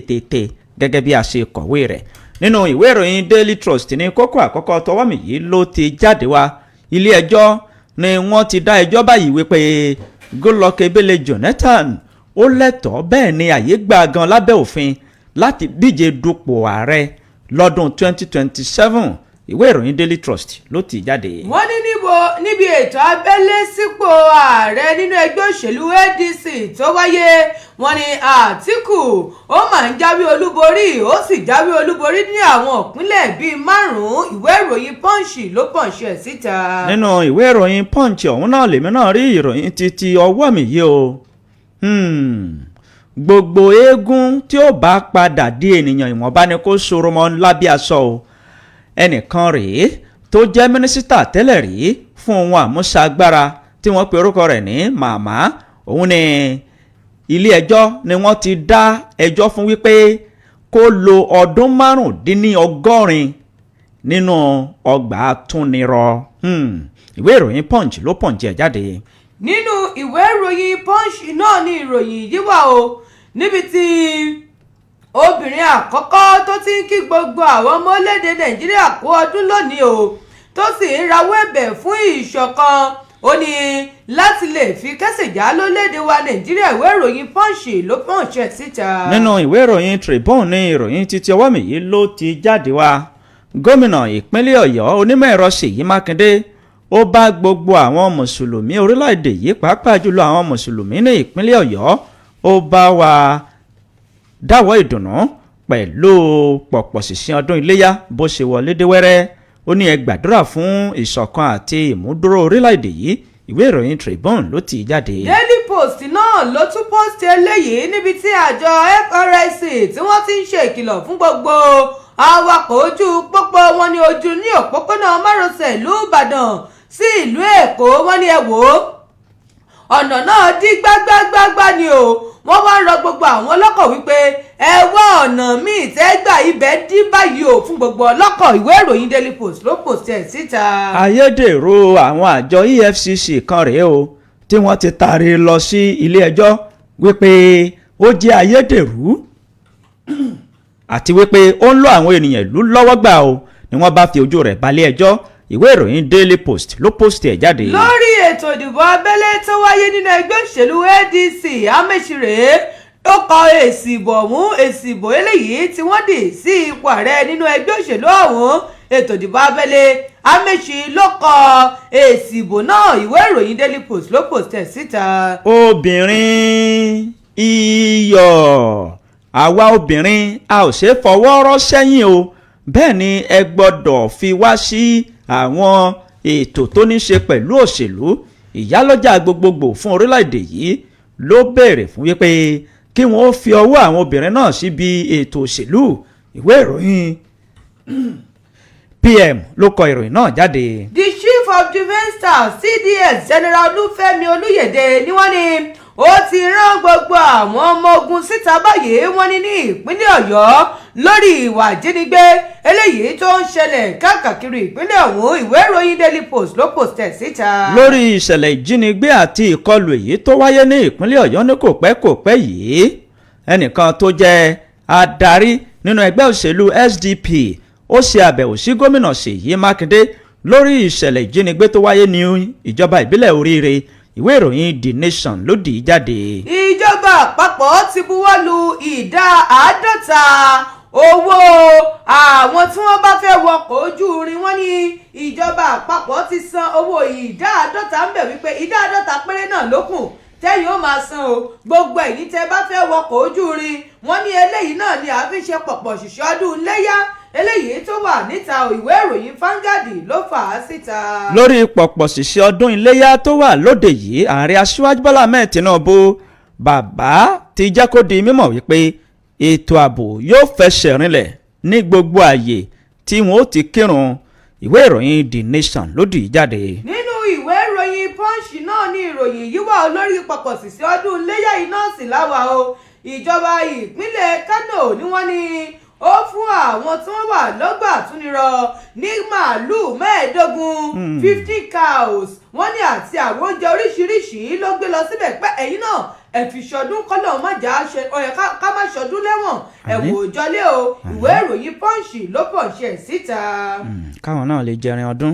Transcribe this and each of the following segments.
Tètè gẹ́gẹ́ bí a ṣe kọ̀wé rẹ̀ nínú ìwé ìròyìn Daily Trust ní kókó àkọ́kọ́ tọwọ́ mi yìí ló ti jáde wá. Ilé ẹjọ́ ni wọ́n ti dá ẹjọ́ báyìí wípé Goodluck Ebele Jonathan ó lẹ́tọ̀ọ́, bẹ́ẹ̀ ni àyè gbà gan lábẹ́ òfin láti díje dupò ààrẹ lọ́dún 2027. Ìwé ìròyìn Daily Trust ló ti jáde. Wọ́n ní níbo níbi ètò abẹ́lé sípò ààrẹ nínú ẹgbẹ́ òṣèlú ADC tó wáyé, wọ́n ní Àtìkù ó máa ń jáwé olúborí, ó sì jáwé olúborí ní àwọn ìpínlẹ̀ bíi márùn-ún. Ìwé ìròyìn Punch ló punch ẹ̀ síta. Nínú ìwé ìròyìn Punch ọ̀hún náà lèmi náà rí ìròyìn títí ọwọ́ mi yìí o. Gbogbo eégún tí ó bá padà di ènìyàn, ìwọ̀nba ni kó sọ̀rọ̀ mọ́ lábẹ́ aṣọ o. Ẹnìkan rèé tó jẹ́ mínísítà tẹ́lẹ̀ rí fún ohun àmúṣagbára tí wọ́n pe orúkọ rẹ̀ ní Màmá. Òun ni ilé ẹjọ́ ni wọ́n ti dá ẹjọ́ fún wípé kó lo ọdún 85 nínú ọgbà àtúnirọ. Ìwé ìròyìn Punch ló punch ẹ̀ jáde. Nínú ìwé ìròyìn Punch náà ni ìròyìn yìí wà o, níbi tí obìnrin àkọ́kọ́ tó ti ń kí gbogbo àwọn ọmọ orílẹ̀-èdè Nàìjíríà kú ọdún lónìí o, tó sì ń rawọ́ ẹ̀bẹ̀ fún ìṣọ̀kan, ó ní láti lè fi kẹ́sẹ̀ já lórílẹ̀-èdè wa Nàìjíríà. Ìwé ìròyìn Punch ló punch ẹ̀ síta. Nínú ìwé ìròyìn Tribune ní ìròyìn títí ọwọ́ mi yìí ló ti jáde wá. Gómìnà ìpínlẹ̀ Ọ̀yọ́, onímọ̀ ẹ̀rọ Ṣèyí Mákindé, ó bá gbogbo àwọn mùsùlùmí orílẹ̀-èdè yìí, pàápàá jùlọ àwọn mùsùlùmí ní ìpínlẹ̀ Ọ̀yọ́, ó bá wa dáwọ́ ìdùnnú pẹ̀lú pọ̀pọ̀ ṣìnṣìn ọdún iléyà bó ṣe wọlé dé wẹ́rẹ́. Ó ní ẹ gbàdúrà fún ìṣọ̀kan àti ìmúdúró orílẹ̀-èdè yìí. Ìwé ìròyìn Tribune ló tì í jáde. Daily Post náà ló tún post eléyìí, níbi tí àjọ FRSC tí wọ́n ti ń ṣe ìkìlọ̀ fún gbogbo awakọ̀ ojú pópó wọn ní ojú ní òpópónà márosẹ̀ ìlú Ìbàdàn sí ìlú Èkó. Wọ́n ní ẹ wò ó, ọ̀nà náà dí gbágbágbágbá ni o. Wọ́n wá ń rọ gbogbo àwọn ọlọ́kọ̀ wípé ẹ wá ọ̀nà míì tẹ́ gbà, ibẹ̀ dí báyìí o fún gbogbo ọlọ́kọ̀. Ìwé ìròyìn Daily Post ló post ẹ̀ síta. Ayédèrú àwọn àjọ EFCC kan rèé o tí wọ́n ti taari lọ sí ilé ẹjọ́ wípé ó jẹ́ ayédèrú àti wípé ó ń lọ àwọn ènìyàn ìlú lọ́wọ́ gbà o, ni wọ́n bá fi ojú rẹ̀ balẹ̀ ẹjọ́. Ìwé ìròyìn Daily Post ló post ẹ̀ jáde. Lórí ètò ìdìbò abẹ́lé tó wáyé nínú ẹgbẹ́ òṣèlú ADC, Amaechi ó kọ èsì ìbò ọ̀hún. Èsì ìbò eléyìí tí wọ́n dì sí ipò ààrẹ nínú ẹgbẹ́ òṣèlú ọ̀hún, ètò ìdìbò abẹ́lé, Amaechi ló kọ èsì ìbò náà. Ìwé ìròyìn Daily Post ló post ẹ̀ síta. Obìnrin iyọ̀, àwa obìnrin a ò ṣe é fọwọ́ rọ́ sẹ́yìn o. Bẹ́ẹ̀ ni ẹ gbọ́dọ̀ fi wá sí àwọn ètò tó ní ṣe pẹ̀lú òṣèlú. Ìyálọ́jà gbogbogbò fún orílẹ̀-èdè yìí ló béèrè fún wípé kí wọ́n fi ọwọ́ àwọn obìnrin náà síbi ètò òṣèlú. Ìwé ìròyìn PM ló kọ ìròyìn náà jáde. The Chief of Defence Staff, CDS, General Olúfẹ́mi Olúyẹ̀dé ni wọ́n ní ó ti rán gbogbo àwọn ọmọ ogun síta báyìí, wọ́n ní ní ìpínlẹ̀ Ọ̀yọ́, lórí ìwà ìjínigbé eléyìí tó ń ṣẹlẹ̀ káàkiri ìpínlẹ̀ ọ̀hún. Ìwé ìròyìn Daily Post ló post ẹ̀ síta. Lórí ìṣẹ̀lẹ̀ ìjínigbé àti ìkọlù èyí tó wáyé ní ìpínlẹ̀ Ọ̀yọ́ ní kò pẹ́ kò pẹ́ yìí, ẹnìkan tó jẹ́ adarí nínú ẹgbẹ́ òṣèlú SDP, ó ṣe àbẹ̀wò sí gómìnà Ṣèyí Mákindé lórí ìṣẹ̀lẹ̀ ìjínigbé tó wáyé ní ìjọba ìbílẹ̀ Oríire. Ìwé ìròyìn The Nation ló dì í jáde. Ìjọba àpapọ̀ ti buwọ́ lu ìdá 50 owó àwọn tí wọ́n bá fẹ́ wọkọ̀ ojú irin. Wọ́n ní ìjọba àpapọ̀ ti san owó ìdá 50 ń bẹ̀, wípé ìdá 50 péré náà ló kù tẹ́yìn ó máa san o, gbogbo ẹ̀yin tẹ́ bá fẹ́ wọkọ̀ ojú irin. Wọ́n ní eléyìí náà ni àá fi ṣe pọ̀pọ̀ ṣìṣẹ́ ọdún iléyá eléyìí tó wà níta. Ìwé ìròyìn Vanguard ló fà á síta. Lórí pọ̀pọ̀ ṣìṣẹ́ ọdún iléyá tó wà lóde yìí, ààrẹ Aṣíwájú Bọ́lá Ahmed Tinubu bàbá ti jẹ́ kó di mímọ̀ wípé ètò ààbò yóò fẹsẹ̀ rinlẹ̀ ní gbogbo ààyè tí wọ́n ó ti kírun. Ìwé ìròyìn The Nation ló dì í jáde. Nínú ìwé ìròyìn Punch náà ní ìròyìn yìí wà. Olórí pọ̀pọ̀ ṣìṣẹ́ ọdún iléyá yìí náà sì láwà o. Ìjọba ìpínlẹ̀ Kánò ni wọ́n ní ó fún àwọn tí wọ́n wà lọ́gbà àtúnirọ̀ ní màálùú 15, 50 cows, wọ́n ní àti àwọn oúnjẹ oríṣiríṣi ló gbé lọ síbẹ̀ pé ẹ̀yin náà Ẹ fi ṣọdún kọ́lọ̀ má jà á ṣe ọ̀yẹ̀ ká má ṣọdún lẹ́wọ̀n. Àmín. Ẹ̀wọ̀n òjọlé o. Ìwé ìròyìn Punch ló pọ̀ ṣe síta. Káwọn náà lè jẹrin ọdún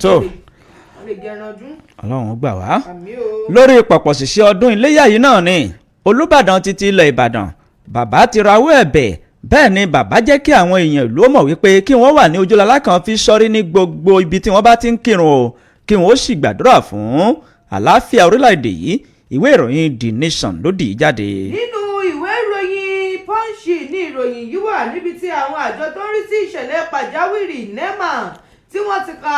tó. Wọ́n lè jẹran ọdún. Ọlọ́run gbà wá. Àmín o. Lórí pọ̀pọ̀ ṣìṣẹ́ ọdún iléyà yìí náà ni Olùbàdàn títí ilẹ̀ Ìbàdàn, bàbá ti rawọ́ ẹ̀bẹ̀. Bẹ́ẹ̀ ni bàbá jẹ́ kí àwọn èèyàn ìlú ó mọ̀ wípé kí wọ́n wà ní ojúlọ́lá kan fi sọ́rí ní gbogbo ibi tí wọ́n bá ti ń kírun o, kí wọ́n ó sì gbàdúrà fún àlàáfíà orílẹ̀-èdè yìí. Ìwé ìròyìn The Nation ló dì í jáde. Nínú ìwé ìròyìn Punch ní ìròyìn yìí wà, níbi tí àwọn àjọ tó ń rí sí ìṣẹ̀lẹ̀ pàjáwìrì, NEMA, tí wọ́n ti ka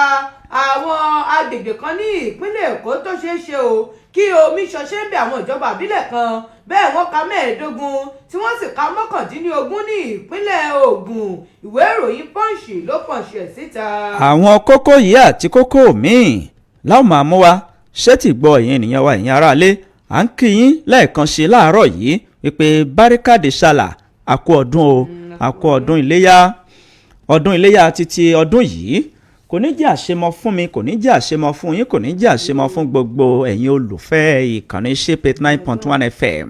àwọn agbègbè kan ní ìpínlẹ̀ Èkó tó ṣeé ṣe o kí omi ṣọṣẹ́ ń bẹ, àwọn ìjọba àbílẹ̀ kan bẹ́ẹ̀. Wọ́n ka 15, tí wọ́n sì ka 19 ní ìpínlẹ̀ Ògùn. Ìwé ìròyìn Punch ló pọ̀nṣ ẹ̀ síta. Àwọn kókó yìí àti kókó míì láwọn máa mú wa ṣé tí gbọ́ ẹ̀yin ènìyàn wa, ẹ̀yin aráalé. À ń kí yín lẹ́ẹ̀kan ṣe láàárọ̀ yìí wípé báríkàdé ṣàlà, àkú ọdún o, àkú ọdún iléyá. Ọdún iléyá títí ọdún yìí kò ní jẹ́ àṣemọ fún mi, kò ní jẹ́ àṣemọ fún yín, kò ní jẹ́ àṣemọ fún gbogbo ẹ̀yin olùfẹ́ ìkànnì Shape 89.1 FM.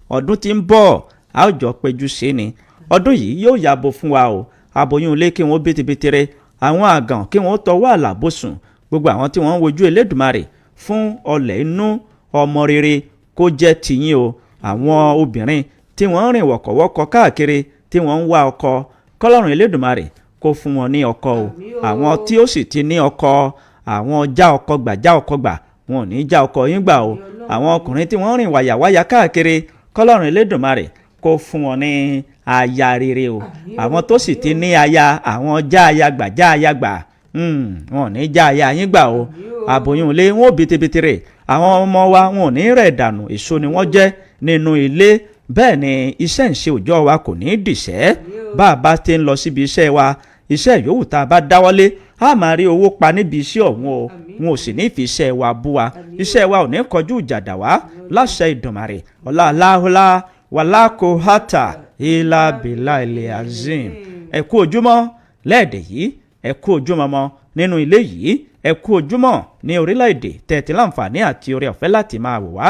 Ọdún tí ń bọ̀, a ó jọ péjú ṣe ni. Ọdún yìí yóò yàbò fún wa o. Aboyún ilé, kí wọ́n bìtìbìtìrẹ, àwọn àgàn, kí wọ́n tọwọ́ àlàbòsùn, gbogbo àwọn tí wọ́n ń wojú Elédùmarè fún ọlẹ̀ inú, ọmọ rere kó jẹ́ tiyín o. Àwọn obìnrin tí wọ́n ń rìn wọ̀kọ̀wọ́kọ̀ káàkiri, tí wọ́n ń wá ọkọ, kọ́lọ́run Elédùmarè kó fún wọn ní ọkọ o. Àmín o. Àwọn tí ó sì ti ní ọkọ, àwọn já ọkọ gbà, já ọkọ gbà, wọn ò ní já ọkọ yín gbà o. Àwọn ọkùnrin tí wọ́n ń rìn wàyàwáyà káàkiri, kọ́lọ́run Elédùmarè kó fún wọn ní aya rere o. Àmín o. Àwọn tó sì ti ní aya, àwọn já aya gbà, já aya gbà, wọn ò ní já aya yín gbà o. Àmín o. Àbòyún ilé, wọn ò bìtìbìtìrè. Àwọn ọmọ wa, wọn ò ní rẹ̀ dànù, èso ni wọ́n jẹ́ nínú ilé. Bẹ́ẹ̀ ni iṣẹ́ ìṣe òòjọ́ wa kò ní í dìṣẹ́. Bá a bá ti ń lọ síbi iṣẹ́ wa, iṣẹ́ yòówù tá a bá dáwọ́lé, a máa rí owó pa níbi iṣẹ́ ọ̀hún o. Àmín. Wọn ò sì ní fi iṣẹ́ wa bú wa. Àmín. Iṣẹ́ wa ò ní kọjú ìjà dà wá láṣẹ Ìdùnmàrè. Ọlá aláhùlá wàlákò hátà ilà bìlà ilẹ̀ azim. Ẹ kú ojúmọ́ lẹ́ẹ̀dẹ̀ yìí, ẹ kú ojúmọ́ mọ́ nínú ilé yìí, ẹ kú ojúmọ́ ní orílẹ̀-èdè tẹ̀tí láǹfààní àti oore ọ̀fẹ́ láti máa wò wá.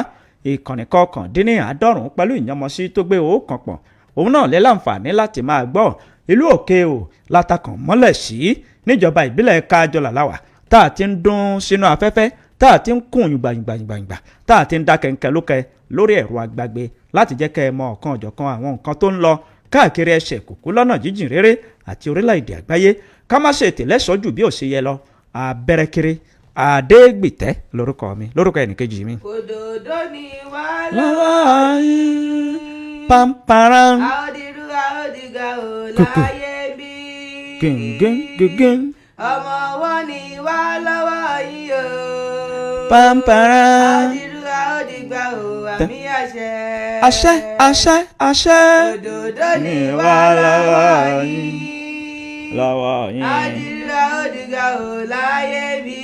Ìkànnì 99 pẹ̀lú ìyànmọ́sí tó gbé òókan pọ̀, òun náà lẹ́ láǹfààní láti máa gbọ́. Ìlú òkè o látàkàn mọ́lẹ̀ sí níjọba ìbílẹ̀ Kájọlà láwà tá a ti ń dún sínú afẹ́fẹ́, tá a ti ń kùn yùngbàyùngbàyùngbà, tá a ti ń dá kẹ̀kẹ́ lókè lórí ẹ̀rọ agbágbé láti jẹ́ kẹ́ ẹ mọ ọ̀kan ọ̀jọ̀kan àwọn nǹkan tó ń lọ káàkiri ẹsẹ̀ kòkó lọ́nà jíjìn réré àti orílẹ̀-èdè àgbáyé. Ká má ṣe tẹ̀lẹ́sọ́jù bí ò ṣe yẹ lọ. Abẹ́rẹ́kiri Adégbìtẹ́ lórúkọ mi, lórúkọ ẹnìkejì mi. Òdòdó ni wà lọ́wọ́ yín pamparan. Àódìrú àódìgà ò Kùkù. láyé bí. Gẹ́ngẹ́n gẹ́ngẹ́n. Ọmọ wọn ni wà lọ́wọ́ yín o. Pamparan. Àódìrú àódìgbà ò, àmì àṣẹ. Àṣẹ, àṣẹ, àṣẹ. Òdòdó ni Ni wà wà lọ́wọ́ lọ́wọ́ yín. Lọ́wọ́ yín. Àódìrú àódìgà ò láyé bí.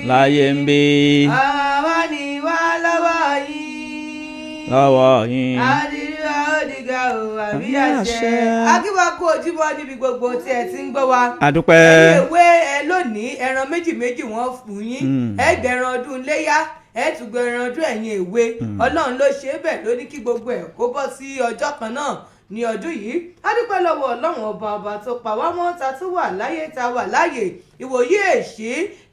Láyé ń bí. Ọmọ wọn ni wà lọ́wọ́ yín. Lọ́wọ́ yín. Àdìrú àódìgà ò, àmì Àmì àṣẹ. àṣẹ. Akíwá kú ojúmọ́ níbi gbogbo tí ẹ ti ń gbọ́ wa. Àdúpẹ́. Ẹ̀yin ìwé ẹ, lónìí ẹran méjì méjì wọ́n fún yín. Ẹ gbẹ̀ràn ọdún léyá, ẹ tún gbẹ̀ràn ọdún ẹ̀yin ìwé. Ọlọ́run ló ṣe é bẹ́ẹ̀, ló ní kí gbogbo ẹ̀ kó bọ́ sí ọjọ́ kan náà ní ọdún yìí. A dúpẹ́ lọ́wọ́ Ọlọ́run ọba, ọba tó pa wá mọ́ ta tún wà láyé, ta wà láàyè. Ìwòye èṣí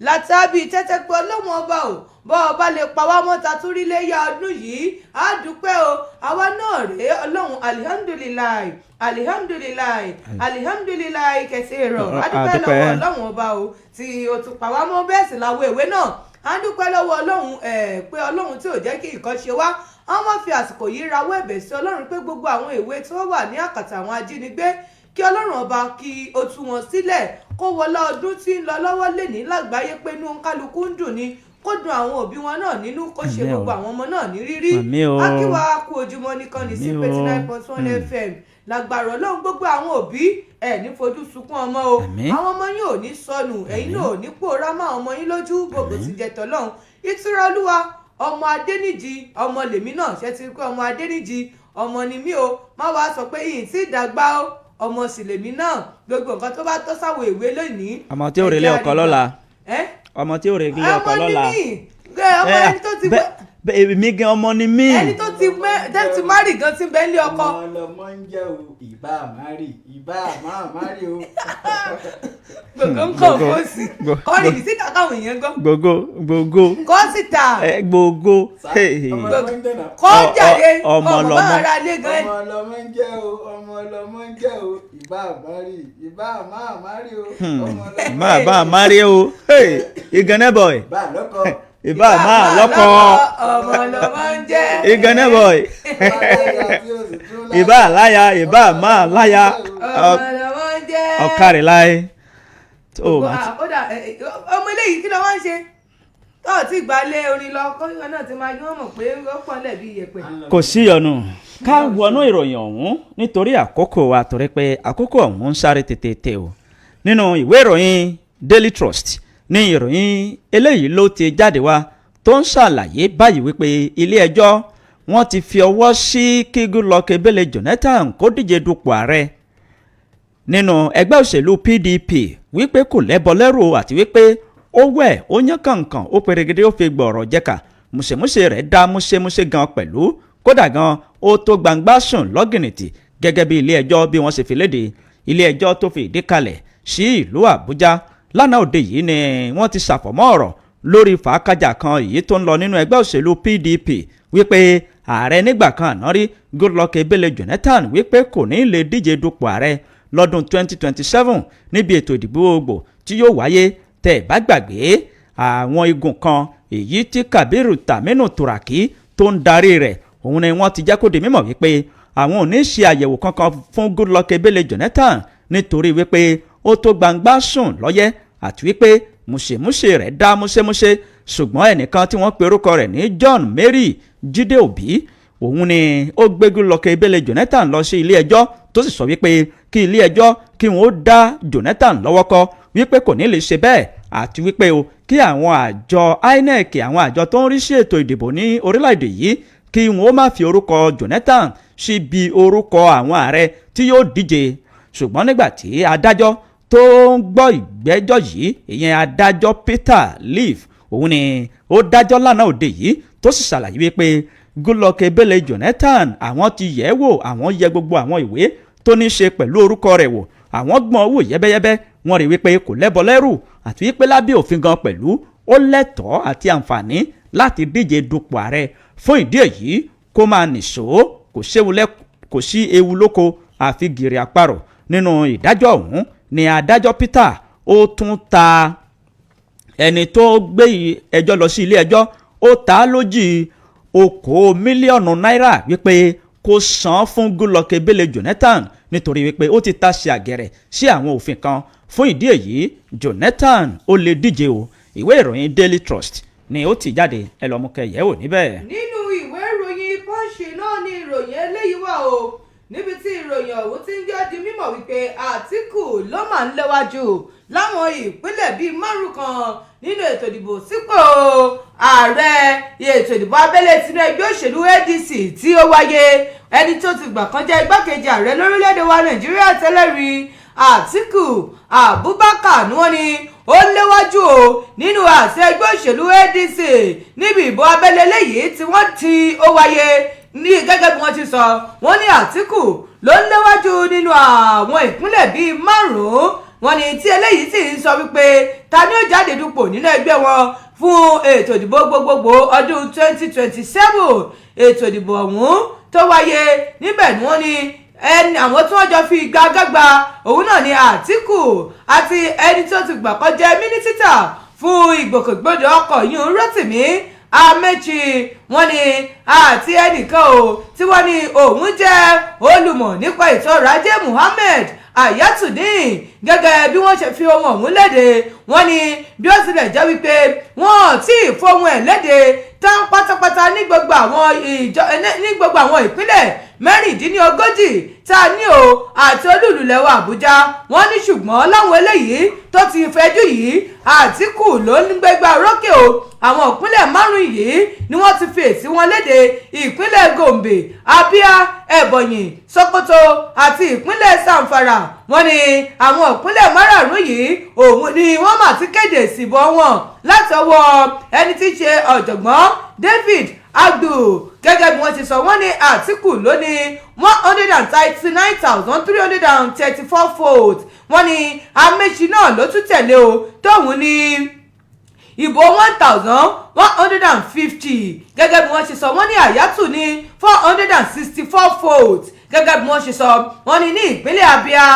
látàbí tẹ́tẹ́ pé Ọlọ́run ọba ò bọ́ ọba lè pa wá mọ́ ta tún rí léyà ọdún yìí, á dúpẹ́ o. Àwa náà rèé. Ọlọ́run, alihamdulilayi, alihamdulilayi, alihamdulilayi kẹsì rọ̀. A dúpẹ́ Adúpẹ́. lọ́wọ́ Ọlọ́run ọba o tí o tún pa wá mọ́. Bẹ́ẹ̀ sì làwọn èwe náà, á dúpẹ́ lọ́wọ́ Ọlọ́run ẹ̀ pé Ọlọ́run tí ò jẹ́ kí nǹkan ṣe wá. Wọ́n máa fi àsìkò yìí rawọ́ ẹ̀bẹ̀ sí Ọlọ́run pé gbogbo àwọn èwe tí wọ́n wà ní àkàtà àwọn ajínigbé, kí Ọlọ́run ọba kí ó tú wọn sílẹ̀, kó wọlá ọdún tí ń lọ lọ́wọ́ lẹ́ní lágbàáyé, pé inú kálukú ń dùn ni, kó dùn àwọn òbí wọn náà nínú, kó ṣe Àmín o. gbogbo àwọn ọmọ náà ní rírí. Àmín o. Akíwá kú ojúmọ́ nìkan ní sí Àmín o. 89.1 FM. Lágbára Ọlọ́run, gbogbo àwọn òbí ẹ̀ ní fojú sunkún ọmọ o. Àmín. Àwọn ọmọ yín ò ní sọnù, ẹ̀yin náà ò ní pòórá mọ́ àwọn ọmọ yín lójú. Gbogbo ti jẹ tọ́lọ́run. Ìtura Olúwa ọmọ Adéníjì, ọmọ lèmi náà ṣe ti rí pé ọmọ Adéníjì ọmọ ni mí o. Má wàá sọ pé yìí tí ìdàgbà o, ọmọ sì lèmi náà. Gbogbo nǹkan tó bá tọ́ sáwọn ìwé lónìí. Ọmọ tí ò relé ọkọ lọ́la. Ẹ Ọmọ tí ò relé ọkọ ọmọ lọ́la. ní mí ọmọ ẹni tó ti Bẹ́ẹ̀ Èmi gan ọmọ ni mí. Ẹni tó ti mẹ́ tó ti marry gan ti bẹ́ẹ̀ lé ọkọ. Ọmọ ọlọmọ ń jẹ́ o, ìbá àmárì, ìbá àmá àmárì o. Gbogbo ń kàn Gbogbo- fóòsì kọrin síta káwọn èèyàn gbọ́. Gbogbo gbogbo Kọ́ síta. Ẹ gbogbo. Hey. Ọmọ ọlọmọ ń jẹ́ náà. Kọ́ jáde. Ọmọ ọmọ lọmọ. bá ara lé gan. Ọmọ ọlọmọ ń jẹ́ o, ọmọ ọlọmọ ń jẹ́ o, ìbá àmárì, ìbá àmá àmárì o. Ọmọ ọlọmọ Máa bá a má rí o. Hey, ìgànnẹ́ boy. Ìbá lọ́kọ. Ìbá máa lọ́kọ. Ọmọ lọmọ ń jẹ́. Ìgànnẹ́ boy. Ìbá láya tí ó sì tún láya. Ìbá láya, ìbá máa láya. Ọmọ lọmọ ń jẹ́. Ọ̀kàrẹ̀ láyé. Tó o máa ti. Ah, ó dà ẹ, ẹ, ọmọ eléyìí, kí ló wá ń ṣe tó o ti gbà lé orin lọ kọ́ náà ti máa yọ mọ̀ pé ó pọ̀ lẹ̀ bí iyẹ̀pẹ̀. Kò sí ìyọnu, ká wọnú ìròyìn ọ̀hún nítorí àkókò wa, torí pé àkókò ọ̀hún ń sáré tètè o. Nínú ìwé ìròyìn Daily Trust ní ìròyìn eléyìí ló ti jáde wá tó ń ṣàlàyé báyìí wípé ilé ẹjọ́ wọ́n ti fi ọwọ́ sí kí Goodluck Ebele Jonathan kó díje dupò ààrẹ nínú ẹgbẹ́ òṣèlú PDP, wípé kò lẹ́bọ lẹ́rù àti wípé ó wẹ̀, ó yán kàǹkàn, ó perégedé, ó fi gbọ̀rọ̀ jẹ́ka, mùsèmùsè rẹ̀ dá múṣemúṣe gan pẹ̀lú, kódà gan ó tó gbangba sùn lọ́gìnìtì, gẹ́gẹ́ bí ilé ẹjọ́ bí wọ́n ṣe fi léde. Ilé ẹjọ́ tó fi ìdí kalẹ̀ sí ìlú Àbújá lánàá òde yìí ni wọ́n ti ṣàfọ̀mọ́ ọ̀rọ̀ lórí fàákàjà kan èyí tó ń lọ nínú ẹgbẹ́ òṣèlú PDP, wípé ààrẹ nígbà kan àná rí Goodluck Ebele Jonathan wípé kò ní lè díje dupò ààrẹ lọ́dún 2027 níbi ètò ìdìbò gbogbo tí yóò wáyé. Tẹ́ ẹ̀ bá gbàgbé, àwọn igun kan èyí tí Kabiru Taminu Turaki tó ń darí rẹ̀, òun ni wọ́n ti jẹ́ kó di mímọ̀ wípé àwọn ò ní ṣe àyẹ̀wò kankan fún Goodluck Ebele Jonathan nítorí wípé ó tó gbangba sùn lọ́yẹ́ àti wípé mùṣemúṣe rẹ̀ dá múṣemúṣe. Ṣùgbọ́n ẹnìkan tí wọ́n pe orúkọ rẹ̀ ní John Mary Jídé Òbí, òun ni ó gbé Goodluck Ebele Jonathan lọ sí ilé ẹjọ́, tó sì sọ wípé kí ilé ẹjọ́ kí wọ́n ó dá Jonathan lọ́wọ́ kọ́, wípé kò ní lè ṣe bẹ́ẹ̀, àti wípé o kí àwọn àjọ INEC, àwọn àjọ tó ń rí sí ètò ìdìbò ní orílẹ̀-èdè yìí, kí wọ́n ó má fi orúkọ Jonathan síbi orúkọ àwọn ààrẹ tí yóò díje. Ṣùgbọ́n nígbà tí adájọ́ tó ń gbọ́ ìgbẹ́jọ́ yìí, ìyẹn adájọ́ Peter Leaf, òun ni ó dájọ́ lánàá òde yìí, tó sì ṣàlàyé wípé Goodluck Ebele Jonathan, àwọn ti yẹ̀ ẹ́ wò, àwọn yẹ gbogbo àwọn ìwé tó ní í ṣe pẹ̀lú orúkọ rẹ̀ wò, àwọn gbọ́n wò yẹ́bẹ́yẹ́bẹ́, wọ́n rí wípé kò lẹ́bọ lẹ́rù àti wípé lábẹ́ òfin gan pẹ̀lú ó lẹ́tọ̀ọ́ àti àǹfààní láti díje dupò ààrẹ. Fún ìdí èyí, kó máa nìṣó, kò sí ewu lóko àfi gìrì àparò. Nínú ìdájọ́ ọ̀hún ni adájọ́ Peter ó tún ta ẹni tó gbé ẹjọ́ lọ sí ilé ẹjọ́, ó ta á lójì 20 mílíọ̀nù náírà wípé kó san fún Goodluck Ebele Jonathan nítorí wípé ó ti tasẹ̀ àgẹ̀rẹ̀ sí àwọn òfin kan. Fún ìdí èyí, Jonathan ó lè díje o. Ìwé ìròyìn Daily Trust ni ó ti jáde, ẹ lọ́ọ́ mú kẹyẹ̀ wò níbẹ̀. Nínú ìwé ìròyìn Punch náà ni ìròyìn eléyìí wà o, níbi tí ìròyìn ọ̀hún ti ń jẹ́ di mímọ̀ wípé Àtíkù ló máa ń léwájú láwọn ìpínlẹ̀ bíi márùn kan nínú ètò ìdìbò sípò ààrẹ, ètò ìdìbò abẹ́lé tinú ẹgbẹ́ òṣèlú ADC tí ó wáyé. Ẹni tó ti gbà kan jẹ́ igbákejì ààrẹ lórílẹ̀‐èdè wa Nàìjíríà tẹ́lẹ̀ rí, Àtíkù Abubakar, ni wọ́n ní ó léwájú o nínú àṣẹ ẹgbẹ́ òṣèlú ADC níbi ìbò abẹ́lé léyìí tí wọ́n ti ó wáyé. Ní gẹ́gẹ́ bí wọ́n ti sọ, wọ́n ní Àtíkù ló ń léwájú nínú àwọn ìpínlẹ̀ bíi márùn-ún. Wọ́n ní tí eléyìí sì ń sọ wípé ta ni ó jáde dupò nínú ẹgbẹ́ wọn fún ètò ìdìbò gbogbogbò ọdún 2027. Ètò ìdìbò ọ̀hún tó wáyé níbẹ̀ ni wọ́n ní ẹni àwọn tí wọ́n jọ fi igagbágba òun náà ni Àtíkù àti ẹni tó ti gbà kó jẹ́ mínísítà fún ìgbòkègbodò ọkọ̀ yìí, Rotimi Amechi. Wọ́n ní àti ẹnìkan o tí wọ́n ní òun jẹ́ olùmọ̀ nípa ètò ọrọ̀ ajé, Muhammed Hayatudeen. Gẹ́gẹ́ bí wọ́n ṣe fi ohun ọ̀hún léde, wọ́n ní bí ó tilẹ̀ jẹ́ wípé wọ́n ò tí ì fohùn ẹ̀ léde tán pátápátá ní gbogbo àwọn ìpínlẹ̀ 36 tá a ní o àti olúùlú Àbújá, wọ́n ní ṣùgbọ́n láwọn eléyìí tó ti fẹjú yìí, Àtìkù ló ń gbégbá orókè o. Àwọn ìpínlẹ̀ márùn yìí ni wọ́n ti fi èsì wọn léde: ìpínlẹ̀ Gombe, Abia, Ebonyi, Sokoto àti ìpínlẹ̀ Zamfara. Wọ́n ní àwọn ìpínlẹ̀ márààrún yìí òun ni wọ́n mà ti kéde ìsìnbọ̀ wọn láti ọwọ́ ẹni tí í ṣe ọ̀jọ̀gbọ́n David. Abdul. Gẹ́gẹ́ bí wọ́n ti sọ, wọ́n ní Àtíkù ló ní 139,334 votes. Wọ́n ní Amechi náà ló tún tẹ̀lé o, tóun ní ìbò 1,150. Gẹ́gẹ́ bí wọ́n ṣe sọ, wọ́n ní Àyàtú ní 464 votes. Gẹ́gẹ́ bí wọ́n ṣe sọ, wọ́n ní ní ìpínlẹ̀ Abia,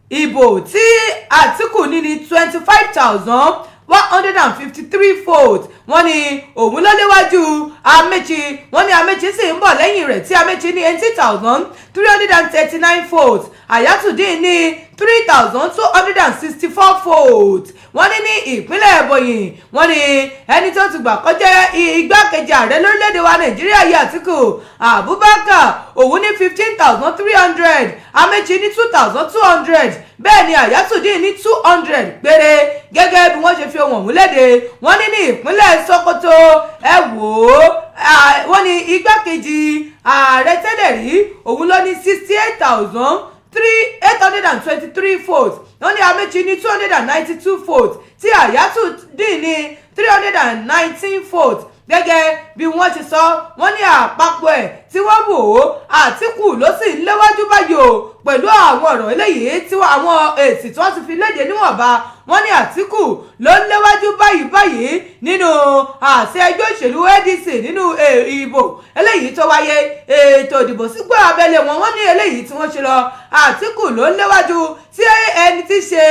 ìbò tí Àtìkù ní ní 25,153 votes. Wọ́n ní òun ló léwájú Amechi. Wọ́n ní Amechi sì ń bọ̀ lẹ́yìn rẹ̀, tí Amechi ní 18,339 votes. Àyàtúndín ní 3,264 votes. Wọ́n ní ní ìpínlẹ̀ Ebonyi, wọ́n ní ẹni tó ti gbà kọjá igbákejì ààrẹ lórílẹ̀‐èdè wa Nàìjíríà yìí, Àtíkù Abubakar, òun ní 15,300, Amechi ní 2,200, bẹ́ẹ̀ ni Àyàtúndín ní 200 péré, gẹ́gẹ́ bí wọ́n ṣe fi ohun ọ̀hún léde. Wọ́n ní ní ìpínlẹ̀ Sokoto, ẹ wò ó, wọ́n ní igbákejì ààrẹ tẹ́lẹ̀ rí, òun ló ní 68,823 votes. Wọ́n ní Amechi ní 292 votes, tí Àyàtúndín ní 319 votes. Gẹ́gẹ́ bí wọ́n ti sọ, wọ́n ní àpapọ̀ ẹ̀ tí wọ́n wò ó, Àtìkù ló sì ń léwájú báyìí o, pẹ̀lú àwọn ọ̀rọ̀ eléyìí tí àwọn èsì tí wọ́n ti fi léde níwọ̀nba. Wọ́n ní Àtìkù ló ń léwájú báyìí báyìí nínú àṣẹ ẹgbẹ́ òṣèlú ADC nínú ìbò eléyìí tó wáyé, ètò ìdìbò sípò abẹ́lé wọn. Wọ́n ní eléyìí tí wọ́n ṣe lọ, Àtìkù ló ń léwájú, tí ẹni tí ṣe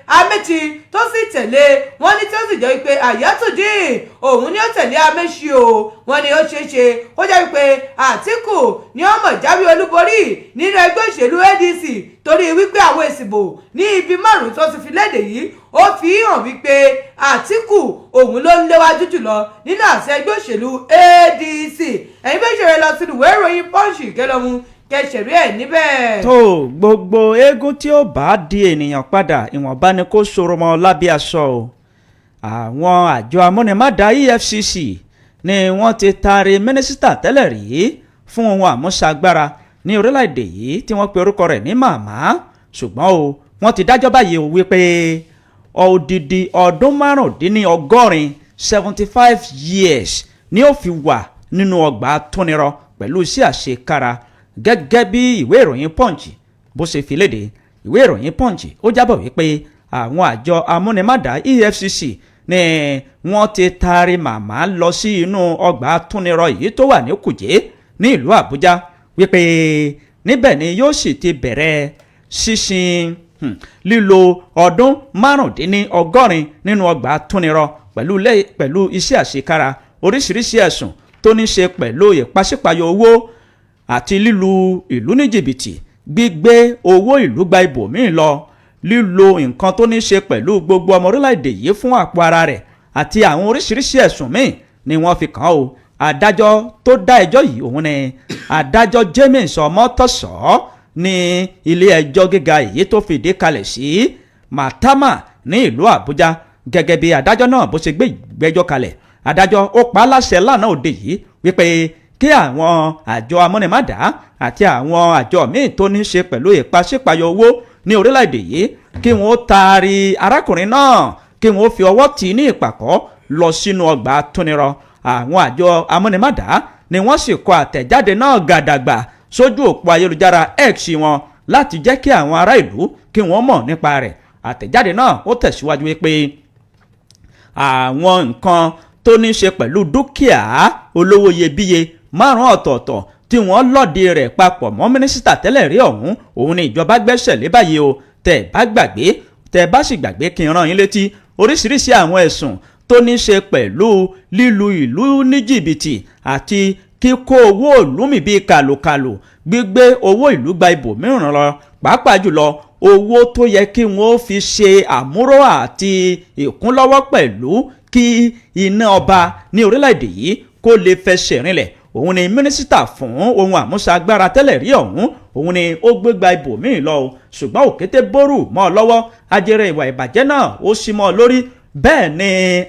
Amechi tó sì tẹ̀lé. Wọ́n ní tí ó sì jẹ́ wípé Àyàtúndín òun ni ó tẹ̀lé Amechi o. Wọ́n ní ó ṣeé ṣe kó jẹ́ wípé Àtìkù ni ó mọ̀ jáwé olúborí nínú ẹgbẹ́ òṣèlú ADC, torí wípé àwọn èsìbò ní ibi márùn-ún tó ti fi léde yìí, ó fi hàn wípé Àtìkù òun ló ń léwájú jùlọ nínú àṣẹ ẹgbẹ́ òṣèlú ADC. Ẹ̀yin fẹ́ ṣeré lọ sínú ìwé ìròyìn Punch, kẹlọ́mù kẹsẹ̀rí ẹ̀ níbẹ̀. Tó gbogbo eégún tí ó bá di ènìyàn padà, ìwọ̀nba ni kó sọ̀rọ̀ mọ́ lábẹ́ aṣọ o. Àwọn àjọ amúnimádà EFCC ni wọ́n ti taari mínísítà tẹ́lẹ̀ rí fún ohun àmúṣagbára ní orílẹ̀-èdè yìí tí wọ́n pe orúkọ rẹ̀ ní Màmá. Ṣùgbọ́n o, wọ́n ti dájọ́ báyìí o wípé odidi ọdún 85, 75 years, ni ó fi wà nínú ọgbà túnirọ pẹ̀lú iṣẹ́ àṣekára, gẹ́gẹ́ bí ìwé ìròyìn Punch bó ṣe fi léde. Ìwé ìròyìn Punch ó jábọ̀ wípé àwọn àjọ amúnimádà EFCC ni wọ́n ti taari Màmá lọ sí inú ọgbà túnirọ yìí tó wà ní Kùjé ní ìlú Àbújá, wípé níbẹ̀ ni yóò sì ti bẹ̀rẹ̀ ṣíṣin lílo ọdún 85 nínú ọgbà túnirọ pẹ̀lú iṣẹ́ àṣekára oríṣiríṣi ẹ̀sùn tó ní ṣe pẹ̀lú ìpàṣípàyọ owó àti lílu ìlú ní jìbìtì, gbígbé owó ìlú gba ibòmíì lọ, lílo nǹkan tó ní ṣe pẹ̀lú gbogbo ọmọ orílẹ̀-èdè yìí fún àpò ara rẹ̀, àti àwọn oríṣiríṣi ẹ̀sùn míì ni wọ́n fi kàn án o. Adájọ́ tó dá ẹjọ́ yìí, òun ni adájọ́ James Ọmọ́tọ̀sọ́ ní ilé ẹjọ́ gíga èyí tó fìdí kalẹ̀ sí Maitama ní ìlú Àbújá. Gẹ́gẹ́ bí adájọ́ náà bó ṣe gbé ìgbẹ́jọ́ kalẹ̀, adájọ́ ó pa á láṣẹ lánàá òde yìí wípé kí àwọn àjọ amúnimádà àti àwọn àjọ míì tó ní ṣe pẹ̀lú ìpàṣípàyọ owó ní orílẹ̀-èdè yìí, kí wọ́n taari arákùnrin náà, kí wọ́n fi ọwọ́ tì í ní ìpàkọ́ lọ sínú ọgbà túnirọ. Àwọn àjọ amúnimádà ni wọ́n sì kọ àtẹ̀jáde náà gàdàgbà sójú òpó ayélujára X wọn láti jẹ́ kí àwọn ará ìlú kí wọ́n mọ̀ nípa rẹ̀. Àtẹ̀jáde náà ó tẹ̀síwájú wípé àwọn nǹkan tó ní ṣe pẹ̀lú dúkìá olówó iyebíye márùn ọ̀tọ̀ọ̀tọ̀ tí wọ́n lọ́ọ̀dì rẹ̀ papọ̀ mọ́ mínísítà tẹ́lẹ̀ rí ọ̀hún, òun ni ìjọba gbẹ́sẹ̀ lé báyìí o. Tẹ̀ bá gbàgbé, tẹ̀ bá sì gbàgbé, kí n rán yín létí oríṣiríṣi àwọn ẹ̀sùn tó ní ṣe pẹ̀lú lílu ìlú ní jìbìtì àti kíkó owó ìlú mì bíi kàlòkàlò, gbígbé owó ìlú gba ibòmíràn lọ, pàápàá jùlọ owó tó yẹ kí wọ́n fi ṣe àmúrò àti ìkúnlọ́wọ́ pẹ̀lú kí iná ọba ní orílẹ̀-èdè yìí kó lè fẹsẹ̀ rinlẹ̀, òun ni mínísítà fún ohun àmúṣagbára tẹ́lẹ̀ rí ọ̀hún, òun ni ó gbégbá ibòmíì lọ o. Ṣùgbọ́n òkété bórù mọ́ ọ lọ́wọ́, ajẹrẹ ìwà ìbàjẹ́ náà ó sì mọ́ ọ lórí, bẹ́ẹ̀ ni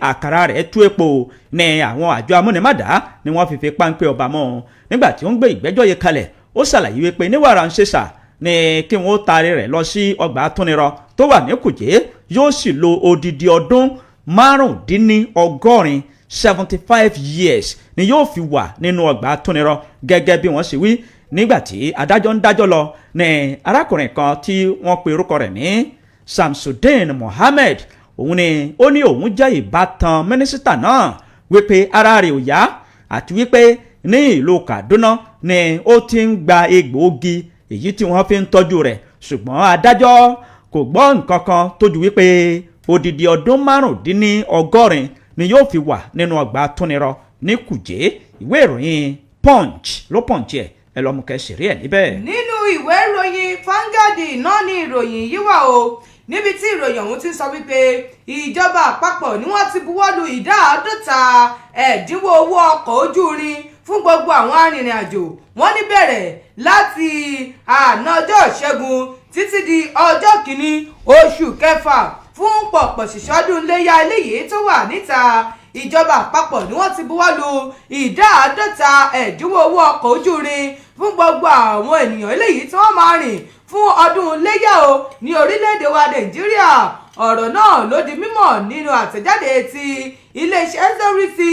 àkàrà rẹ̀ tú epo, ní àwọn àjọ amúnimádà ni wọ́n fi fi páńpẹ́ ọba mọ́ ọ. Nígbà tí ó ń gbé ìgbẹ́jọ́ yìí kalẹ̀, ó ṣàlàyé wípé ní wàrà ń ṣèṣà ni kí wọ́n taari rẹ̀ lọ sí ọgbà àtúnirọ tó wà ní Kùjé, yóò sì lo odidi ọdún 85. 75 years ni yóò fi wà nínú ọgbà túnirọ, gẹ́gẹ́ bí wọ́n ṣe wí. Nígbà tí adájọ́ ń dájọ́ lọ ní arákùnrin kan tí wọ́n pe orúkọ rẹ̀ ní Samsudeen Mohammed, òun ni ó ní òun jẹ́ ìbátan mínísítà náà, wípé ara rẹ̀ ò yá àti wípé ní ìlú Kaduna ni ó ti ń gba egbòogi èyí tí wọ́n fi ń tọ́jú rẹ̀. Ṣùgbọ́n adájọ́ kò gbọ́ nǹkan kan tó ju wípé odidi ọdún 85 ni yóò fi wà nínú ọgbà túnirọ ní Kùjé. Ìwé ìròyìn Punch ló punch ẹ̀. Ẹ lọ́mú kẹsìrì ẹ̀ níbẹ̀. Nínú ìwé ìròyìn Vanguard náà ni ìròyìn yìí wà o, níbi tí ìròyìn ọ̀hún ti sọ wípé ìjọba àpapọ̀ ni wọ́n ti buwọ́lu ìdá 50 ẹ̀dínwó owó ọkọ̀ ojú irin fún gbogbo àwọn arìnrìn-àjò. Wọ́n ní bẹ̀rẹ̀ láti àná ọjọ́ Ìṣẹ́gun títí di ọjọ́ 1 oṣù kẹfà, fún pọ̀pọ̀ ṣìṣẹ́ ọdún iléyà eléyìí tó wà níta. Ìjọba àpapọ̀ ni wọ́n ti buwọ́lu ìdá 50 ẹ̀dínwó owó ọkọ̀ ojú irin fún gbogbo àwọn ènìyàn eléyìí tí wọ́n máa rìn fún ọdún iléyà o ní orílẹ̀-èdè wa Nàìjíríà. Ọ̀rọ̀ náà ló di mímọ̀ nínú àtẹ̀jáde ti iléeṣẹ́ tó rí sí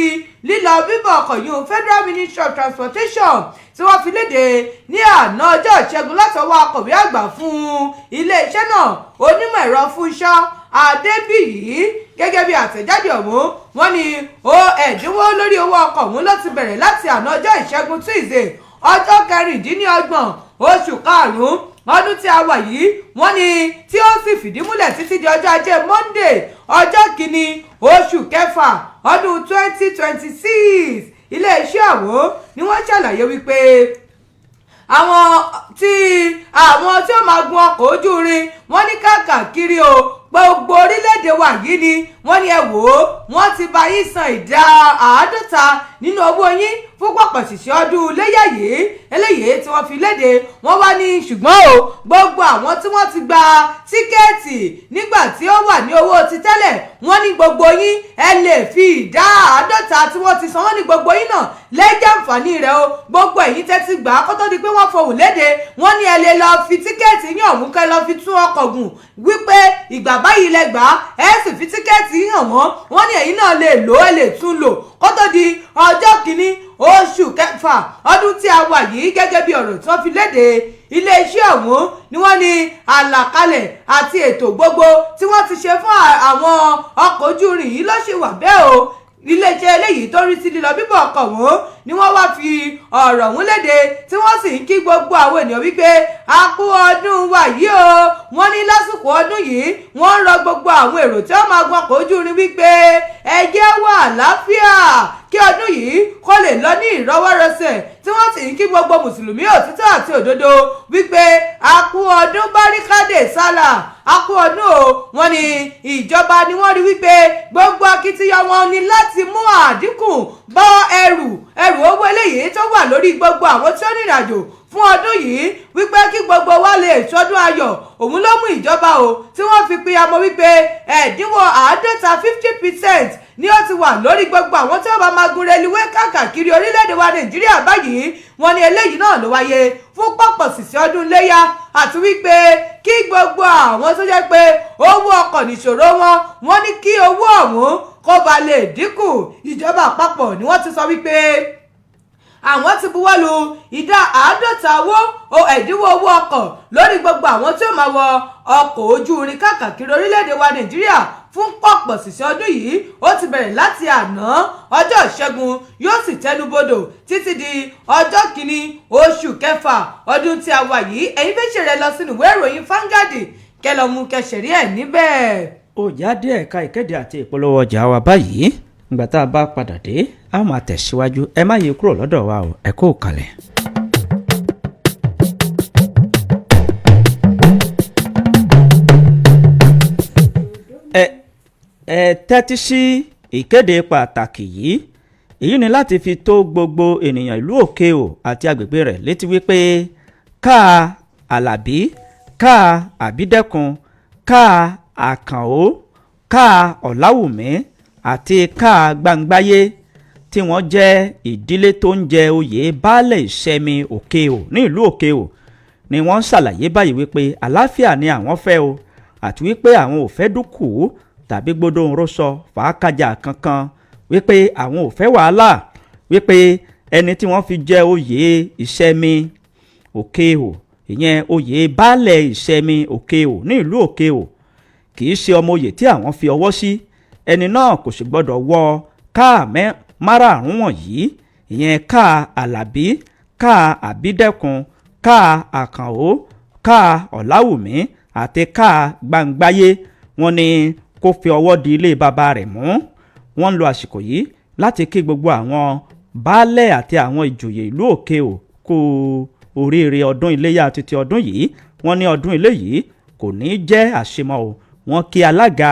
lílọ bíbọ̀ ọkọ̀ yìí, Federal Ministry of Transportation, tí wọ́n fi léde ní àná ọjọ́ Ìṣẹ́gun látọwọ́ akọ̀wé àgbà fún iléeṣẹ́ náà, onímọ̀ ẹ̀rọ Fúnṣọ́ Adébíyì. Gẹ́gẹ́ bí àtẹ̀jáde ọ̀hún, wọ́n ní ó ẹ̀dínwó lórí owó ọkọ̀ ọ̀hún ló ti bẹ̀rẹ̀ láti àná ọjọ́ Ìṣẹ́gun, Tuesday, ọjọ́ 26 oṣù karùn-ún ọdún tí a wà yìí. Wọ́n ní tí ó sì fìdí múlẹ̀ títí di ọjọ́ Ajé Monday, ọjọ́ 1 oṣù kẹfà ọdún 2026. Iléeṣẹ́ ọ̀hún ni wọ́n ṣàlàyé wípé àwọn tí ó máa gun ọkọ̀ ojú irin, wọ́n ní káàkiri o, gbogbo orílẹ̀-èdè wa yìí ni wọ́n ní, ẹ wò ó, wọ́n ti bá yín san ìdá 50 nínú owó yín fún pọ̀pọ̀ ṣìṣẹ́ ọdún iléyà yìí eléyìí tí wọ́n fi léde. Wọ́n wá ní ṣùgbọ́n o, gbogbo àwọn tí wọ́n ti gba tíkẹ́ẹ̀tì nígbà tí ó wà ní owó ti tẹ́lẹ̀, wọ́n ní gbogbo yín ẹ lè fi ìdá 50 tí wọ́n ti san. Wọ́n ní gbogbo yín náà lẹ́jẹ̀ àǹfààní rẹ̀ o. Gbogbo ẹ̀yin tẹ́ ti gbà á kó tó di pé wọ́n fohùn léde, wọ́n ní ẹ lè lọ fi tíkẹ́ẹ̀tì yín ọ̀hún kẹ́ lọ fi tún ọkọ̀ gùn, wípé ìgbà báyìí lẹ gbà á, ẹ sì fi tíkẹ́ẹ̀tì yín hàn wọ́n. Wọ́n ní ẹ̀yin náà lè lò ó, ẹ lè tún lò kó tó di ọjọ́ 1 oṣù kẹfà ọdún tí a wà yìí. Gẹ́gẹ́ bí ọ̀rọ̀ tí wọ́n fi léde, iléeṣẹ́ ọ̀hún ni wọ́n ní àlàkalẹ̀ àti ètò gbogbo tí wọ́n ti ṣe fún àwọn ọkọ̀ ojú irin yìí ló ṣì wà bẹ́ẹ̀ o. Iléeṣẹ́ eléyìí tó rí sí lílọ bíbọ̀ ọkọ̀ ọ̀hún ni wọ́n wá fi ọ̀rọ̀ ọ̀hún léde, tí wọ́n sì ń kí gbogbo àwọn ènìyàn wípé a kú ọdún wa yìí o. Wọ́n ní lásìkò ọdún yìí, wọ́n ń rọ gbogbo àwọn èrò tí wọ́n máa gun ọkọ̀ ojú irin wípé ẹ jẹ́ wà láfíà kí ọdún yìí kó lè lọ ní ìrọwọ́rọsẹ̀, tí wọ́n sì ń kí gbogbo mùsùlùmí òtítọ́ àti òdodo wípé a kú ọdún, báríkádè sálà, a kú ọdún o. Wọ́n ní ìjọba ni wọ́n rí wípé gbogbo akitiyan wọn ni láti mú àdínkù bá ẹrù owó eléyìí tó wà lórí gbogbo àwọn tí ó rìnrìn àjò fún ọdún yìí, wípé kí gbogbo wa lè ṣọdún ayọ̀. Òun ló mú ìjọba o tí wọ́n fi pìyàmọ́ wípé ẹ̀dínwó 50, 50%, ni ó ti wà lórí gbogbo àwọn tí wọ́n bá máa gun reluwé káàkiri orílẹ̀-èdè wa Nàìjíríà báyìí. Wọ́n ní eléyìí náà ló wáyé fún pọ̀pọ̀ sísí ọdún iléyà, àti wípé kí gbogbo àwọn tó jẹ́ pé owó ọkọ̀ nìṣòro wọn, wọ́n ní kí owó ọ̀hún kó ba lè dínkù. Ìjọba àpapọ̀ ni wọ́n ti sọ wípé àwọn ti buwọ́lu ìdá 50 owó ẹ̀dínwó owó ọkọ̀ lórí gbogbo àwọn tí ó máa wọ ọkọ̀ ojú irin káàkiri orílẹ̀-èdè wa Nàìjíríà fún pọ̀pọ̀ sísẹ́ ọdún yìí. Ó ti bẹ̀rẹ̀ láti àná ọjọ́ Ìṣẹ́gun, yóò sì tẹnubodò títí di ọjọ́ 1 oṣù kẹfà ọdún tí a wà yìí. Ẹ̀yin fẹ́ ṣèrè lọ sínú ìwé ìròyìn Vanguard kẹlọ́mù kẹsẹ̀rí ẹ̀ níbẹ̀. Ó jáde ẹ̀ka ìkéde àti ìpolówó ọjà wa báyìí. Ìgbà tá a bá padà dé, a máa tẹ̀síwájú. Ẹ má yí kúrò lọ́dọ̀ wa o, ẹ kó kalẹ̀. Ẹ tẹ́tí sí ìkéde pàtàkì yìí. Èyí ni láti fi tó gbogbo ènìyàn ìlú Òkè-Ò àti agbègbè rẹ̀ létí wípé káà Alábí, káà Àbídẹ́kun, káà Àkànó, káà Ọ̀làwùmí àti káà Gbàǹgbáyé, tí wọ́n jẹ́ ìdílé tó ń jẹ oyè baálẹ̀ Ìṣẹ́mi Òkè-Ò ní ìlú Òkè-Ò, ni wọ́n ń ṣàlàyé báyìí wípé àlàáfíà ni àwọn fẹ́ o, àti wípé àwọn ò fẹ́ dúkùú tàbí gbódòǹrosọ fàákàjà kankan. Wípé àwọn ò fẹ́ wàhálà, wípé ẹni tí wọ́n fi jẹ oyè Ìṣẹ́mi Òkèhò, ìyẹn oyè baálẹ̀ Ìṣẹ́mi Òkèhò ní ìlú Òkèhò, kì í ṣe ọmọ oyè tí àwọn fi ọwọ́ sí. Ẹni náà kò sì gbọ́dọ̀ wọ káà márààrún wọ̀nyí, ìyẹn káà Àlàbí, káà Àbídẹ́kun, káà Àkànó, káà Ọ̀làwùmí àti káà Gbàǹgbáyé. Wọ́n ní kó fi ọwọ́ di ilé bàbá rẹ̀ mú. Wọ́n ń lo àsìkò yìí láti kí gbogbo àwọn baálẹ̀ àti àwọn ìjòyè ìlú Òkèhò kú oríire ọdún iléyà títí ọdún yìí. Wọ́n ní ọdún ilé yìí kò ní í jẹ́ àṣemọ́ o. Wọ́n kí alága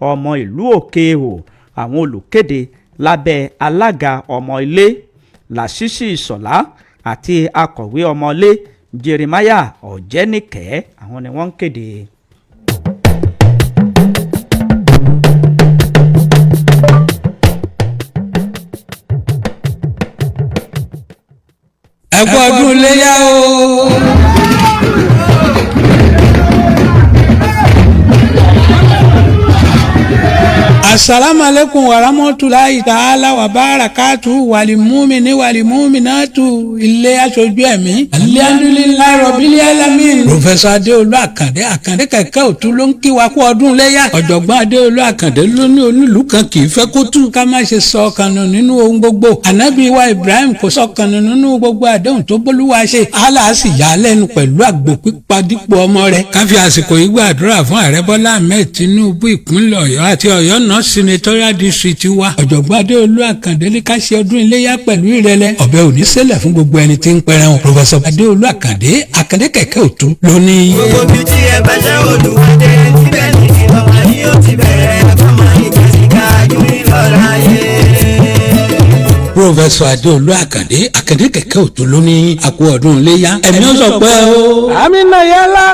ọmọ ìlú Òkèhò, àwọn olùkéde lábẹ́ alága ọmọ ilé Làṣìṣì Ìṣọ̀lá àti akọ̀wé ọmọlé Jeremiah Ọ̀jẹ́nìkẹ́. Àwọn ni wọ́n ń kéde. Ẹ kú ọdún iléyà o. Asalaamualeykum warahmatulahi ta'ala wa barakatu walimumini walimuminatu ilé aṣojú ẹ̀mí alihamdulilayi rabbil alamin. Professor Adéolú Àkàndé, Àkàndé kẹ̀kẹ́ òtún, ló ń kí wa kú ọdún léyà. Ọ̀jọ̀gbọ́n Adéolú Àkàndé ló ní onílù kan kì í fẹ́ kó tú, ká má ṣe sọ kànú nínú ohun gbogbo. Ànábì wa Ibrahim kò sọ kànú nínú gbogbo àdéhùn tó bólúwa ṣe. Allah sì yà á lẹ́nu pẹ̀lú àgbò pípa dípò ọmọ rẹ̀. Ká fi àsìkò yìí gbàdúrà fún Ààrẹ Bọ́lá Ahmed Tinubu, ìpínlẹ̀ Ọ̀yọ́ àti Ọ̀yọ́ North Senatorial District wa. Ọ̀jọ̀gbọ́n Adéolú Àkàndé ní ká ṣe ọdún iléyà pẹ̀lú ìrẹ̀lẹ̀. Ọ̀bẹ ò ní ṣẹlẹ̀ fún gbogbo ẹni tí ń pẹran o. Professor Adéolú Àkàndé, Àkàndé kẹ̀kẹ́ òtún lónìí. Gbogbo bíi tí ẹ bá ṣe olùwádé níbẹ̀ ní ìlọ́wà ni ó ti bẹ̀rẹ̀ kọ́mọ ìjẹ́síká yúrí lọ́la yé. Professor Adéolú Àkàndé, Àkàndé kẹ̀kẹ́ òtún lónìí, àkú ọdún iléyà, ẹ̀mí ó sọ pé o. Amina yálà.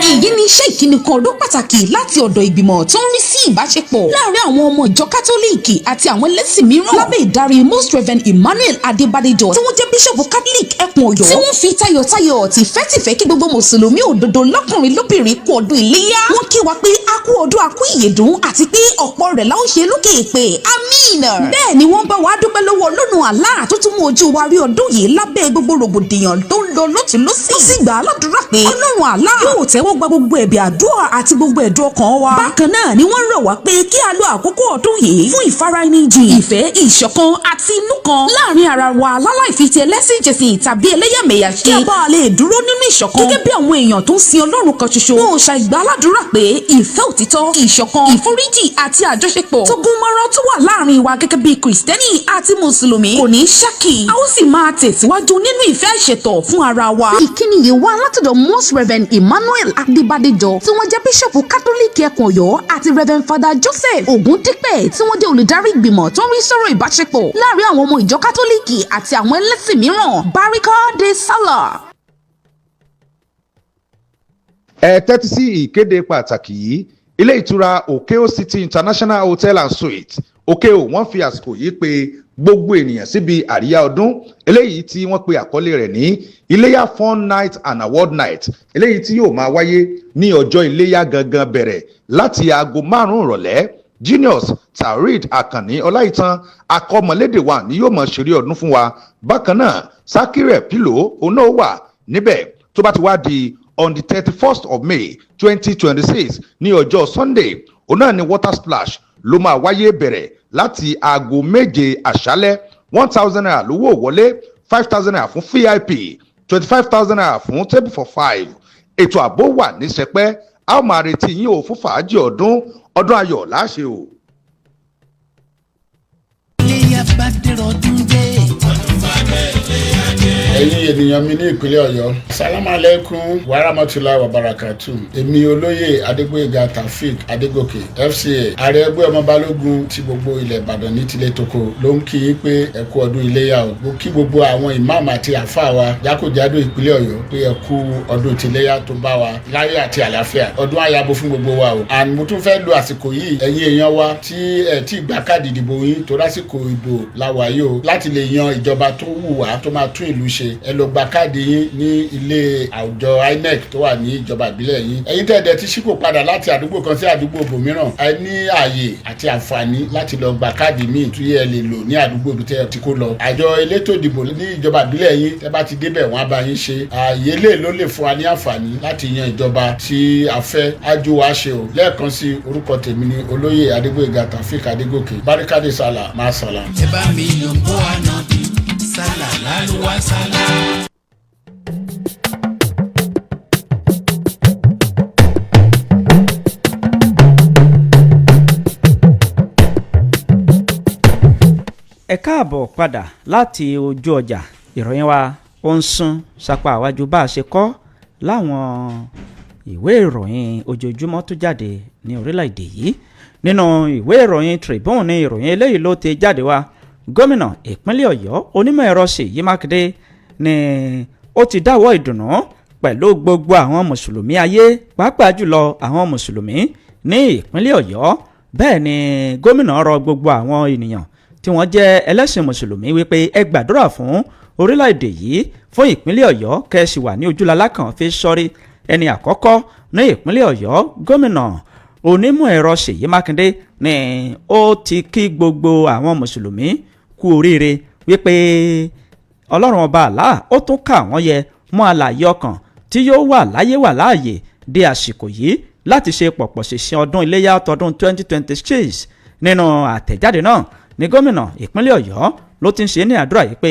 Èyí ni iṣẹ́ ìkíni kan ọdún pàtàkì láti ọ̀dọ̀ ìgbìmọ̀ tó ń rí sí ìbáṣepọ̀ láàrin àwọn ọmọ ìjọ Kátólíìkì àti àwọn ẹlẹ́sìn mìíràn lábẹ́ ìdarí Most Reverend Emmanuel Adébádéjọ, tí wọ́n jẹ́ bíṣọ̀bù Catholic ẹkùn Ọ̀yọ́, tí wọ́n fi tayọ̀tayọ̀ tìfẹ́tìfẹ́ kí gbogbo mùsùlùmí òdodo lọ́kùnrin lóbìnrin kú ọdún iléyá. Wọ́n kí wa pé a kú ọdún, a kú ìyèdún, àti pé ọ̀pọ̀ rẹ̀ la ó ṣe lókè èpè, àmín. Bẹ́ẹ̀ ni wọ́n bá wa dúpẹ́ lọ́wọ́ Ọlọ́run Allah tó tún mú ojú wa rí ọdún yìí lábẹ́ gbogbo rògbòdìyàn tó ń lọ lọ́tùn lósì. Ó sì gbà á ládùúrà pé Ọlọ́run Allah yóò tẹ́wọ́ gba gbogbo ẹ̀bẹ̀ àdúrà àti gbogbo ẹ̀dùn ọkàn wa. Bákan náà ni wọ́n rọ̀ wá pé kí a lo àkókò ọdún yìí fún ìfaraẹnijìn, ìfẹ́, ìṣọ̀kan àti inú kan láàrin ara wa, láláì fi ti ẹlẹ́sìn jẹ̀sìn tàbí ẹlẹ́yàmẹ̀yà ṣe, kí a bá lè dúró nínú ìṣọ̀kan gẹ́gẹ́ bí àwọn èèyàn tó ń sin Ọlọ́run kan ṣoṣo. Wọn ò ṣàìgbà aládùúrà pé ìfẹ́ òtítọ́, ìṣọ̀kan, ìforíjì àti àjọṣepọ̀ tó gún mọ́rán tó wà láàrin wa gẹ́gẹ́ bí Kìrìsìtẹ́nì àti Mùsùlùmí kò ní ṣákì, a ó sì máa tẹ̀síwájú nínú ìfẹ́ ìṣètò fún ara wa. Ìkíni yìí wá látọ̀dọ̀ Most Reverend Emmanuel Adébádéjọ, tí wọ́n jẹ́ bíṣọ̀pù Kátólíìkì ẹkùn Ọ̀yọ́, àti Reverend Father Joseph Ògúndípẹ̀, tí wọ́n jẹ́ olùdarí ìgbìmọ̀ tó ń rí sọ̀rọ̀ ìbáṣepọ̀ láàrin àwọn ọmọ ìjọ Kátólíìkì àti àwọn ẹlẹ́sìn mìíràn. Barika de Salah. Ẹ tẹ́tí sí ìkéde pàtàkì yìí. Ilé ìtura Òkèò City International Hotel and Suites, Òkèò, wọ́n fi àsìkò yìí pé gbogbo ènìyàn síbi àríyá ọdún eléyìí tí wọ́n pe àkọlé rẹ̀ ní Iléyà Fun Night and Award Night, eléyìí tí yóò máa wáyé ní ọjọ́ iléyà gangan, bẹ̀rẹ̀ láti aago 5 ìrọ̀lẹ́. Genius Taoreed Akànní Ọláìtàn akọ́mọlédè wa ni yóò máa ṣeré ọdún fún wa. Bákan náà, Sakire Pilo òun náà wà níbẹ̀. Tó bá ti wá di on the 31st of May 2026, ní ọjọ́ Sunday, òun náà ni water splash ló máa wáyé, bẹ̀rẹ̀ láti aago 7 àṣálẹ́. ₦1,000 lówó wọlé, ₦5,000 fún VIP, ₦25,000 fún table for five. Ètò ààbò wà ní sẹpẹ́. A ó máa retí yín o fún fàájì ọdún. Ọdún ayọ̀ láṣẹ o. Iléyá bá dẹ̀rọ̀ ọdún dé. Ẹ̀yin ènìyàn mi ní ìpínlẹ̀ Ọ̀yọ́, salamu alaikum warahmatulahi wabarakatu. Èmi olóyè Adégbóyèga Taofik Adégòkè, FCA, ààrẹ ẹgbẹ́ ọmọ balógun ti gbogbo ilẹ̀ Ìbàdàn ní tilé toko, ló ń kí yín pé ẹ kú ọdún iléyà o. Mo kí gbogbo àwọn ìmáàmù àti àfáà wa jákèjádò ìpínlẹ̀ Ọ̀yọ́ pé ẹ kú ọdún tiléyà tó bá wa láyé àti àlàáfíà. Ọdún àyàbò fún gbogbo wa o. And mo tún fẹ́ lo àsìkò yìí, ẹ̀yin èèyàn wa tí ẹ tí gba káàdì ìdìbò yín, tó lásìkò ìbò la wà yìí o, láti lè yan ìjọba tó wù wá, tó máa tún ìlú ṣe. Ẹ lọ gba káàdì yín ní ilé àwùjọ INEC tó wà ní ìjọba ìbílẹ̀ yín. Ẹ̀yin tẹ́ ẹ dẹ̀ ti ṣípò padà láti àdúgbò kan sí àdúgbò bòmíràn, ẹ ní ààyè àti àǹfààní láti lọ gba káàdì míì tí ẹ lè lò ní àdúgbò ibi tẹ́ ẹ ti kó lọ. Àjọ elétò ìdìbò ní ìjọba ìbílẹ̀ yín, tẹ́ bá ti débẹ̀, wọ́n á bá yín ṣe. Ààyè lè ló lè fún wa ní àǹfààní láti yan ìjọba tí a fẹ́ ájú wa ṣe o. Lẹ́ẹ̀kan sí, orúkọ tèmi ni Olóyè Adégbóyèga Taofik Adégòkè. Barikade sala máa sàlà. Ẹ bá mi yòǹbó ànábì sálà lálùwá sálà. Ẹ káàbọ̀ padà láti ojú ọjà. Ìròyìn wa ó ń sún sápá àwájú bá a ṣe kọ́ láwọn ìwé ìròyìn ojoojúmọ́ tó jáde ní orílẹ̀-èdè yìí. Nínú ìwé ìròyìn Tribune ní ìròyìn eléyìí ló ti jáde wá. Gómìnà ìpínlẹ̀ Ọ̀yọ́, onímọ̀ ẹ̀rọ Ṣèyí Mákindé, ni ó ti dáwọ́ ìdùnnú pẹ̀lú gbogbo àwọn mùsùlùmí ayé, pàápàá jùlọ àwọn mùsùlùmí ní ìpínlẹ̀ Ọ̀yọ́. Bẹ́ẹ̀ ni gómìnà rọ gbogbo àwọn ènìyàn tí wọ́n jẹ́ ẹlẹ́sìn mùsùlùmí wípé ẹ gbàdúrà fún orílẹ̀-èdè yìí, fún ìpínlẹ̀ Ọ̀yọ́, kẹ́sì wà ní ojúlalá kan fi sọ́rí. Ẹni àkọ́kọ́ ní ìpínlẹ̀ Ọ̀yọ́, gómìnà onímọ̀ ẹ̀rọ Ṣèyí Mákindé, ni ó ti kí gbogbo àwọn mùsùlùmí kú oríire wípé Ọlọ́run ọba àlá ó tún kà wọ́n yẹ mọ́ àlàyé ọkàn tí yóò wà láyé wà láàyè di àsìkò yìí láti ṣe pọ̀pọ̀ ṣìnṣìn ọdún iléyà tọdún 2026. Nínú àtẹ̀jáde náà ní gómìnà ìpínlẹ̀ Ọ̀yọ́ ló ti ń ṣe ní àdúrà yìí pé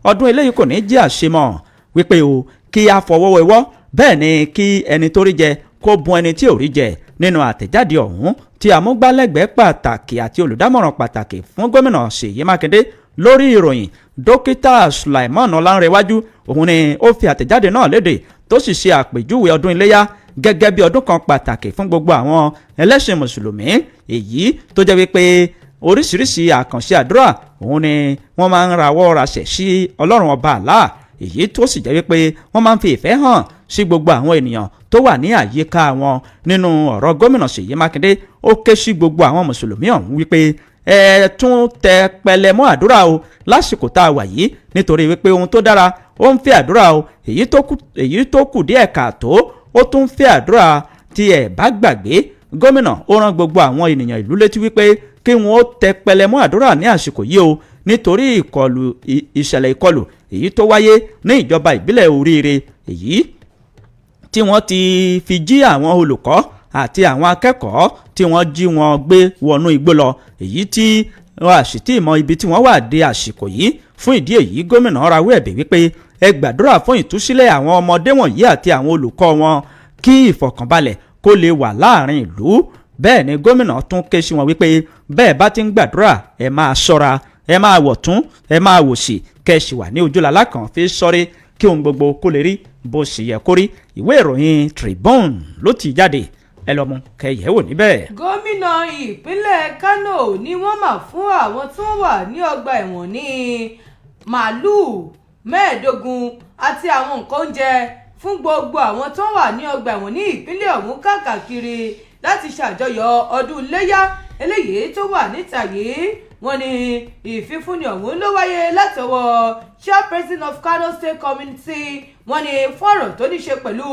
ọdún eléyìí kò ní jẹ́ àṣemọ̀, wípé o kí a fọwọ́ wẹwọ́, bẹ́ẹ̀ ni kí ẹni tó rí jẹ kó bùn ẹni tí ò rí jẹ. Nínú àtẹ̀jáde ọ̀hún tí amúgbálẹ́gbẹ̀ẹ́ pàtàkì àti olùdámọ̀ràn pàtàkì fún gómìnà Ṣèyí Mákindé lórí ìròyìn, Dókítà Sulaiman Ọlánrewájú, òun ni ó fi àtẹ̀jáde náà léde, tó sì ṣe àpèjúwe ọdún iléyà gẹ́gẹ́ bí ọdún kan pàtàkì fún gbogbo àwọn ẹlẹ́sìn mùsùlùmí, èyí tó jẹ́ wípé oríṣiríṣi àkànṣe àdúrà òun ni wọ́n máa ń rawọ́ rasẹ̀ sí Ọlọ́run ọba àlá, èyí tó sì jẹ́ wípé wọ́n máa ń fi ìfẹ́ hàn sí gbogbo àwọn ènìyàn tó wà ní àyíká wọn. Nínú ọ̀rọ̀ gómìnà Ṣèyí Mákindé, ó ké sí gbogbo àwọn mùsùlùmí ọ̀hún wípé ẹ tún tẹ pẹlẹ mọ́ àdúrà o lásìkò tá a wà yìí, nítorí wípé ohun tó dára ó ń fẹ́ àdúrà o, èyí tó kù díẹ̀ káàtó ó tún ń fẹ́ àdúrà. Tí ẹ bá gbàgbé, gómìnà ó rán gbogbo àwọn ènìyàn ìlú létí wípé kí wọn ó tẹ pẹlẹ mọ́ àdúrà ní àsìkò yìí o, nítorí ìkọlù ìṣẹ̀lẹ̀ ìkọlù èyí tó wáyé ní ìjọba ìbílẹ̀ Oríire, èyí tí wọ́n ti fi jí àwọn olùkọ́ àti àwọn akẹ́kọ̀ọ́ tí wọ́n jí wọn gbé wọnú igbó lọ, èyí tí wọ́n sì tí mọ ibi tí wọ́n wà dé àsìkò yìí. Fún ìdí èyí, gómìnà rawọ́ ẹ̀bẹ̀ wípé ẹ gbàdúrà fún ìtúsílẹ̀ àwọn ọmọdé wọ̀nyí àti àwọn olùkọ́ wọn, kí ìfọ̀kànbalẹ̀ kó lè wà láàrin ìlú. Bẹ́ẹ̀ ni gómìnà tún ké sí wọn wípé bẹ́ẹ̀ bá ti ń gbàdúrà, ẹ máa ṣọ́ra, ẹ máa wọ̀tún, ẹ máa wòsì, kẹ́ wà ní ojúlalá kan fi sọ́rí, kí ohun gbogbo kó lè rí bó sì yẹ kó rí. Ìwé ìròyìn Tribune ló ti jáde, ẹ lọ mú kẹyẹ wò níbẹ̀. Gómìnà ìpínlẹ̀ Kánò ni wọ́n mà fún àwọn tí wọ́n wà ní ọgbà ẹ̀wọ̀n ní màálùú 15 àti àwọn nǹkan oúnjẹ fún gbogbo àwọn tó wà ní ọgbà ẹ̀wọ̀n ní ìpínlẹ̀ ọ̀hún káàkiri láti ṣàjọyọ̀ ọdún iléyà eléyìí tó wà níta yìí. Wọ́n ní ìfífúnni ọ̀hún ló wáyé látọwọ́ chairperson of Kano State Community, wọ́n ní fọ́rọ̀ tó ní ṣe pẹ̀lú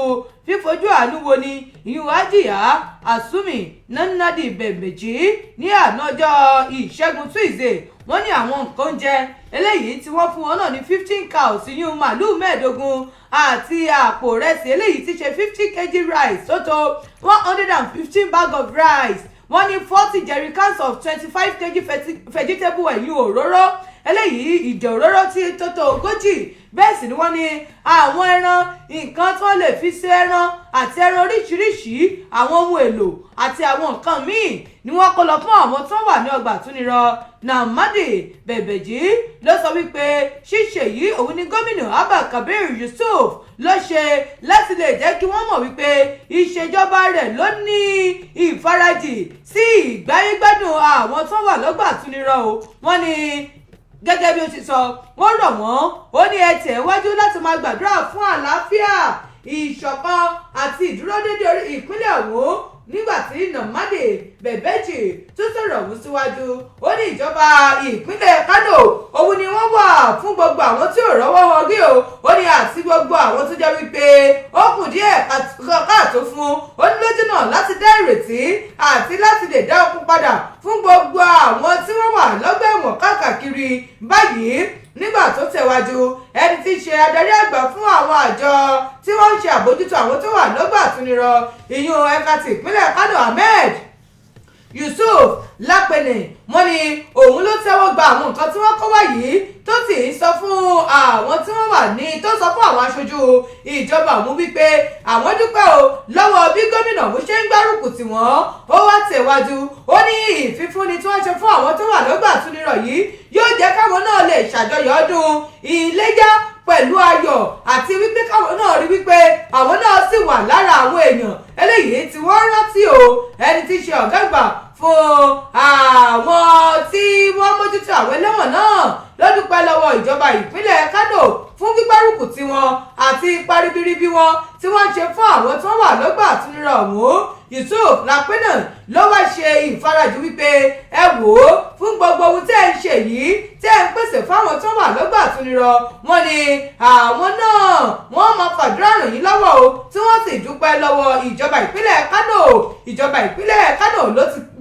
fífojú àánú wo ni ìyún Hajiya Asumi Nannadi Bẹ̀mẹ̀jì ní àná ọjọ́ Ìṣẹ́gun Tuesday. Wọ́n ní àwọn nǹkan oúnjẹ eléyìí tí wọ́n fún wọn náà ní 15 cows, ìyún màálùú 15, àti àpò rẹsì eléyìí tí ṣe 50 kg rice tó tó 115 bag of rice. Wọ́n ní 40 jerrycans of 25 kg vegetable, ẹ̀yìn òróró eléyìí ìdè òróró tí tó tó 40. Bẹ́ẹ̀ sì ni wọ́n ní àwọn ẹran, nǹkan tí wọ́n lè fi ṣe ẹran àti ẹran oríṣiríṣi, àwọn ohun èlò àti àwọn nǹkan míì ni wọ́n kó lọ fún àwọn tó wà ní ọgbà àtúnirọ. Namadi Bẹ̀bẹ̀jì ló sọ wípé ṣíṣe yìí òun ni gómìnà Abba Kabir Yusuf ló ṣe láti lè jẹ́ kí wọ́n mọ̀ wípé ìṣèjọba rẹ̀ ló ní ìfarajì sí ìgbáyégbádùn àwọn tó wà lọ́gbà àtúnirọ o. Wọ́n ní gẹ́gẹ́ bí ó ti sọ, wọ́n rọ̀ wọ́n, ó ní ẹ tẹ̀ wájú láti máa gbàdúrà fún àlàáfíà, ìṣọ̀kan àti ìdúródédé ìpínlẹ̀ ọ̀hún. Nígbà tí Nnamdi Bebeji tún sọ̀rọ̀ ọ̀hún síwájú, ó ní ìjọba ìpínlẹ̀ Kánò òun ni wọ́n wà fún gbogbo àwọn tí ò rọ́wọ́ họrí o. Ó ní àti gbogbo àwọn tó jẹ́ wípé ó kù díẹ̀ káàtó fún. Ó ní lójú náà láti dá ìrètí àti láti lè dá okun padà fún gbogbo àwọn tí wọ́n wà lọ́gbà ẹ̀wọ̀n káàkiri báyìí. Nígbà tó tẹ̀wájú, ẹni tí í ṣe adarí àgbà fún àwọn àjọ tí wọ́n ń ṣe àbójútó àwọn tó wà lọ́gbà àtúnirọ, ìyún ẹ̀ka ti ìpínlẹ̀ Kánò, Ahmed Yusuf Lápẹ̀nì, wọ́n ní òun ló tẹ́wọ́ gba àwọn nǹkan tí wọ́n kó wá yìí, tó sì ń sọ fún àwọn tí wọ́n wà ní, tó sọ fún àwọn aṣojú ìjọba òun wípé àwọn dúpẹ́ o lọ́wọ́ bí gómìnà òun ṣe ń gbárùkù tì wọ́n. Ó wá tẹ̀wájú, ó ní ìfífúnni tí wọ́n ṣe fún àwọn tó wà lọ́gbà àtúnirọ̀ yìí yóò jẹ́ káwọn náà lè ṣàjọyọ̀ ọdún Iléyá pẹ̀lú ayọ̀, àti wípé káwọn náà rí wípé àwọn náà sì wà lára àwọn èèyàn eléyìí tí wọ́n rántí o. Ẹni tí í ṣe ọ̀gá àgbà fún àwọn tí wọ́n mójútó àwọn ẹlẹ́wọ̀n náà ló dúpẹ́ lọ́wọ́ ìjọba ìpínlẹ̀ Kánò fún gbígbárùkù tiwọn àti ipa ribiribi wọn tí wọ́n ń ṣe fún àwọn tó wà lọ́gbà àtúnirọ̀ ọ̀hún. Yusuf Lápẹ́nà ló wá ṣe ìfarajì wípé ẹ wò ó, fún gbogbo ohun tẹ́ ẹ ń ṣe yìí, tẹ́ ẹ ń pèsè fáwọn tó wà lọ́gbà àtúnirọ̀, wọn ni àwọn náà wọ́n máa fàdúrà ràn yín lọ́wọ́ o, tí wọ́n sì dúpẹ́ lọ́wọ́ ìjọba ìpínlẹ̀ Kánò. Ìjọba ìpínlẹ̀ Kánò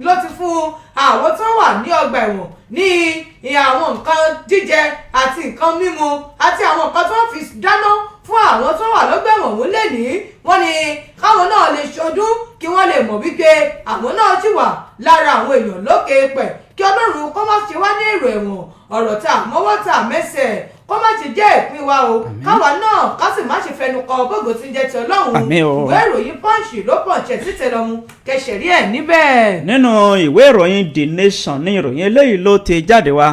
ló ti fún àwọn tó wà ní ọgbà ẹ̀wọ̀n ní àwọn nǹkan jíjẹ àti nǹkan mímu àti àwọn nǹkan tó ń fi dáná fún àwọn tó wà lọ́gbà ẹ̀wọ̀n ọ̀hún lẹ́nìí. Wọ́n ní káwọn náà lè ṣọdún, kí wọ́n lè mọ̀ wípé àwọn náà sì wà lára àwọn èèyàn lókè pẹ̀. Kí Ọlọ́run kó má ṣe wá ní èrò ẹ̀wọ̀n, ọ̀rọ̀ tá a mọ́wọ́ tá a mẹ́sẹ̀ kó má ṣe jẹ́ ìpín wa o, káwa náà ká sì má ṣe fẹnu kọ. Bógo tí ń jẹ́ ti Ọlọ́run. Àmín o. Ìwé ìròyìn Punch ló pọ̀nṣẹ̀ títẹ̀ lọ́mú kẹsẹ̀ rí ẹ̀ níbẹ̀. Nínú ìwé ìròyìn The Nation ní ìròyìn eléyìí ló ti jáde wá.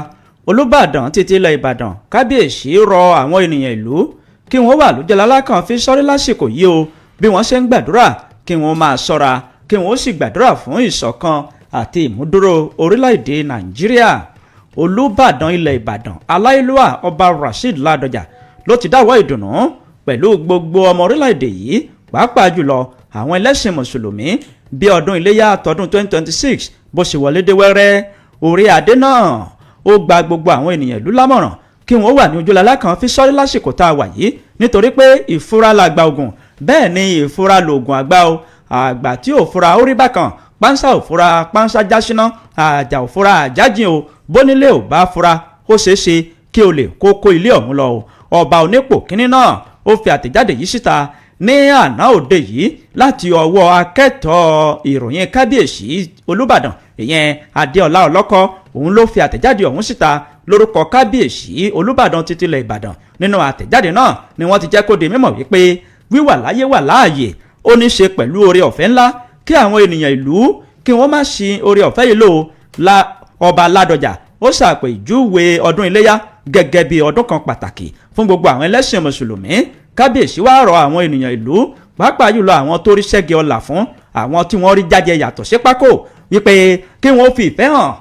Olùbàdàn títí ilẹ̀ Ìbàdàn, kábíyèsí, rọ àwọn ènìyàn ìlú kí wọ́n wà lójú alákàn fi sọ́rí lásìkò yìí o. Bí wọ́n ṣe ń gbàdúrà, kí wọ́n máa ṣọ́ra, kí wọ́n sì gbàdúrà fún ìṣọ̀kan àti ìmúdúró orílẹ̀-èdè Nàìjíríà. Olùbàdàn ilẹ̀ Ìbàdàn, aláìlúwà Ọba Rasheed Ládọjà, ló ti dáwọ́ ìdùnnú pẹ̀lú gbogbo ọmọ orílẹ̀-èdè yìí, pàápàá jùlọ àwọn ẹlẹ́sìn mùsùlùmí, bí ọdún iléyà tọdún 2026 bó ṣe wọlé dé wẹ́rẹ́. Orí adé náà ó gba gbogbo àwọn ènìyàn ìlú lámọ̀ràn kí wọ́n wà ní ojúlálá kan fi sọ́rí lásìkò tá a wà yìí, nítorí pé ìfura làgbà ògùn, bẹ́ẹ̀ ni ìfura lògùn àgbà o. Àgbà tí ò fura, ó rí bákan. Pánsá ò fura, pánsá jásíná. Àjà ò fura, àjájìn o. Bónílé ò bá fura, ó ṣeé ṣe kí o lè kó kó ilé ọ̀hún lọ o. Ọba onípò kínní náà ó fi àtẹ̀jáde yìí síta ní àná òde yìí láti ọwọ́ akẹ́tọ̀ọ́ ìròyìn kábíyèsí Olùbàdàn, ìyẹn Adéọlá Ọlọ́kọ́. Òun ló fi àtẹ̀jáde ọ̀hún síta lórúkọ kábíyèsí Olùbàdàn títí ilẹ̀ Ìbàdàn. Nínú àtẹ̀jáde náà ni wọ́n ti jẹ́ kó di mímọ̀ wípé wíwà láyé, wà láàyè, ó ní ṣe pẹ̀lú oore ọ̀fẹ́ ńlá, kí àwọn ènìyàn ìlú kí wọ́n má ṣi oore ọ̀fẹ́ yìí lò. La Ọba Ládọjà ó ṣàpèjúwe ọdún iléyá gẹ́gẹ́ bí ọdún kan pàtàkì fún gbogbo àwọn ẹlẹ́sìn mùsùlùmí. Kábíyèsí wá rọ àwọn ènìyàn ìlú, pàápàá jùlọ àwọn tó rí ṣẹ́gi ọlà fún, àwọn tí wọ́n rí jájẹ yàtọ̀ sí pákó, wípé kí wọ́n fi ìfẹ́ hàn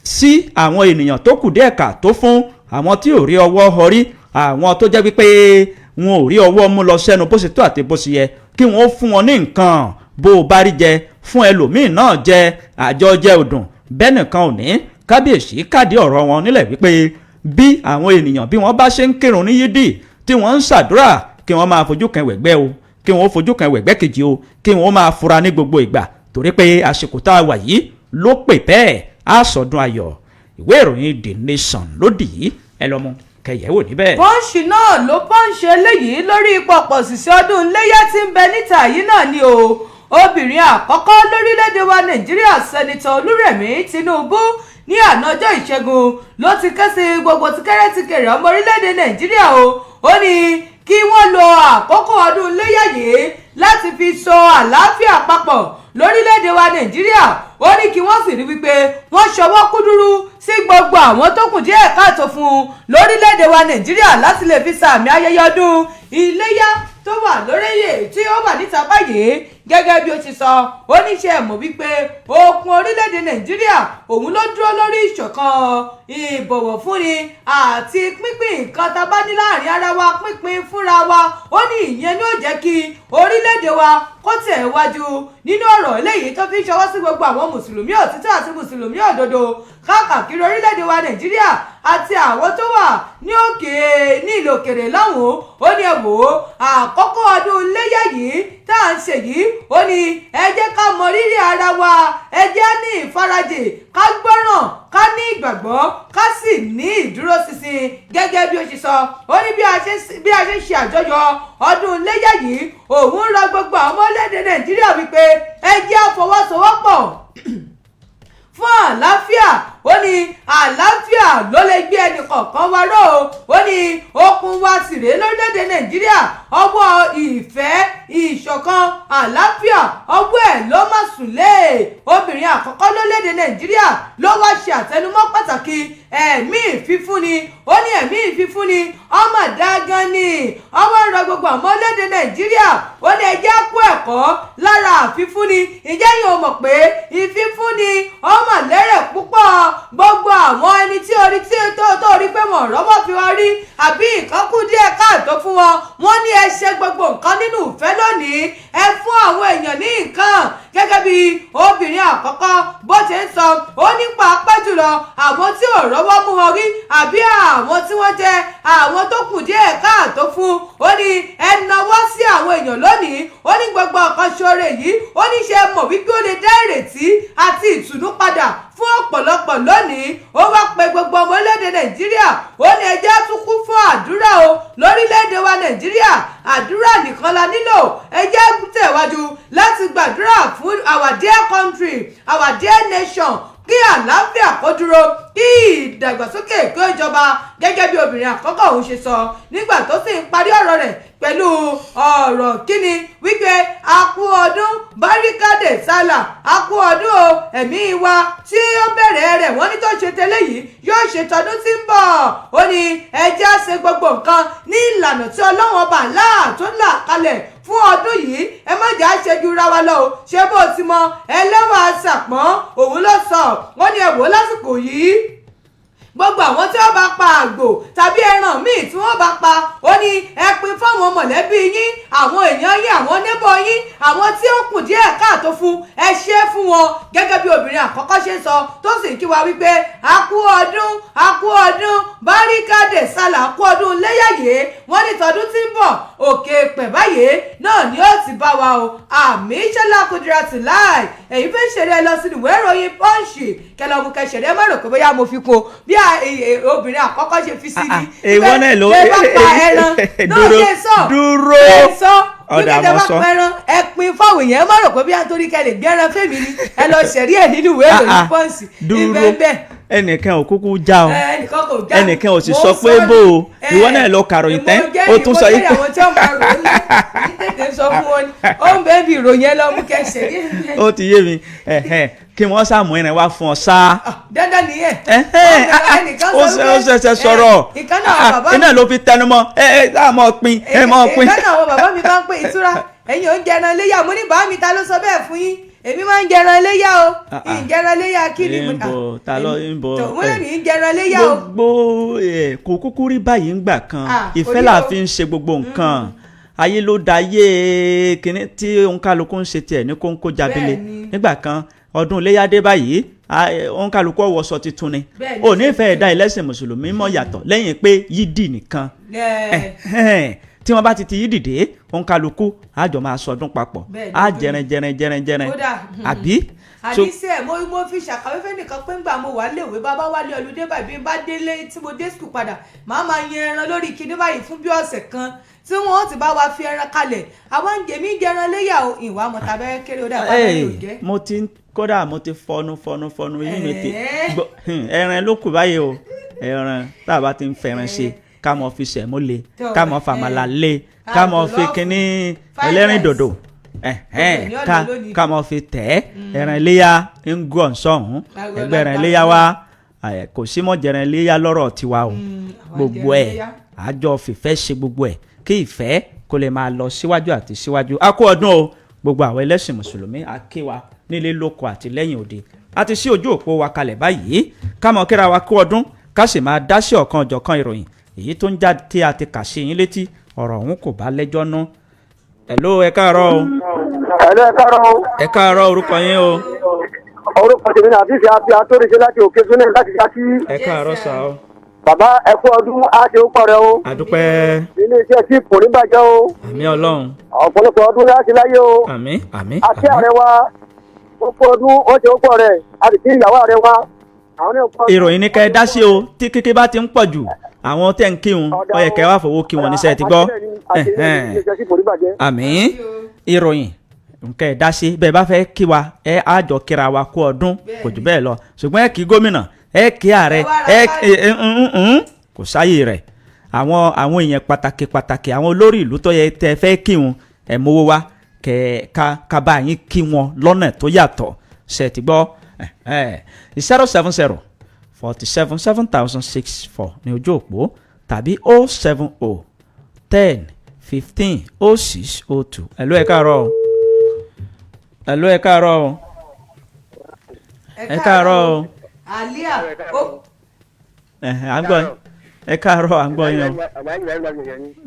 sí àwọn ènìyàn tó kù díẹ̀ ká tó fún, àwọn tí ò rí ọwọ́ họrí, àwọn tó jẹ́ wípé wọn ò rí ọwọ́ mú lọ sẹ́nu bó ṣe tó àti bó ṣe yẹ, kí wọ́n fún wọn ní nǹkan. Bó o bá rí jẹ, fún ẹlòmíín náà jẹ. Àjọ jẹ òdùn bẹ́ẹ̀ nìkan ò ní. Kábíyèsí kádìí ọ̀rọ̀ wọn nílẹ̀ wípé bí àwọn ènìyàn bí wọ́n bá ṣe ń kírun ní yídì, tí wọ́n ń ṣàdúrà, kí wọ́n máa fojú kan wẹ̀gbẹ́ o, kí wọ́n fojú kan wẹ̀gbẹ́ kejì o, kí wọ́n máa fura ní gbogbo ìgbà, torí pé àsìkò tá a wà yìí ló pè bẹ́ẹ̀. Á sọdún ayọ̀. Ìwé ìròyìn The Nation lódì yìí, ẹ lọ́mú kẹyẹ̀wò níbẹ̀. Punch náà ló punch eléyìí lórí pọ̀pọ̀ sísẹ́ ọdún iléyà tí ń bẹ níta yìí náà ni o. Obìnrin àkọ́kọ́ lórílẹ̀‐èdè wa Nàìjíríà, Senator Olúrẹ̀mí Tinubu, ní àná ọjọ́ Ìṣẹ́gun ló ti ké sí gbogbo tìkẹ́rẹ́tìkẹ̀rẹ̀ ọmọ orílẹ̀‐èdè Nàìjíríà o. Ó ní kí wọ́n lo àkókò ọdún iléyà yìí láti fi so àlàáfíà papọ̀ lórílẹ̀‐èdè wa Nàìjíríà. Ó ní kí wọ́n sì rí wípé wọ́n ṣọwọ́ kúdúrú sí gbogbo àwọn tó kù díẹ̀ káàtó fún un lórílẹ̀‐èdè wa Nàìjíríà, láti lè fi sàmì ayẹyẹ ọdún iléyà tó wà lóríyè tí ó wà níta báyìí. Gẹ́gẹ́ bí ó ti sọ, ó ní ṣe mọ̀ wípé okun orílẹ̀-èdè Nàìjíríà òun ló dúró lórí ìṣọ̀kan, ìbọ̀wọ̀ fúnni àti pínpín nǹkan tá a bá ní láàrin ara wa, pínpín fúnra wa. Ó ní ìyẹn ni ó jẹ́ kí orílẹ̀-èdè wa kó Kó tẹ̀ wájú nínú ọ̀rọ̀ eléyìí tó fi ń ṣọwọ́ sí gbogbo àwọn mùsùlùmí òtítọ́ àti mùsùlùmí òdodo káàkiri orílẹ̀-èdè wa Nàìjíríà àti àwọn tó wà ní òkè ní ìlú òkèrè lọ́hùn-ún, ó ní, ẹ wò ó, àkọ́kọ́ ọdún iléyà yìí tá à ń ṣe yìí, ó ní ẹ jẹ́ ká mọ rírì ara wa, ẹ jẹ́ ní ìfarajì, ká gbọ́ràn, ká ní ìgbàgbọ́, ká sì ní ìdúróṣinṣin. Gẹ́gẹ́ bí ó ṣe sọ, ó ní bí a ṣe ń ṣe àjọyọ̀ ọdún iléyà yìí, òun ń rọ gbogbo àwọn ọmọ orílẹ̀-èdè Nàìjíríà wípé ẹ jẹ́ á fọwọ́sowọ́pọ̀ fún àlàáfíà. Ó ní àlàáfíà ló lè gbé ẹnì kọ̀ọ̀kan wa ró o. Ó ní okun wa sì rèé lórílẹ̀‐èdè Nàìjíríà, ọwọ́ ìfẹ́, ìṣọ̀kan, àlàáfíà, ọwọ́ ẹ̀ ló má sùn lé. Obìnrin àkọ́kọ́ lórílẹ̀‐èdè Nàìjíríà ló wá ṣe àtẹnumọ́ pàtàkì ẹ̀mí ìfífúnni. Ó ní ẹ̀mí ìfífúnni ọmọ dágan ni. Ọmọ ń rọ gbogbo ọmọ orílẹ̀-èdè Nàìjíríà, ó ní ẹ jẹ́ á kó ẹ̀kọ́ lára àfífúnni. Ìjẹ́ yìí, ó mọ̀ pé ìfífúnni ọmọ lérè púpọ̀? Gbogbo àwọn ẹni tí orí tí tó rí pé wọn rọ́wọ́ fi wọn rí àbí nǹkan kù díẹ̀ káàtó fún wọn, wọ́n ní ẹ ṣe gbogbo nǹkan nínú ìfẹ́ lónìí, ẹ fún àwọn èèyàn ní nǹkan. Gẹ́gẹ́ bí obìnrin àkọ́kọ́ bó ṣe ń sọ, ó ní pàápàá jùlọ àwọn tí ò rọ́wọ́ mú wọn rí àbí àwọn tí wọ́n jẹ́ àwọn tó kù díẹ̀ káàtó fún, ó ní ẹ nawọ́ sí àwọn èèyàn lónìí. Ó ní gbogbo ọ̀kan ṣoore yìí, ó ní ṣe mọ̀ wípé ó lè dá ìrètí àti ìtùnú padà fún ọ̀pọ̀lọpọ̀ lónìí. Ó wá pe gbogbo ọmọ orílẹ̀-èdè Nàìjíríà, ó ní ẹ jẹ́ á tún kún fún àdúrà o lórílẹ̀-èdè wa Nàìjíríà. Àdúrà nìkan la nílò. Ẹ jẹ́ tẹ̀wájú láti gbàdúrà fún our dear country, our dear nation, kí àlàáfíà kó dúró, kí ìdàgbàsókè kí ó jọba. Gẹ́gẹ́ bí obìnrin àkọ́kọ́ òun ṣe sọ nígbà tó sì ń parí ọ̀rọ̀ rẹ̀ pẹ̀lú ọ̀rọ̀ kíni wípé a kú ọdún, barka da sallah, a kú ọdún o. Ẹ̀mí wa tí ó bẹ̀rẹ̀ rẹ̀, wọ́n ní tó ṣe tẹ́lẹ̀ yìí yóò ṣe tọdún tí ń bọ̀. Ó ní ẹ jẹ́ á ṣe gbogbo nǹkan ní ìlànà tí Ọlọ́run ọba láà tó là kalẹ̀ fún ọdún yìí. Ẹ má jà á ṣe ju ra wa lọ o. Ṣé bó ti mọ ẹlẹ́wọ̀n àṣàpọ̀n òun ló sọ. Wọ́n ní ẹ wò ó, lásìkò yìí, gbogbo àwọn tí wọ́n bá pa àgbò tàbí ẹran míì tí wọ́n bá pa, ó ní ẹ pín fáwọn mọ̀lẹ́bí yín, àwọn èèyàn yín, àwọn neighbour yín, àwọn tí ó kù díẹ̀ káàtó fún, ẹ ṣe é fún wọn. Gẹ́gẹ́ bí obìnrin àkọ́kọ́ ṣe ń sọ, tó sì ń kí wa wípé a kú ọdún, a kú ọdún, barka da sallah, a kú ọdún léyàyé. Wọ́n ní tọdún tí ń bọ̀, òkè pẹ̀ báyìí náà ni ó ti bá wa o. Àmì ṣẹlá kùdìrátì láì èyí fẹ́ ṣeré ẹ lọ sínú ìwé ìròyìn Punch kẹlẹ́mú kẹsẹ̀rẹ́. Má rò pé bóyá mo fi kún bí obìnrin àkọ́kọ́ ṣe fi sí ni. Ìwọ náà ló ṣe bá pa ẹran náà ṣe sọ dúró. Ṣe sọ Ọ̀dà, wípé tẹ mo bá sọ. pa ẹran, ẹ pín fáwọn èèyàn. Ẹ má rò pé bí àtòrí kẹ lè gbé ẹran fèmí ni. Ẹ lọ ṣẹ̀rí ẹ̀ nínú ìwé ìròyìn Punch. Dúró. Ibẹ̀ bẹ́ẹ̀. Ẹnìkan ò kúkú já o. Ẹnìkan kò já. Ẹnìkan ò sì Mo sọ ń pé sọ bò ó. ni. Ìwọ náà lọ kàròyìn tẹ́ Mo jẹ́ ó tún sọ mo yìí. jẹ́ àwọn tí wọ́n máa rò ó lé ní tètè sọ fún wọn ni ó ń bẹ́ẹ̀ bí ìròyìn ẹ lọ mú kẹsẹ̀ rí ẹ̀. Ó ti yé mi. Ẹ̀hẹ́n, kí wọ́n sàmú ẹran wá fún ọ sáá. Dandan nìyẹn. Ẹ̀hẹ́n, Ẹnìkan ó sọ ṣe ó wípé, ṣẹ̀ṣẹ̀ sọ̀rọ̀. ìkan náà bàbá Iná ló fi tẹnumọ́ ẹ ẹ tá a mọ̀ pin, ẹ mọ̀ pin. Ìkan náà àwọn bàbá mi bá ń pè ìtura, ẹ̀yin ò ń jẹran iléyà. Mo ní, bàá mi, ta ló sọ bẹ́ẹ̀ fún yín? Èmi máa ń jẹran iléyà o. Ah, ah. Ìjẹran iléyà kí ni? Ń bọ̀, ta ló ń bọ̀? Tó wọ́n lè ní ń jẹran iléyà o. Gbogbo ẹ kò kúkú rí báyìí ń gbà kan. Ah, Ìfẹ́ kò rí là o. fi ń ṣe gbogbo nǹkan. Ayé ló da ayé kínní tí òǹkàlùkù ń ṣe tiẹ̀ ní kóńkó jábílẹ̀. Nígbà kan, ọdún iléyá dé báyìí, òǹkàlùkù ọ̀wọ́sọ tuntun ni. Ò ní fẹ́ ẹ̀dá ẹlẹ́sìn mùsùlùmí mọ̀ yàtọ̀ lẹ́yìn pé yídì nìkan. Ẹ̀hẹ́n, tí wọ́n bá ti ti yídì dé, òǹkàlùkù àjọ máa sọdún papọ̀. Á jẹrin jẹrin jẹrin jẹrin. Kódà, àbí? So- Àníṣe mo fi ṣàkàwé fẹ́ nìkan pé ńgbà mo wà léèwé, bàbá wálé ọlùdé báyìí, bí n bá délé tí mo dé school padà, màá máa yan ẹran lórí kinní báyìí fún bí ọ̀sẹ̀ kan tí wọ́n ti bá wa fi ẹran kalẹ̀. Àwọn ń jẹ mí ń jẹran léyà o. Ìwà mọ̀tàbẹ́ kéré ó dà bá mi ò jẹ́. Mo ti ń kódà mo ti fọnu fọnu fọnu yín mi ti gbọ́ ẹran ló kù báyìí o. Ẹran tá a bá ti ń fẹran ṣe, ká mọ fi sẹ̀mó le, ká mọ fàmàlà le, ká mọ fi jollof, kínní fried ẹlẹ́rìn rice. dòdò, ẹ̀hẹ́n, Gbogbo ẹ̀ ní ká ọ̀dọ̀ lónìí. ká mọ fi tẹ̀ ẹ́. Ẹran iléyà ń gọ̀ sọ̀hún. Lágbo Ẹgbẹ́ ẹran lágbára. iléyà wa ẹ̀, kò sí mọ́ jẹran iléyà lọ́rọ̀ tiwa o. Àwa Gbogbo jẹran ẹ̀ iléyá. àjọ fìfẹ́ ṣe gbogbo ẹ̀ kí ìfẹ́ kó lè máa lọ síwájú àti síwájú. A kú ọdún o, gbogbo àwọn ẹlẹ́sìn mùsùlùmí, a kí wa nílé lóko àti lẹ́yìn òde. A ti sí ojú òpó wa kalẹ̀ báyìí ká mọ̀ kíra wa kú ọdún, ká sì máa dá sí ọ̀kan ọ̀jọ̀kan ìròyìn èyí tó ń jáde tí a ti kà sí yín létí. Ọ̀rọ̀ ọ̀hún kò bá lẹ́jọ́ nú. Hello, ẹ káàárọ̀ o. Hello, ẹ káàárọ̀ o. Ẹ káàárọ̀, orúkọ yín o. Orúkọ tèmi náà àfíìsì àfi àtòrìṣe láti òkè súnlẹ̀ láti ṣáṣí. Ẹ káàárọ̀ sà o. Bàbá, ẹ kú ọdún, á ṣe ó pọ̀ rẹ o. Àdúpẹ́. Ilé iṣẹ́ tí kò ní bàjẹ́ o. Àmín Ọlọ́run. Ọ̀pọ̀lọpọ̀ ọdún láti láyé o. Àmín, àmín. Àti ààrẹ wa, ó kú ọdún, ó ṣe ó pọ̀ rẹ̀. A sì kí ìyàwó ààrẹ wa. Àwọn náà kú ọdún. Ìròyìn ní ká ẹ dá sí o. Tí kíkí bá ti ń pọ̀ jù, àwọn tẹ̀ ń kírun, ó yẹ kẹ́ wá fowó kí wọn níṣẹ́ ti gbọ́. Àti ilé iṣẹ́ tí kò ní bàjẹ́. Àmín. Ìròyìn nǹkan ẹ̀ dá sí bẹ́ẹ̀ bá fẹ́ kí wa, ẹ á jọ kíra wa kú ọdún, kò jù bẹ́ẹ̀ lọ. Ṣùgbọ́n ẹ kí gómìnà, ẹ kí ààrẹ, ẹ kò sáyè rẹ̀. Àwọn èèyàn pàtàkì pàtàkì, àwọn olórí ìlú tó yẹ tẹ fẹ́ kí wọn, ẹ mówó wá kẹ ká bá yín kí wọn lọ́nà tó yàtọ̀ ṣe ti gbọ́. 070 47 7064 ní ojú òpó tàbí 070 10 15 06 02. Hello, ẹ káàárọ̀ o. Hello, ẹ káàárọ̀ o. Ẹ káàárọ̀ o. Àlíà ó. Ẹ̀hẹ̀, à ń gbọ́ yín. Ẹ káàárọ̀, à ń gbọ́ yín o.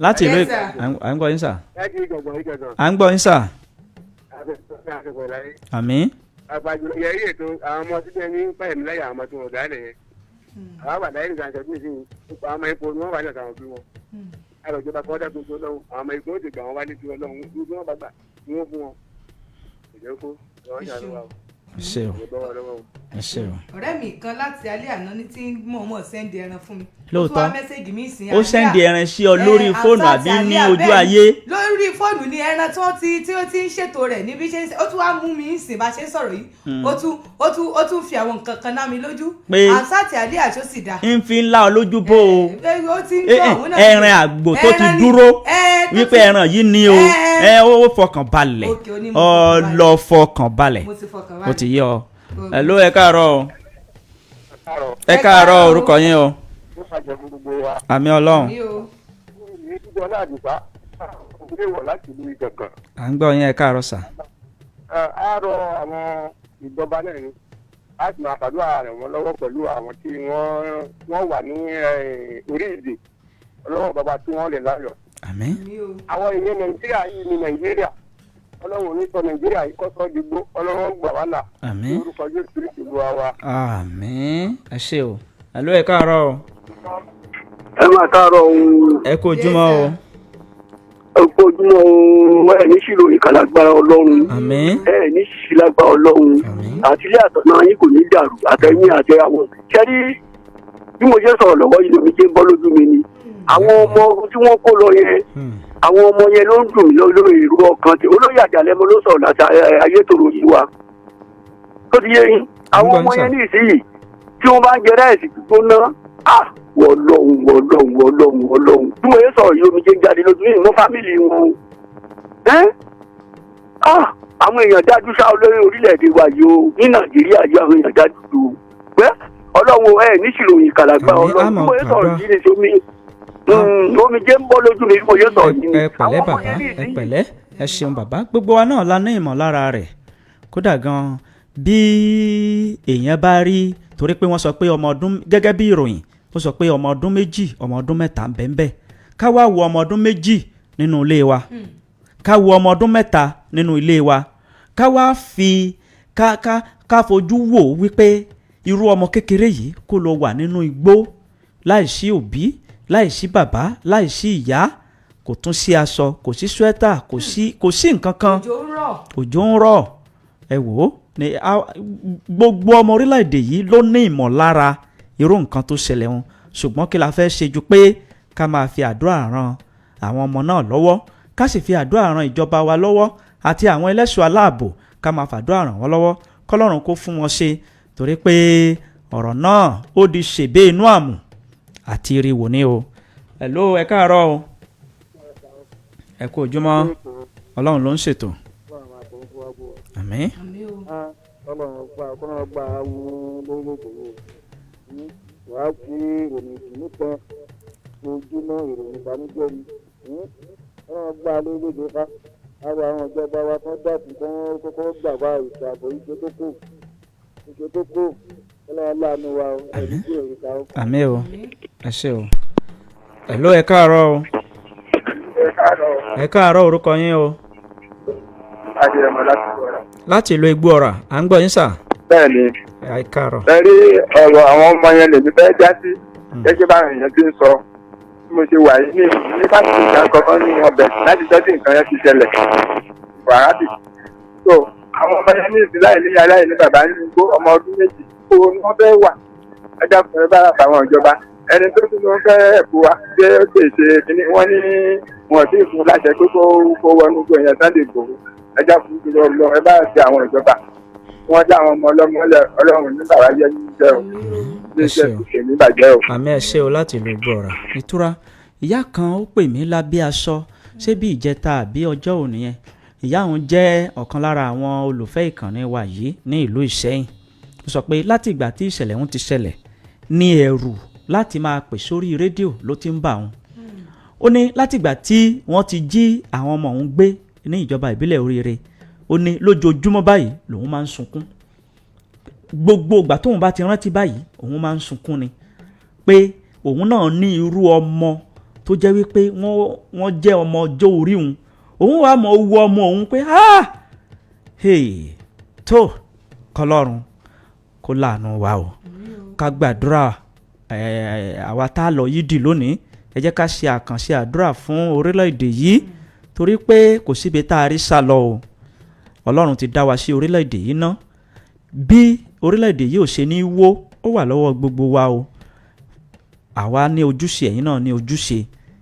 Láti ìlú Yes, sir. à ń gbọ́ yín sà. À ń gbọ́ yín sà. Àmín. Yẹrí ètò àwọn ọmọ títẹ ní pẹ̀lú lẹ́yìn àwọn ọmọ tí wọn dálẹ̀ yẹn, àwọn àgbàdá yìí nìkan ṣẹ́jú sí àwọn ọmọ ipò ni wọ́n wà ní ọ̀sán òbí wọn. Àròjọba kọ́ dákun tó lọ́hùn, àwọn ọmọ ipò ó ti gbà wọ́n wá ní tiwọn lọ́hùn, ní tí wọ́n bá gbà ni wọ́n fún wọn. Ìjẹ́ kó lọ́wọ́ ṣàlùwà o. Ẹ ṣé o. Ìjẹ́ bọ́wọ́ lọ́wọ́ o. Ẹ ṣé o. Ọ̀rẹ́ mi kan láti alẹ́ àná ní tí mọ̀ọ́mọ̀ send ẹran fún mi. Lóòótọ́. Ó tún wá message mi sìn. Ó send ẹran sí ọ lórí fóònù àbí ní ojú ayé? Lórí fóònù ni ẹran tí wọ́n ti tí ó ti ń ṣètò rẹ̀ níbi ṣe ń ṣe, ó tún wá mú mi ń sìn bá ṣe ń sọ̀rọ̀ yìí. Ó tún fi àwọn nǹkan kan ná mi lójú. Pé- Àǹsáàtì alẹ́ àṣọ sì dá. Ń fi ńlá ọ lójú bó o. Ó ti ń gbọ́ òun náà. Ẹran àgbò tó ti Ẹran ni- dúró tó wípé ẹran yìí ni o. Ẹ ó fọkàn balẹ̀. Okay, ó ní mo fọkàn balẹ̀. Ọ lọ fọkàn balẹ̀. Mo ti fọkàn Ó balẹ̀. ti yé ọ. Hello, ẹ káàárọ̀ o. Ẹ káàárọ̀, orúkọ yín o. Ó ṣàjẹ́ fún gbogbo wa. Àmín Ọlọ́run. Mi o. Ní gbígbọ́ náà àdìsá, ilé wọ̀ láti ìlú Ìgàngàn. À ń gbọ́ yín, ẹ káàárọ̀ sà. Á rọ àwọn ìjọba náà ni a sì máa fàdúrà ràn wọ́n lọ́wọ́ pẹ̀lú àwọn tí wọ́n wà ní orí ìdè ọlọ́wọ́ bàbá tí wọ́n lè láyọ̀. Àmín. Mi o. Àwọn ìyẹn Nàìjíríà yìí ní Nàìjíríà, Ọlọ́run ò ní sọ Nàìjíríà yìí kọ́sọ́ dìgbò, Ọlọ́run gbà wá là. Àmín. Orúkọ Jésù Kristi Olúwa wa. Àmín. Ẹ ṣé o. Hello, ẹ káàárọ̀ o. Ẹ máa káàárọ̀ o. Ẹ kú ojúmọ́ o. Ẹ kú ojúmọ́ o. Ẹ ní ṣìlò ìkàlágbára Ọlọ́run. Àmín. Ẹ ní ṣìlágbára Ọlọ́run. Àti ilé àtọ̀nà yín kò ní dàrú, àtẹ̀yìn àti àwọn. Ṣẹ́rí bí mo ṣe sọ̀rọ̀ lọ́wọ́ yìí, lómi jẹ́ ń bọ́ lójú mi ni. Àwọn ọmọ tí wọ́n kó lọ yẹn, àwọn ọmọ yẹn ló ń dùn mí lórí ìrú ọkàn tí olóyè Àjàlẹ́mọ ló sọ̀rọ̀ láti Ayétòrò yìí wa. Tó ti yé yín, àwọn gbọ́ ọmọ yín yẹn sà. ní ìsinyìí tí wọ́n bá ń jẹ ráìsì gbígbóná, ah, wọlọ́hún wọlọ́hún wọlọ́hún wọlọ́hún. Bí mo yẹ sọ̀rọ̀ yìí, omi jẹ́ ń jáde lójú mi mọ́ fámìlì wọn o. Ẹ́ ah, àwọn èèyàn dájú sá olórí orílẹ̀-èdè wa yìí o, ní Nàìjíríà yìí àwọn èèyàn dájú o. Pẹ́ Ọlọ́run ẹ níṣìròyìn kàlàgbà Àmín, Ọlọ́run. àmọ́ Bí mo yẹ sọ̀rọ̀ bàbá. yìí ní sómi omi jẹ́ ń bọ́ lójú mi bí mo yẹ sọ̀rọ̀ yìí ni. Ẹ pẹ̀lẹ́ Àwọn ọmọ bàbá, yẹn ní ẹ ìsinyìí pẹ̀lẹ́, ẹ ṣeun bàbá. Gbogbo wa náà la ní ìmọ̀lára rẹ̀. Kódà gan bí èèyàn bá rí, torí pé wọ́n sọ pé ọmọ ọdún, gẹ́gẹ́ bí ìròyìn ó sọ pé ọmọ ọdún 2, ọmọ ọdún 3 ń bẹ ń bẹ. Ká wá wo ọmọ ọdún 2 nínú ilé wa, ká wo ọmọ ọdún 3 nínú ilé wa, ká wá fi ká ká ká fojú wò wípé irú ọmọ kékeré yìí kó lọ wà nínú igbó láìsí òbí, láìsí bàbá, láìsí ìyá, kò tún sí aṣọ, kò sí swẹ́tà, kò sí nǹkan kan. Òjò ń rọ̀. Òjò ń rọ̀. Ẹ wò ó ní gbogbo ọmọ orílẹ̀-èdè yìí ló ní ìmọ̀lára irú nǹkan tó ṣẹlẹ̀ wọn, ṣùgbọ́n kí la fẹ́ ṣe ju pé ká máa fi àdúrà ran àwọn ọmọ náà lọ́wọ́, ká sì fi àdúrà ran ìjọba wa lọ́wọ́ àti àwọn ẹlẹ́ṣọ́ aláàbò, ká máa fàdúrà ràn wọ́n lọ́wọ́, kọ́lọ́run kó fún wọn ṣe, torí pé ọ̀rọ̀ náà ó di ṣèbé inú àmù àti eriwo ni o. Hello, ẹ káàárọ̀ o. Ẹ kú ojúmọ́. Ọlọ́run ló ń ṣètò. Àmín. Àmín o. Ọlọ́run gba kọ́nà gba àwọn lórílẹ̀-èdè yìí, wàá fi ìròyìn ìdùnnú kan ojúmọ́, ìròyìn ìbànújẹ́ ni. Ọlọ́run gba lórílẹ̀-èdè ká àwọn àwọn ìjọba wa kan dákun kán kọ́kọ́ gbà wá ètò ààbò ìṣe tó kù, ìṣe tó kù. Ọlọ́run láàánú wa o, ẹ̀rí tí èrè ká o. Àmín o, ẹ ṣé o. Hello, ẹ káàárọ̀ o. Ẹ káàárọ̀, orúkọ yín o. Adéyẹmọ láti gbọ́ra. Láti ìlú Igbó Ọ̀rà, à ń gbọ́ yín sà. Bẹ́ẹ̀ ni, Ẹ káàárọ̀. ẹ rí ọ̀rọ̀ àwọn ọmọ yẹn lèmi fẹ́ já sí gẹ́gẹ́ báwọn èèyàn ti ń sọ. Bí mo ṣe wà yìí ní ní fásitì ìjà kankan ní ọbẹ̀ láti tọ́jú nǹkan yẹn ti ṣẹlẹ̀. Wàhálà. So àwọn ọmọ yẹn ní ìsìn láìní aláìní bàbá nínú igbó ọmọ ọdún 2 kó ní wọ́n fẹ́ wà. Ẹ dákun, ẹ bá àwọn ìjọba. Ẹni tó tún ló ń fẹ́ ẹ̀kú wa ṣé ó lè ṣe kíní wọ́n ní wọn tí ì fún láṣẹ pé kó wọnú igbó yẹn Sunday Igboho. Ẹ dákun jùlọ lọ, ẹ bá ṣe àwọn ìjọba wọ́n dá àwọn ọmọ ọlọ́mọ lẹ ọlọ́run ní bàbá jẹ́ ní jẹ́ o ní iṣẹ́ kò ní bàjẹ́ o. Àmì, ẹ ṣé o láti ìlú Igbó Ọ̀rà. Ìtura, ìyá kan ó pè mí lábẹ́ aṣọ, ṣé bí ìjẹta àbí ọjọ́ òní yẹn. Ìyá òun jẹ́ ọ̀kan lára àwọn olùfẹ́ ìkànnì wa yìí ní ìlú Ìṣẹ́yìn. Ó sọ pé láti ìgbà tí ìṣẹ̀lẹ̀ òun ti ṣẹlẹ̀ ní ẹ̀rù láti máa pè sórí rédíò ló ti ń bà òun. Ó ní látìgbà tí wọ́n ti jí àwọn ọmọ òun gbé ní ìjọba ìbílẹ̀ Oríire, ó ní lójoojúmọ́ báyìí lòun máa ń sunkún. Gbogbo ìgbà tóun bá ti rántí báyìí, òun máa ń sunkún ni, pé òun náà ní irú ọmọ tó jẹ́ wípé wọ́n jẹ́ ọmọ ọjọ́ orí òun, òun wàá mọ̀ owó ọmọ òun pé ah hey, tó kọlọ́run kó láàánú wa o. Ká gbàdúrà àwa tá a lọ yídì lónìí, ẹ jẹ́ ká ṣe àkànṣe àdúrà fún orílẹ̀-èdè yìí, torí pé kò síbi tá a rí sá lọ o. Ọlọ́run ti dá wa sí orílẹ̀-èdè yìí ná. Bí orílẹ̀-èdè yìí ò ṣe ní wó, ó wà lọ́wọ́ gbogbo wa o. Àwa ní ojúṣe, ẹ̀yin náà ní ojúṣe.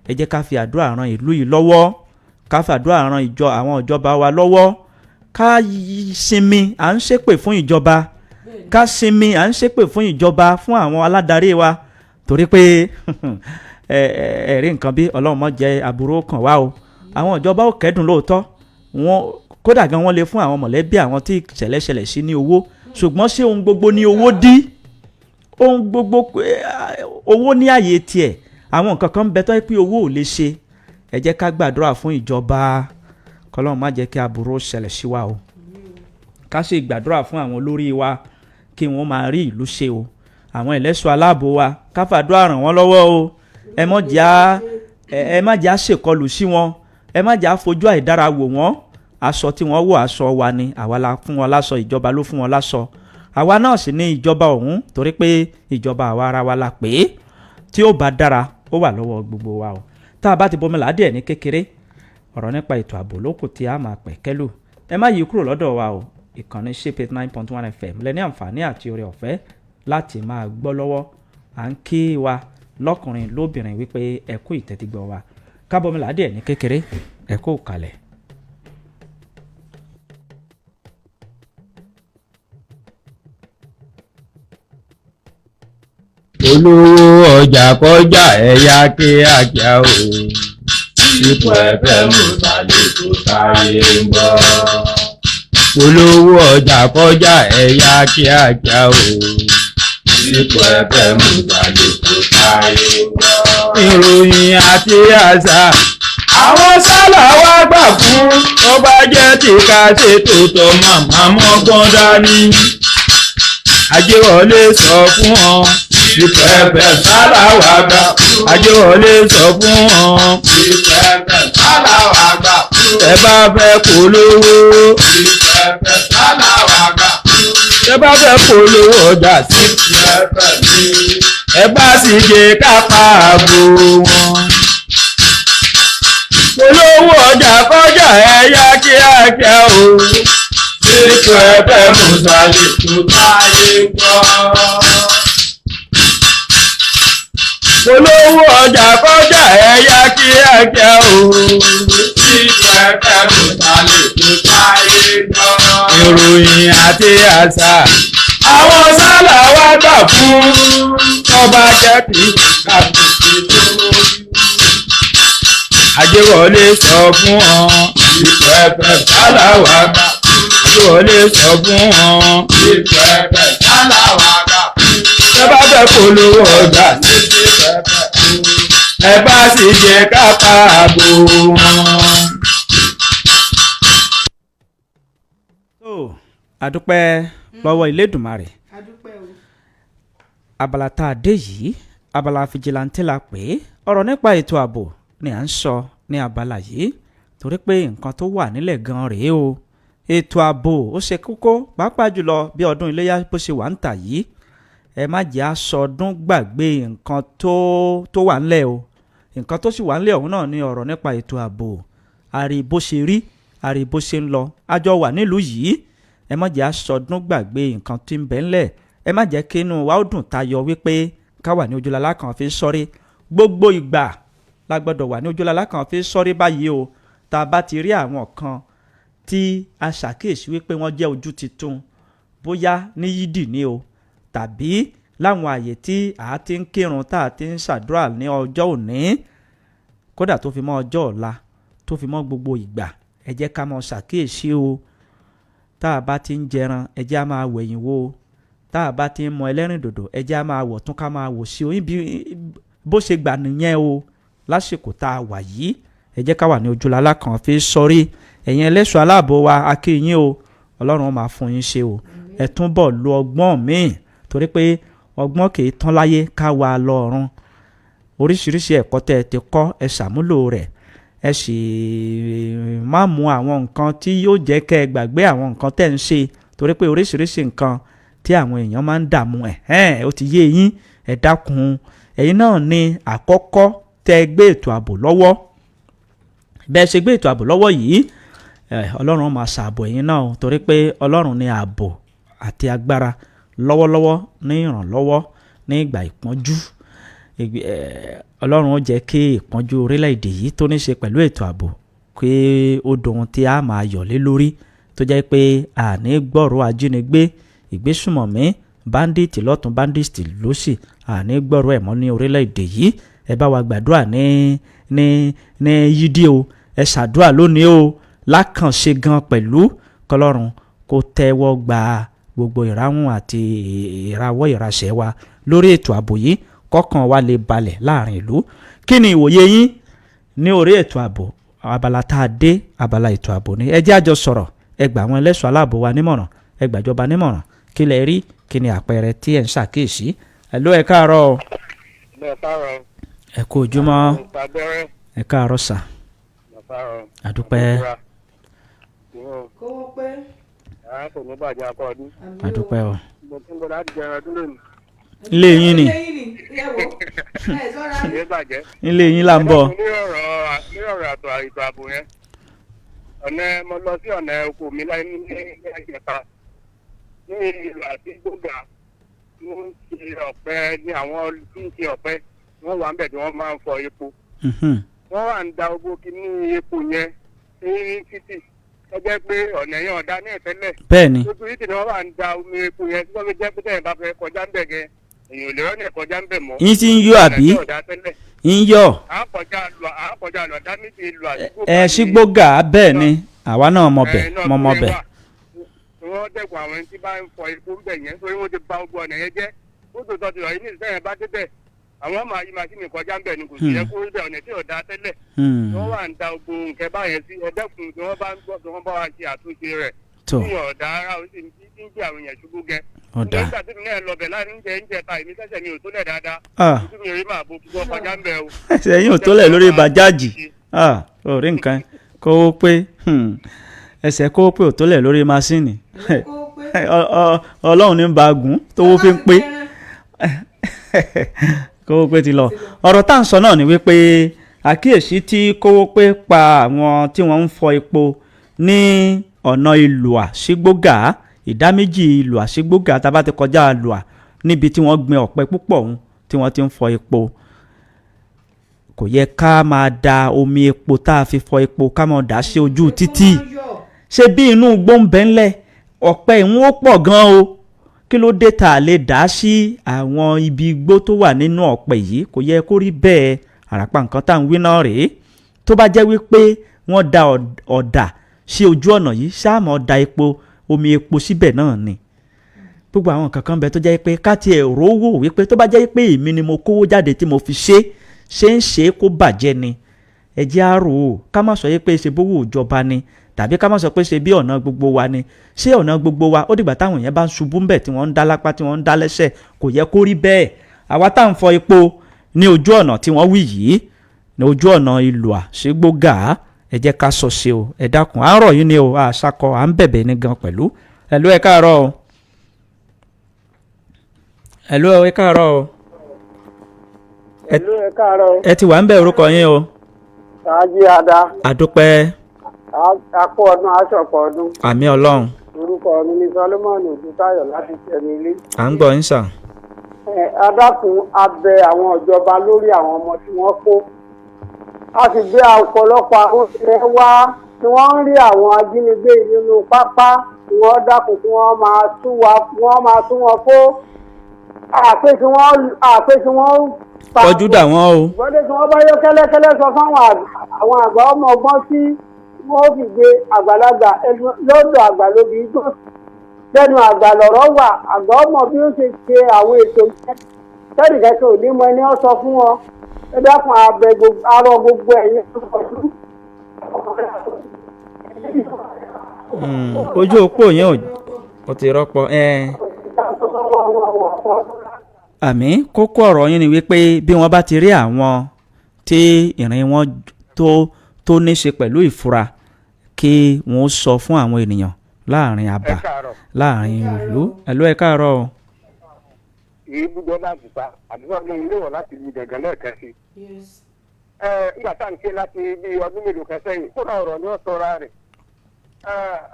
Ẹ jẹ́ ká fi àdúrà ran ìlú yìí lọ́wọ́, ká fi àdúrà ran ìjọ àwọn ìjọba wa lọ́wọ́. Ká sinmi à ń ṣépè fún ìjọba, ká sinmi à ń ṣépè fún ìjọba, fún àwọn aládarí wa, torí pé ẹ̀rí nǹkan bí Ọlọ́run má jẹ́ aburú kàn wá o. Àwọn ìjọba ò kẹ́dùn lóòótọ́, wọn kódà gan wọ́n lè fún àwọn mọ̀lẹ́bí àwọn tí ìṣẹ̀lẹ̀ ṣẹlẹ̀ sí ní owó, ṣùgbọ́n ṣé ohun gbogbo ní owó dí? Ohun gbogbo owó ní àyè tiẹ̀. Àwọn nǹkan kan ń bẹ tó yẹ pé owó ò lè ṣe. Ẹ jẹ́ ká gbàdúrà fún ìjọba, kọ́lọ́run má jẹ́ kí aburú ṣẹlẹ̀ sí wa o. Ká sì gbàdúrà fún àwọn olórí wa kí wọ́n máa rí ìlú ṣe o. Àwọn ẹlẹ́ṣọ́ aláàbò wa, ká fàdúrà ràn wọ́n lọ́wọ́ o. Ẹ má jẹ́ á ṣèkọlù sí wọn, ẹ má jẹ́ á fojú àìdára wò wọ́n. Aṣọ tí wọ́n wọ̀, aṣọ wa ni, àwa la fún wọn láṣọ, ìjọba ló fún wọn láṣọ, àwa náà sì ní ìjọba ọ̀hún, torí pé ìjọba àwa ara wa la pè é. Tí ó bá dára, ó wà lọ́wọ́ gbogbo wa o. Tá a bá ti bomi làádìẹ̀ ní kékeré, ọ̀rọ̀ nípa ètò ààbò lókù tí a máa pẹ̀ kẹ́lù. Ẹ má yí kúrò lọ́dọ̀ wa o. Ìkànnì Shape 89.1 FM lẹ́ní àǹfààní àti oore ọ̀fẹ́ láti máa gbọ́ lọ́wọ́. À ń kí wa lọ́kùnrin lóbìnrin wípé ẹ kú ìtẹ́tígbọ́ wa. Ká bomi làádìẹ̀ ní kékeré, ẹ kú kalẹ̀. Olówó ọjà kọjá ẹ̀yà kíákíá o. Ipò ẹ̀fẹ́ mú sálẹ̀ tó táyé ń gbọ́. Olówó ọjà kọjá ẹ̀yà kíákíá o. Ipò ẹ̀fẹ́ mú sálẹ̀ tó táyé ń gbọ́. Ìròyìn àti àṣà àwọn sálà wá gbà fún, tó bá jẹ́ tí ká ṣètò tọ́ màmá mọ́gbọ́n dání. Ajéwọlé sọ fún ọ, ìpẹ̀pẹ̀ sálà wà gbà. Ajéwọlé sọ fún ọ, Ìpẹ̀pẹ̀ sálà wà gbà. Ẹ bá fẹ́ polówó, Ìpẹ̀pẹ̀ sálà wà gbà. Ẹ bá fẹ́ polówó ọjà sí, Ìpẹ̀pẹ̀ ní. Ẹ bá sì jẹ́ kápá àgbo wọn. Polówó ọjà kọjá ẹ̀yà kíákíá o. Ìpẹ̀pẹ̀ mùsàlẹ̀ tó táyé gbọ́. Polówó ọjà kọjá ẹ̀yà kíákíá o. Ìpẹ̀pẹ̀ mùsàlẹ̀ tó táyé gbọ́. Ìròyìn àti àṣà àwọn sálà wá gbà fún, tọ́ba jẹ́ kí kàbìtì tó. Ajéwọlé sọ fún ọ, Ìpẹ̀pẹ̀ sálà wà gbà. Ajéwọlé sọ fún ọ, Ìpẹ̀pẹ̀ sálà wà gbà. Ẹ bá fẹ́ polówó ọjà Sí ìpẹ̀pẹ̀. Ẹ bá sì jẹ́ kápá àbò wọn. Tó àdúpẹ́ lọ́wọ́ Elédùmarè. Abala tá a dé yìí, abala fìjìláńtì la pè é. Ọ̀rọ̀ nípa ètò ààbò ni à ń sọ ní abala yìí, torí pé nǹkan tó wà nílẹ̀ gan rèé o. Ètò ààbò ó ṣe kókó, pàápàá jùlọ bí ọdún iléyà bó ṣe wà ń tà yìí. Ẹ má jẹ́ àsọdún gbàgbé nǹkan tó wà ńlẹ̀ o. Nǹkan tó sì wà ńlẹ̀ ọ̀hún náà ni ọ̀rọ̀ nípa ètò ààbò. Àrí bó ṣe rí, àrí bó ṣe ń lọ, àjọ wà nílùú yìí. Ẹ má jẹ́ àsọdún gbàgbé nǹkan tí ń bẹ ńlẹ̀. Ẹ má jẹ́ kí inú wa ó dùn tayọ wípé ká wà ní ojúlala kan fi sọ́rí. Gbogbo ìgbà la gbọ́dọ̀ wà ní ojúlala kan fi sọ́rí báyìí o. Tá a bá ti rí àwọn kan tí a ṣàkíyèsí wípé wọ́n jẹ́ ojú titun, bóyá ní yídì ni o, tàbí láwọn àyè tí a ti ń kírun, tá a ti ń ṣàdúrà ní ọjọ́ òní, kódà tó fi mọ́ ọjọ́ ọ̀la, tó fi mọ́ gbogbo ìgbà, ẹ jẹ́ ká mọ́ ṣàkíyèsí o. Tá a bá ti ń jẹran, ẹ jẹ́ á máa wẹ̀yìn wò o. Tá a bá ti ń mọ ẹlẹ́rìndòdò, ẹ jẹ́ á máa wọ̀ tún ká máa wò sí o. Ibi bó ṣe gbà nìyẹn o lásìkò tá a wà yìí. Ẹ jẹ́ ká wà ní ojúlala kan fi sọrí. Ẹ̀yin ẹlẹ́ṣọ́ aláàbò wa, a kí yín o. Ọlọ́run ó máa fún yín ṣe o. Ẹ túnbọ̀ lo ọgbọ́n míì, torí pé ọgbọ́n kì í tán láyé ká wà lọ́run. Oríṣiríṣi ẹ̀kọ́ tẹ́ ẹ ti kọ́, ẹ ṣàmúlò rẹ̀. Ẹ sì má mú àwọn nǹkan tí yóò jẹ́ kẹ́ ẹ gbàgbé àwọn nǹkan tẹ́ ń ṣe, torí pé oríṣiríṣi nǹkan tí àwọn èèyàn máa ń dààmú ẹ̀ ó ti yé yín. Ẹ dákun, ẹ̀yin náà ni àkọ́kọ́ tẹ́ ẹ gbé ètò ààbò lọ́wọ́. Bẹ́ẹ̀ ṣe gbé ètò ààbò lọ́wọ́ yìí, Ọlọ́run máa ṣààbò ẹ̀yin náà, torí pé Ọlọ́run ní ààbò àti agbára lọ́wọ́lọ́wọ́, ní ìrànlọ́wọ́ ní ìgbà ìpọ́njú. Ọlọ́run ó jẹ́ kí ìpọ́njú orílẹ̀-èdè yìí tó ní ṣe pẹ̀lú ètò ààbò pé ó dohun tí a máa yọ̀ lé lórí, tó jẹ́ pé àní gbọ́rọ̀ ajínigbé, ìgbésùmọ̀mí, báńdíìtì lọ́tún, báńdíìtì lósì, àní gbọ́rọ̀ ẹ̀ mọ́ ní orílẹ̀-èdè yìí. Ẹ bá wa gbàdúrà ní ní ní yídí o. Ẹ ṣàdúrà lónìí o, lákànṣe gan pẹ̀lú, kọlọ́run kó tẹ́wọ́ gba gbogbo ìráhùn àti ìrawọ́ ìraṣẹ́ wa lórí ètò ààbò yìí, kọ́kàn wa lè balẹ̀ láàrin ìlú. Kí ni ìwòye yín ní orí ètò ààbò? Abala tá a dé, abala ètò ààbò ni. Ẹ jẹ́ àjọ sọ̀rọ̀. Ẹ gbà àwọn ẹlẹ́ṣọ́ aláàbò wa nímọ̀ràn, ẹ gbàjọba nímọ̀ràn. Kí lẹ rí? Kí ni àpẹẹrẹ tí ẹ ń ṣàkíyèsí? Ẹ ló, ẹ káàárọ̀ o. Ẹ kú ojúmọ́. Ẹ káàárọ̀ sà. Àdúpẹ́. Àdúpẹ́ o. Ilé yín ni, ilé yín là ń bọ̀. Ní ọ̀rọ̀ àtọ̀ ètò ààbò yẹn, ọ̀nà mo lọ sí ọ̀nà oko mi láì ní ẹ̀jẹ̀ta ní ìlú àti gbóga ní ń ṣe ọ̀pẹ, ní àwọn tí ń ṣe ọ̀pẹ wọ́n wà ń bẹ̀ tí wọ́n máa ń fọ epo. Wọ́n wà ń da ogbó kíní epo yẹn ní títì, ó jẹ́ pé ọ̀nà yẹn ọ̀dá ní ìtẹ́lẹ̀. Bẹ́ẹ̀ni. Lójú títì ni wọ́n wà ń da omi epo yẹn tí wọ́n fi jẹ́ pé tẹ̀yìn bá fẹ́ kọjá ń bẹ̀ gẹ, èèyàn ò lè rọ́nà kọjá ń bẹ̀ mọ́. Yín ti ń yọ àbí? Ń yọ. À ń kọjá lọ dá méjì lọ àdúgbò. Ẹ sígbógà, bẹ́ẹ̀ ni, àwa náà mọ̀ bẹ̀, mọ̀ mọ̀ bẹ̀. Wọ́n dẹ́kun àwọn tí bá ń fọ epo ń bẹ̀ yẹn, nítorí wọ́n ti ba gbogbo ọ̀nà yẹn jẹ́. Ó tó tọ́ ti rọ̀ yìí ní ìsẹ́yìn bá débẹ̀, àwọn máa yí màsíìnì kọjá ń bẹ̀ ni, kò sí ẹkú bẹ̀ ọ̀nà tí ò da tẹ́lẹ̀. Wọ́n wà ń da gbogbo nǹkan báyẹn sí. Ẹ dẹ́kun, tí wọ́n bá ń gbọ́, tí wọ́n bá wa ṣe àtúnṣe rẹ̀. Tí ọ̀dà ara ó sì ń jẹ́ àwọn èèyàn ṣubú gẹ. Nígbà tí mi náà lọ bẹ̀ láàrin oúnjẹ oúnjẹ ta, èmi sẹ́sẹ̀ mi ò tó lẹ̀ dáadáa. Ojú mi rí màá bo kíkọ́ kọjá ń bẹ̀ o. Ẹsẹ̀ yín ò tó lẹ̀ lórí bàjáàjì orí nǹkan kó o pé ẹsẹ̀ kó o pé ò tó lẹ̀ lórí masíìnì. Ọlọ́run ní ba gùn tówó fi ń pé kówó pé ti lọ. Ọ̀rọ̀ tá à ń sọ náà ni wípé àkíyèsí tí kówó pé pa àwọn tí wọ́n ń fọ epo ní ọ̀nà Ìlùà sígbógà, ìdá méjì Ìlùà sígbógà, tá a bá ti kọjá Ìlùà níbi tí wọ́n gbin ọ̀pẹ púpọ̀ ọ̀hún tí wọ́n ti ń fọ epo, kò yẹ ká máa da omi epo tá a fi fọ epo ká máa dà sí ojú títì. Ṣé bí inú gbóǹbẹ́ńlẹ̀ ọ̀pẹ ìhun ó pọ̀ gan o, kí ló dé tá a lè dá sí àwọn ibi igbó tó wà nínú ọ̀pẹ yìí? Kò yẹ kó rí bẹ́ẹ̀. Àràpá nǹkan tá à ń wí náà rèé. Tó bá jẹ́ wípé wọ́n da ọ̀dà sí ojú ọ̀nà yìí, sáàmù ọ̀dà epo, omi epo síbẹ̀ náà ni. Gbogbo àwọn nǹkan kan bẹ tó jẹ́ pé ká tiẹ̀ rówó wípé tó bá jẹ́ pé èmi ni mo kówó jáde tí mo fi ṣe ṣe ń ṣe kó bàjẹ́ ni. Ẹ jẹ́ á rò ó, ká má sọ yé pé ṣe bówó ìjọba ni, tàbí ká má sọ pé ṣe bí ọ̀nà gbogbo wa ni. Ṣé ọ̀nà gbogbo wa ó dìgbà táwọn èèyàn bá ń ṣubú ńbẹ̀, tí wọ́n ń dá lápá, tí wọ́n ń dá lẹ́sẹ̀? Kò yẹ kó rí bẹ́ẹ̀. Àwa tá à ń fọ epo ní ojú ọ̀nà tí wọ́n wí yìí, ní ojú ọ̀nà Ìlùà sígbógà, Ẹ jẹ́ ká sọ sí o. Ẹ dákun, à ń rọ̀ yín ni o, àṣàkọ à ń bẹ̀bẹ̀ ní gan pẹ̀lú. Ẹ̀lú, ẹ káàárọ̀ o. Ẹ̀lú, ẹ káàárọ̀ o. Ẹ̀lú, ẹ káàárọ̀. Ẹ ti wà ń bẹ̀, orúkọ yín o? Ṣáájú ada. Àdúpẹ́. Akó ọdún, aṣọ̀pọ̀ ọdún. Àmín Ọlọ́run. Orúkọ mi ni Solomon Ògúntáyọ̀ láti tẹnu ilé. À ń gbọ́ yín sà. Ẹ adákun, abẹ àwọn ìjọba lórí àwọn ọmọ tí wọ́n kó. A sì gbé ọ̀pọ̀lọpọ̀ àwọn òṣèré wá tí wọ́n ń rí àwọn ajínigbé nínú pápá, tí wọ́n dákun kí wọ́n máa tú wa, wọ́n máa tú wọn kó. Àpé tí wọ́n, àpé tí wọ́n pa. Kọjú dà wọ́n o. Ìwọ́de tí wọ́n bá yọ kẹ́lẹ́kẹ́lẹ́ sọ fáwọn àwọn àgbà ọmọ ọgbọ́n tí wọ́n fi gbé àgbàlagbà lọ́dọ̀ àgbà lóbi igbó, lẹ́nu àgbà lọ̀rọ̀ wà. Àgbà ọmọ bí ó ṣe ṣe àwọn ètò yẹn, tẹ́nìkẹ́kẹ́ ò ní mọ ẹni ó sọ fún wọn. Ẹ dákun, abẹ arọ gbogbo ẹ̀yin ọdún. Ojú òpó yẹn ò ti rọ́pò. Àmì kókó ọ̀rọ̀ yín ni wípé bí wọ́n bá ti rí àwọn tí ìrìn wọn tó ní ṣe pẹ̀lú ìfura, kí wọ́n sọ fún àwọn ènìyàn láàrin àbà, láàrin ìlú. Ẹ̀lú, ẹ káàárọ̀ o. Ibùdó láti pa àdúrà ní ilé wọn láti lu gàngán lẹ́ẹ̀kan sí. Ẹ nígbà tá à ń ké láti bí ọdún mélòó kan sẹ́yìn, kódà ọ̀rọ̀ ni ó sọra rẹ̀.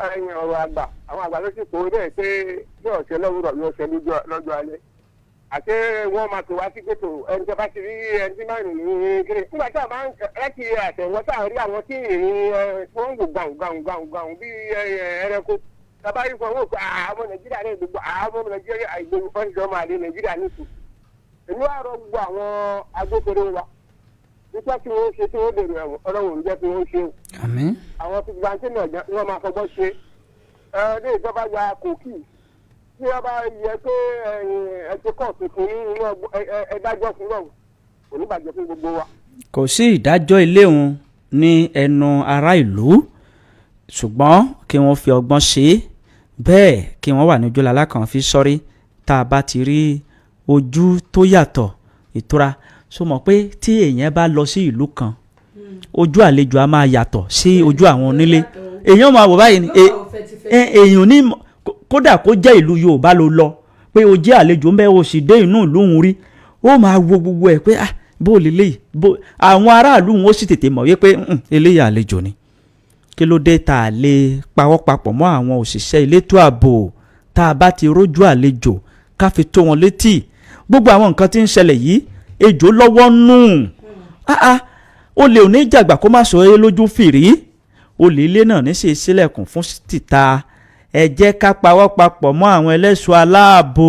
Ẹ̀yìn ọ̀rọ̀ àgbà, àwọn àgbà ló sì kó bẹ́ẹ̀ pé bí ọ̀sẹ̀ lọ́wọ́rọ̀ yóò ṣe lọ́jọ́ alẹ́, àti wọ́n máa tó wá sí pé tó ẹni tó bá ti rí ẹni tí máa rìn ní kiri. Nígbà tí a máa ń láti àtẹ̀wọ́ tá à ń rí àwọn tí ìrìn wọ́n ń wò gbàùn gbàùn gbàùn gbàùn bí ẹranko tàbá yìí fún wọn, àwọn Nàìjíríà rẹ̀, gbogbo àwọn ọmọ Nàìjíríà ìgbòho kan jọ máa lé Nàìjíríà nìkú. Èmi wà rọ gbogbo àwọn agbófinró wa nípa tí wọ́n ṣe tí wọ́n dèrò ẹ̀wọ̀n, Ọlọ́run ò ní jẹ́ kí wọ́n ṣe o. Àmín. Àwọn fìgbàǹtì náà wọ́n máa fọgbọ́n ṣe ẹ ní ìjọba ya kòkì tí wọ́n bá yẹ pé ẹ ti kóòtù fún inú ẹ dájọ́ fún náà, kò ní bàjẹ́ fún gbogbo wa. Kò sí ìdájọ́ ilé òun ní ẹnu ará ìlú, ṣùgbọ́n kí wọ́n fi ọgbọ́n ṣe é bẹ́ẹ̀, kí wọ́n wà ní ojú lalákan fi sọ́rí. Tá a bá ti rí ojú tó yàtọ̀, ìtura so mọ̀ pé tí èèyàn bá lọ sí ìlú kan, ojú àlejò a máa yàtọ̀ sí ojú àwọn onílé. Èèyàn máa wò báyìí ni èèyàn ní kódà kó jẹ́ ìlú Yorùbá ló lọ pé o jẹ́ àlejò ń bẹ́, o sì dé inú ìlú òun rí, ó máa wo gbogbo ẹ̀ pé ah, bó o lélẹ́yìí bó àwọn aráàlú wọn, ó sì tètè mọ̀ wípé eléyìí àlejò ni. Kí ló dé tá a lè pawọ́ papọ̀ mọ́ àwọn òṣìṣẹ́ elétò ààbò, tá a bá ti rójú àlejò, ká fi tó wọn létí gbogbo àwọn nǹkan tí ń ṣẹlẹ̀ yìí? Ejò lọ́wọ́ nù, olè ò ní jàgbà kó má sọ é lójú fìrí, olè ilé náà ní sì sílẹ̀kùn fún tìta. Ẹ jẹ́ ká pawọ́ papọ̀ mọ́ àwọn ẹlẹ́ṣọ́ aláàbò.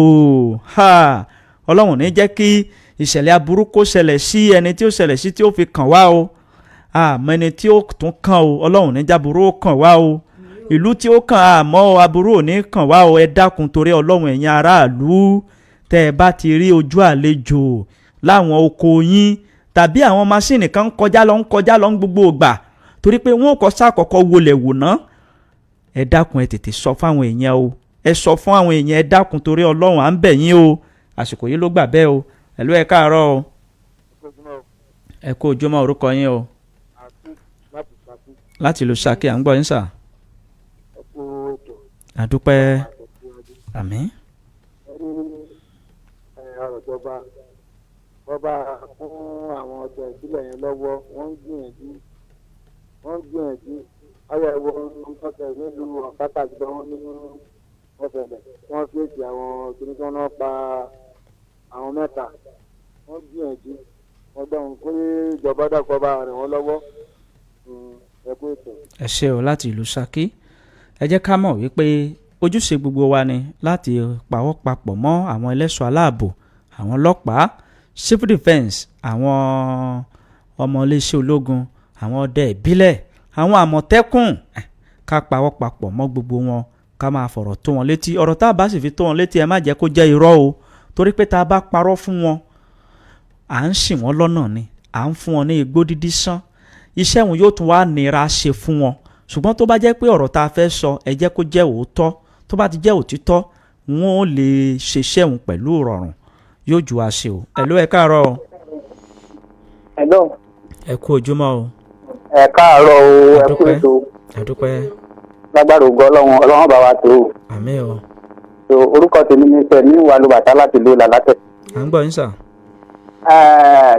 Ọlọ́run ní jẹ́ kí ìṣẹ̀lẹ̀ aburú kó ṣẹlẹ̀ sí ẹni tí ó ṣẹlẹ̀ sí tí ó fi kàn wá o. Àmọ́ ẹni tí ó tún kàn o, Ọlọ́run ní jáburú ó kàn wá o. Ìlú tí ó kàn, àmọ́ aburú ò ní kàn wá o. Ẹ dákun, torí Ọlọ́run, ẹ̀yin aráàlú, tẹ́ ẹ bá ti rí ojú àlejò láwọn oko yín tàbí àwọn maṣíìnì kan ń kọjá lọ, ń kọjá lọ ń gbogbo ìgbà, torí pé wọn kò sákọ̀kọ́ wọlé wò ná, ẹ dákun, ẹ tètè sọ fáwọn èèyàn o. Ẹ sọ fún àwọn èèyàn. Ẹ dákun, torí Ọlọ́run, à ń bẹ̀ yín o. Àsìkò yìí ló gbà bẹ́ẹ̀ o. Ẹ̀lú, ẹ káàárọ̀ o. Ẹ kú ojúmọ́. Orúkọ yín o? Láti ìlú Ṣakí. À ń gbọ́ yín sà. Àdúpẹ́, àmín. Ọ̀rọ̀ ìjọba, wọ́n bá fún àwọn ọjà ìbílẹ̀ yẹn lọ́wọ́, wọ́n ń gbìyànjú, wọ́n ń gbìyànjú. Ayọ̀ ẹ̀wọ̀ ọ̀sẹ̀ nílùú ọ̀kátà gbọ́ wọn ní wọ́n fẹ̀lẹ̀ wọ́n fèsì àwọn kìnnìkan náà pa àwọn mẹ́ta. Wọ́n gbìyànjú, wọ́n gbọ́ wọn kó ìjọba dàpọ̀ bá rìn wọ́n lọ́wọ́. Ẹ kú ètò. Ẹ ṣé o, láti ìlú Ṣakí. Ẹ jẹ́ ká mọ̀ wípé ojúṣe gbogbo wa ni láti pawọ́ papọ̀ mọ́ àwọn ẹlẹ́ṣọ́ aláàbò, àwọn ọlọ́pàá, civil defence, àwọn ọmọ iléeṣẹ́ ológun, àwọn ọdẹ ìbílẹ̀, àwọn àmọ̀tẹ́kùn. Ká pawọ́ papọ̀ mọ́ gbogbo wọn, ká máa fọ̀rọ̀ tó wọn létí. Ọ̀rọ̀ tá a bá sì fi tó wọn létí, ẹ má jẹ́ kó jẹ́ irọ́ o, torí pé tá a bá parọ́ fún wọn, à ń ṣì wọ́n lọ́nà ni, à ń fún wọn ní igbó dídí sán, iṣẹ́ wọn yóò tún wá nira ṣe fún wọn. Ṣùgbọ́n tó bá jẹ́ pé ọ̀rọ̀ tá a fẹ́ sọ, ẹ jẹ́ kó jẹ́ òótọ́. Tó bá ti jẹ́ òtítọ́, wọn ò lè ṣiṣẹ́ òun pẹ̀lú ìrọ̀rùn, yóò ju àṣẹ o. Ẹ̀lú, ẹ káàárọ̀ o. Hello. Ẹ kú ojúmọ́ o. Ẹ káàárọ̀ o, ẹ kú Àdúpẹ́. ètò. Àdúpẹ́. Lágbára ògo Ọlọ́run, Ọlọ́run bá wa tó o. Àmín o. So, orúkọ tèmi ní sẹ́mi wà ló bàtà láti ló làlátẹ̀. À ń gbọ́ yín sà.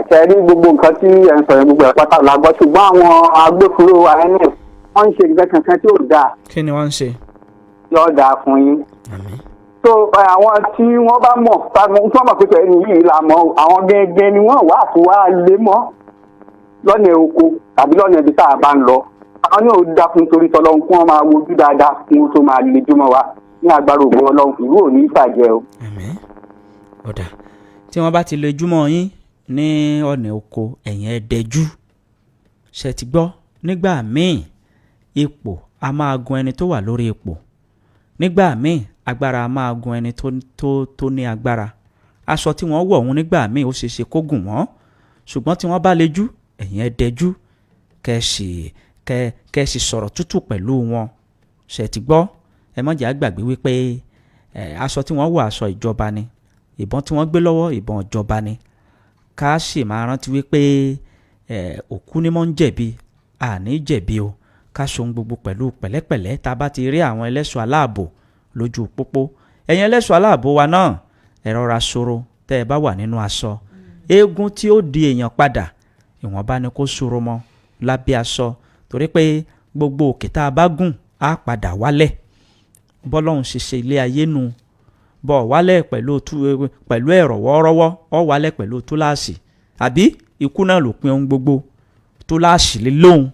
Ṣe rí gbogbo nǹkan tí ẹ̀ ń sọ yẹn, gbogbo ẹ̀ pátá la gbọ́, ṣùgbọ́n àwọn agbófinró INEC wọ́n ń ṣe nǹkan kankan tí ò dáa. Kí ni wọ́n ń ṣe? Yóò dáa fún yín. So àwọn tí wọ́n bá mọ̀ tí wọ́n mọ̀ pé ẹni yìí la mọ̀ o, àwọn gẹ́gẹ́ ni wọ́n wà fún wa lé mọ́ lọ́nà oko tàbí lọ́nà ibi tá a bá ń lọ. Àwọn yóò dákun torí tọlọ́run kí wọ́n máa wojú dáadáa kí wọ́n tó máa lejú mọ́ wa. Ní agbára ògo Ọlọ́run, ìlú ò ní í bàjẹ́ o. Ọ̀dà, tí wọ́n bá ti lè júmọ́ yín ní ọ̀nà oko, ẹ̀yìn ẹ̀ dẹjú ṣe ti gbọ́. Nígbà míì ipò a máa gun ẹni tó wà lórí ipò, nígbà míì agbára a máa gun ẹni tó ní agbára. Aṣọ tí wọ́n wọ̀ ọ̀hún nígbà míì ó ṣeé ṣe kó gùn wọ́n, ṣùgbọ́n tí wọ́n bá lejú, ẹ̀yìn ẹ̀ dẹjú, kẹ́ ẹ sì sọ̀rọ̀ tútù pẹ̀lú wọn. Ṣe ti gbọ́? Ẹ má jẹ́ á gbàgbé wípé aṣọ tí wọ́n wọ̀, aṣọ ìjọba ni. Ìbọn tí wọ́n gbé lọ́wọ́, ìbọn ìjọba ni. Ká sì máa rántí wípé òkú ni mọ́ ń jẹ̀bi, àní jẹ̀bi o. Ká ṣohun gbogbo pẹ̀lú pẹ̀lẹ́pẹ̀lẹ́ tá a bá ti rí àwọn ẹlẹ́ṣọ́ aláàbò lójú pópó. Ẹ̀yin ẹlẹ́ṣọ́ aláàbò wa náà, ẹ rọra ṣòro tẹ́ ẹ bá wà nínú aṣọ. Eégún tí ó di èèyàn padà, ìwọ̀nba ni kó ṣòro mọ́ lábẹ́ aṣọ, torí pé gbogbo òkè tá a bá gùn á padà wálẹ̀. Bọ́lọ́hún ṣe ṣe ilé ayé nu, bọ̀ wálẹ̀ pẹ̀lú ẹ̀rọ wọ́ọ́rọ́wọ́, ọ wálẹ̀ pẹ̀lú túláàsì, àbí ikú náà ló pin ohun gbogbo. Túláàsì lé lóhun,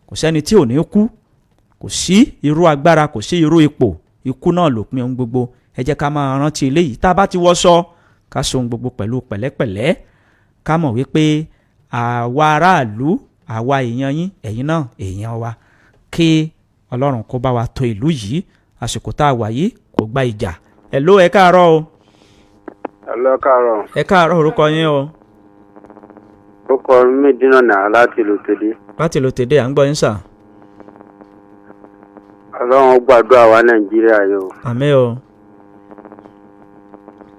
kò sẹ́ni tí ò ní kú, kò sí irú agbára, kò sí irú ipò, ikú náà ló pin ohun gbogbo. Ẹ jẹ́ ká máa rántí eléyìí tá a bá ti wọṣọ, ká ṣe ohun gbogbo pẹ̀lú pẹ̀lẹ́pẹ̀lẹ́, ká mọ̀ wípé àwa aráàlú, àwa èèyàn yín, ẹ̀yin náà èèyàn wa. Kí Ọlọ́run kó bá wa tò ìlú yìí. Àsìkò tá a wà yìí kò gba ìjà. Hello, ẹ káàárọ̀ o. Hello, káàárọ̀. Ẹ káàárọ̀, orúkọ yín o. Orúkọ mi dínà náà láti ìlú Tèdè. Láti ìlú Tèdè, à ń gbọ́ yín sà. Ọlọ́run gbàdúrà wa Nàìjíríà yìí o. Àmín o.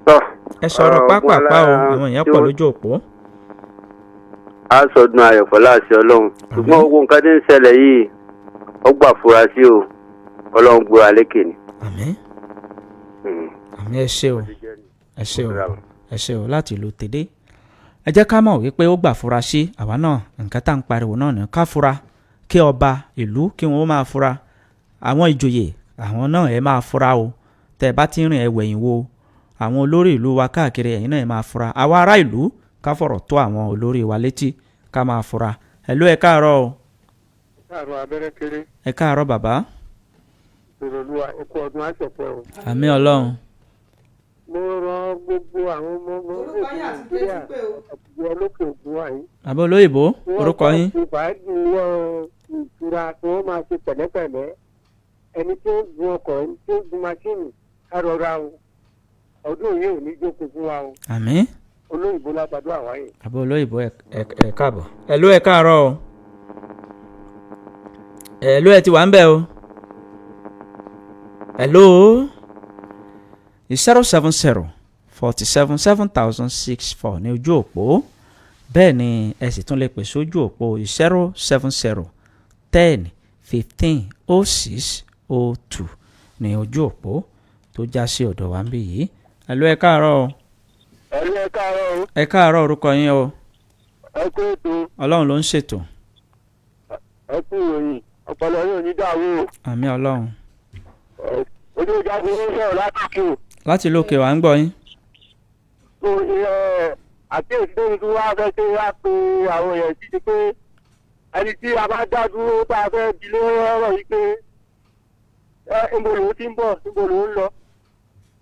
Tọ́. Ẹ sọ̀rọ̀ pápápá o, àwọn èèyàn pọ̀ lójú òpó. A sọdún ayọ̀ pẹ̀lú àṣẹ Ọlọ́run, ṣùgbọ́n gbogbo nǹkan tí ń ṣẹlẹ̀ yìí, ó gbà fura sí o. Ọlọ́run gbúra lékè ni. Àmín. Àmín, ẹ ṣé o, ẹ ṣé o, ẹ ṣé o láti ìlú Tèdè. Ẹ jẹ́ ká mọ̀ wípé ó gbà fura sí àwa náà. Nǹkan tá à ń pariwo náà ní ká fura, kí ọba ìlú kí wọ́n máa fura, àwọn ìjòyè àwọn náà ẹ máa fura o. Tẹ́ ẹ bá ti rìn, ẹ wẹ̀yìn wo. Àwọn olórí ìlú wa káàkiri, ẹ̀yin náà ẹ máa fura. Àwa ará ìlú, ká fọ̀rọ̀ tó àwọn olórí wa létí, ká máa fura. Hello, ẹ káàárọ̀ o. Káàárọ̀, abẹ́rẹ́ kéré. Ẹ káàárọ̀ bàbá. Ìrọ̀lúwa, ẹkú ọdún àṣẹpẹ́ o. Àmín Ọlọ́run. Mo rọ gbogbo àwọn ọmọ ọmọ orílẹ̀-èdè Nàìjíríà àti olókè òkun wa yìí. Bàbá olóyìnbó, orúkọ yín. Wọ́n ti fàájì wọn ìtura tí wọ́n máa ṣe pẹ̀lẹ́pẹ̀lẹ́. Ẹni tí ó gun ọkọ̀, ẹni tí ó gun maṣíìnì, ká rọra o. Ọdún yìí ò ní jókòó fún wa o. Àmín. Olóyìnbó lágbàdo àwáyé. Bàbá olóyìnbó, ẹ káàbọ̀. Hello, ẹ káàárọ̀ o. Hello, ẹ ti wà ń bẹ̀ o. Hello, 070 47 7064 ní ojú òpó. Bẹ́ẹ̀ ni ẹ sì tún lè pè sójú òpó 070 10 15 06 02 ní ojú òpó tó já sí ọ̀dọ̀ wa ń bí yìí. Hello, ẹ káàárọ̀ o. Hello, ẹ káàárọ̀ o. Ẹ káàárọ̀, orúkọ yín o. Ẹ kú ètò. Ọlọ́run ló ń ṣètò. Ẹ kú ìròyìn, ọpọlọ yóò ní dàrú o. Àmín Ọlọ́run. Ojú ìjà ti ń sọ̀rọ̀ látòkè o. Láti lókè wà ń gbọ́ yín. Àkíyèsí tó ń tún wá fẹ́ ṣe wá pé àwọn èèyàn sí ti pé ẹni tí a bá dá dúró bá a fẹ́ di lórí ọ̀rọ̀ yìí pé ẹ níbo lòun ti ń bọ̀, níbo lòun ń lọ,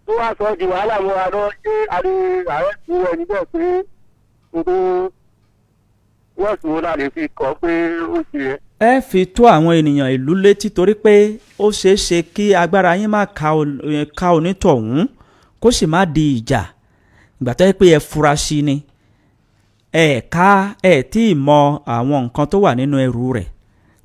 tó wá sọ di wàhálà mọ́ra lọ, ṣé àlè ààrẹ ti wọ níbẹ̀ pé gbogbo wọ́ọ̀sì wo la lè fi kọ́ pé ó ṣe yẹ. Ẹ fi tó àwọn ènìyàn ìlú létí, torí pé ó ṣeé ṣe kí agbára yín má ka onítọ̀hún, kó sì má di ìjà. Ìgbà tó yẹ pé ẹ fura sí ni, ẹ ká ẹ tí ì mọ àwọn nǹkan tó wà nínú ẹrù rẹ̀,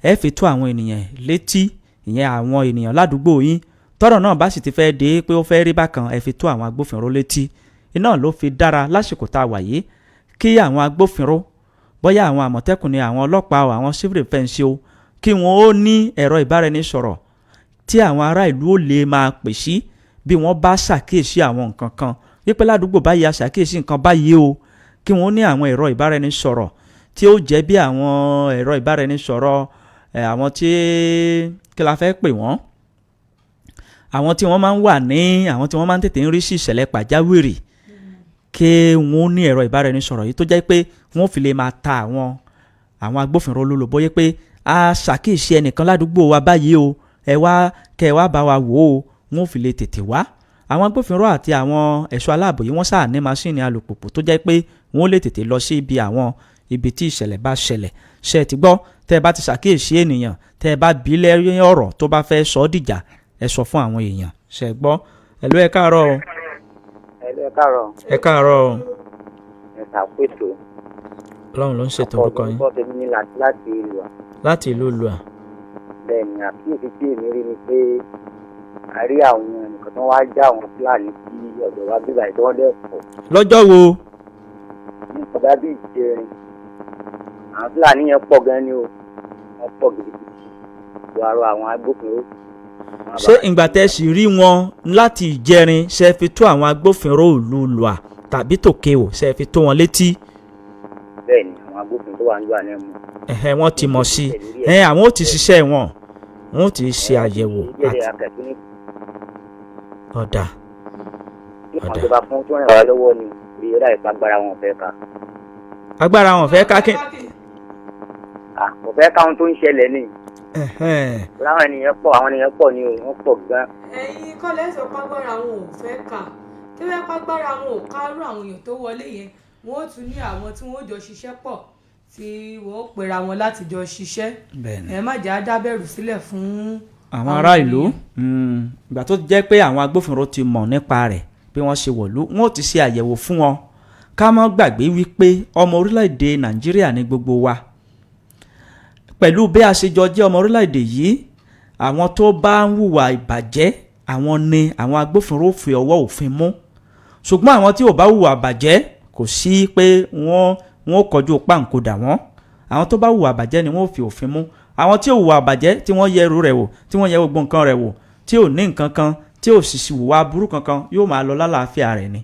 ẹ fi tó àwọn ènìyàn létí, ìyẹn àwọn ènìyàn ládùúgbò yín. Tọ́rọ̀ náà bá sì ti fẹ́ dé pé ó fẹ́ rí bákan, ẹ fi tó àwọn agbófinró létí. Iná ló fi dára lásìkò tá a wà yìí kí àwọn agbófinró Bóyá àwọn àmọ̀tẹ́kùn ni, àwọn ọlọ́pàá o, àwọn civil defence o, kí wọ́n ó ní ẹ̀rọ ìbáraẹnisọ̀rọ̀ tí àwọn ará ìlú ó lè máa pè sí bí wọ́n bá ṣàkíyèsí àwọn nǹkan kan, wípé ládùúgbò báyìí a ṣàkíyèsí nǹkan báyìí o, kí wọ́n ní àwọn ẹ̀rọ ìbáraẹnisọ̀rọ̀ tí ó jẹ́ bí àwọn ẹ̀rọ ìbáraẹnisọ̀rọ̀ àwọn tí, kí la fẹ́ pè wọ́n, àwọn tí wọ́n máa ń wà ní, àwọn tí wọ́n máa ń tètè ń rí sí ìṣẹ̀lẹ̀ pàjáwìrì, kí wọ́n ní ẹ̀rọ ìbáraẹnisọ̀rọ̀ yìí tó jẹ́ pé wọ́n fi lè máa ta àwọn agbófinró lólobó yé pé a ṣàkíyèsí ẹnìkan ládùúgbò wa báyìí o, ẹ wá kẹ ẹ wá bá wa wò ó, wọ́n fi lè tètè wá. Àwọn agbófinró àti àwọn ẹ̀ṣọ́ aláàbò yìí, wọ́n sáà ní maṣíìnì alùpùpù tó jẹ́ pé wọ́n lè tètè lọ sí ibi àwọn ibi tí ìṣẹ̀lẹ̀ bá ṣẹlẹ̀. Ṣe ti gbọ́? Tẹ́ ẹ bá ti ṣàkíyèsí ènìyàn, tẹ́ ẹ bá bí lẹ́yìn ọ̀rọ̀ tó bá fẹ́ sọ ọ́ dìjà, ẹ sọ fún àwọn èèyàn. Ṣe gbọ́? Ẹ̀lú, ẹ káàárọ̀ o. Ẹ̀lú, ẹ káàárọ̀. Ẹ káàárọ̀ o. Ẹ ṣàpètò. Ọlọ́run ló ń ṣètò. Orúkọ yín? Orúkọ tèmi ní láti ìlú à. Láti ìlú Lùà. Bẹ́ẹ̀ ni, àkíyèsí tí èmi rí ni pé a rí àwọn nǹkan tó wá já àwọn Fúlàní sí ọ̀dọ̀ wa bíbá tí wọ́n dẹ̀ pọ̀. Lọ́jọ́ wo? Ní ìkọ̀dá bíi ìjẹrin, àwọn Fúlàní yẹn pọ̀ gan ni o, wọ́n pọ̀ gidigidi. Wàá rọ àwọn agbófinró. Ṣé ìgbà tẹ́ sì rí wọn láti ìjẹrin, ṣe fi tó àwọn agbófinró ìlú Lùà tàbí tòkè o, ṣe fi tó wọn létí? Bẹ́ẹ̀ ni, àwọn agbófinró tó wà nílùú àná mú. Ẹ̀hẹ̀, wọ́n ti mọ̀ sí i. Ẹ̀ àwọn ò ti ṣiṣẹ́ wọn, wọ́n ò ti ṣe àyẹ̀wò. Ìbéèrè àti akẹ́kọ̀ọ́ ní ọ̀dà. Ìkan ìjọba fún tó ràn wá lọ́wọ́ ni bí ó dàbí pàgbára wọn ò fẹ́ ká. Agbára wọn fẹ́ ká kí. Kò fẹ́ káwọn tó ń ṣẹlẹ̀ ni. Ẹ̀hẹ̀n. Láwọn ènìyàn pọ̀, àwọn ènìyàn pọ̀ ni o, wọ́n pọ̀ gan. Ẹ̀yin kọ́ lẹ́sọ̀ pàgbára wọn ò fẹ́ kà tó fẹ́ pàgbára wọn ò kárú àwọn èèyàn tó wọlé yẹn, wọn ó tún ní àwọn tí wọn ó jọ ṣiṣẹ́ pọ̀ tí wọn ó pera wọn láti jọ ṣiṣẹ́. Bẹ́ẹ̀ni. Ẹ má jẹ́ á dábẹ̀rù sílẹ̀ fún àwọn ará ìlú. Ìgbà tó jẹ́ pé àwọn agbófinró ti mọ̀ nípa rẹ̀ bí wọ́n ṣe wọ̀lú, wọn ò ti ṣe àyẹ̀wò fún wọn. Ká má gbàgbé wípé ọmọ orílẹ̀-èdè Nàìjíríà ní gbogbo wa. Pẹ̀lú bí a ṣe jọ jẹ́ ọmọ orílẹ̀-èdè yìí, àwọn tó bá ń hùwà ìbàjẹ́, àwọn ni àwọn agbófinró fi ọwọ́ òfin mú, ṣùgbọ́n àwọn tí ò bá hùwà ìbàjẹ́, kò sí pé wọ́n kọjú páǹkó dà wọ́n. Àwọn tó bá hùwà ìbàjẹ́ ni wọ́n fi òfin mú. Àwọn tí ò hùwà ìbàjẹ́, tí wọ́n yẹ ẹrù rẹ̀ wò, tí wọ́n yẹ gbogbo nǹkan rẹ̀ wò, tí ò ní nǹkan kan, tí ò sì hùwà burú kankan, yóò máa lọ lálàáfíà rẹ̀ ni.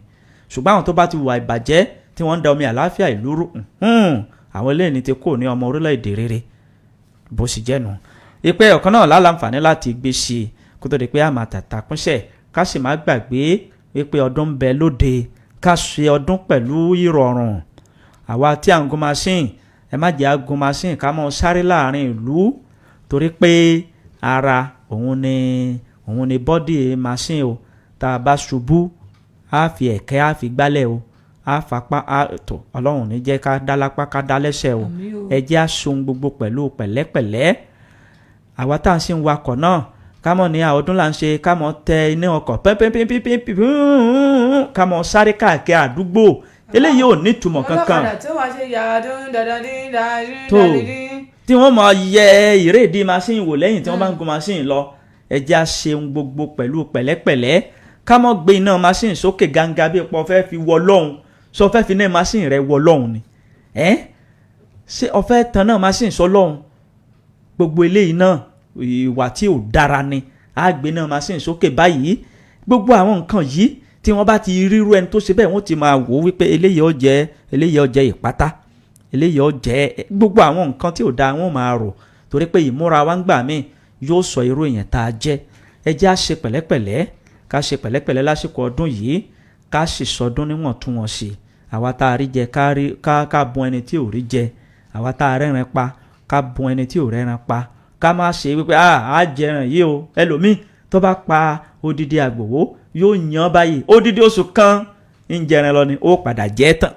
Ṣùgbọ́n àwọn tó bá ti hùwà ìbàjẹ́, tí wọ́n ń da omi àlàáfíà ìlú rú, àwọn eléyìí ti kò ní ọmọ orílẹ̀-èdè rere bó sì jẹ́nu. Ìpè ọ̀kan náà lálàǹfààní láti gbé sí i kó tó di pé a máa tàtà kúnṣẹ̀. Ká sì má gbàgbé wípé ọdún ń bẹ lóde, ká ṣe ọdún pẹ̀lú ìrọ̀rùn. Àwa tí à ń gun machine, ẹ má jẹ́ à gun machine ká mọ́ sáré láàrin ìlú, torí pé ara òun ni body machine o. Tá a bá ṣubú, á fi ẹ̀kẹ́, á fi gbálẹ̀ o, á fapá á tó. Ọlọ́run ní jẹ́ ká dá lápá, ká dá lẹ́sẹ̀ o. Ẹ jẹ́ á ṣohun gbogbo pẹ̀lú pẹ̀lẹ́pẹ̀lẹ́. Àwa tá à ń ṣe ń wakọ̀ náà, ká mọ̀ ní ọdún là ń ṣe, ká mọ̀ tẹ iná ọkọ̀ pẹ́pẹ́pẹ́pẹ́pẹ́, ká mọ̀ sáré káàkiri àdúgbò, eléyìí ò ní ìtumọ̀ kankan. Ọlọ́kadà tí ó máa ṣe yàrá dún dandan dín dandan tó dín. Tí wọ́n máa yẹ ìrédìí machine wò lẹ́yìn tí wọ́n bá ń gun machine lọ. Ẹ jẹ́ á ṣe ohun gbogbo pẹ̀lú pẹ̀lẹ́pẹ̀lẹ́. Ká mọ̀ gbé iná machine sókè ganga bí pọ̀ fẹ́ fi wọ lọ́hùn. Sọ fẹ́ fi iná machine rẹ wọ lọ́hùn ni ẹ́? Ṣé o fẹ́ tan náà machine sọ lọ́hùn? Gbogbo eléyìí náà, ìwà tí ò dára ni. Á gbé iná machine sókè báyìí. Gbogbo àwọn nǹkan yìí, tí wọ́n bá ti ríru ẹni tó ṣe bẹ́ẹ̀, wọ́n ti máa wò ó wípé eléyìí ó jẹ́, eléyìí ó jẹ́ ìpátá, eléyìí ó jẹ́ gbogbo àwọn nǹkan tí ò dáa wọ́n máa rò, torí pé ìmúra wa ń gbà míì yóò sọ irú èèyàn tá a jẹ́. Ẹ jẹ́ á ṣe pẹ̀lẹ́pẹ̀lẹ́, ká ṣe pẹ̀lẹ́pẹ̀lẹ́ lásìkò ọdún yìí, ká sì sọdún níwọ̀ntúnwọ̀nsì. Àwa tá a rí jẹ, ká rí ká bùn ẹni tí ò rí jẹ. Àwa tá a rẹ́ran pa, ká bùn ẹni tí ò rẹ́ran pa. Ká má ṣe wípé a á jẹran yìí o. Ẹlòmíì tó bá pa odidi àgbòwó, yóò yan báyìí, odidi oṣù kan ń jẹran lọ ni. Ó padà jẹ tán,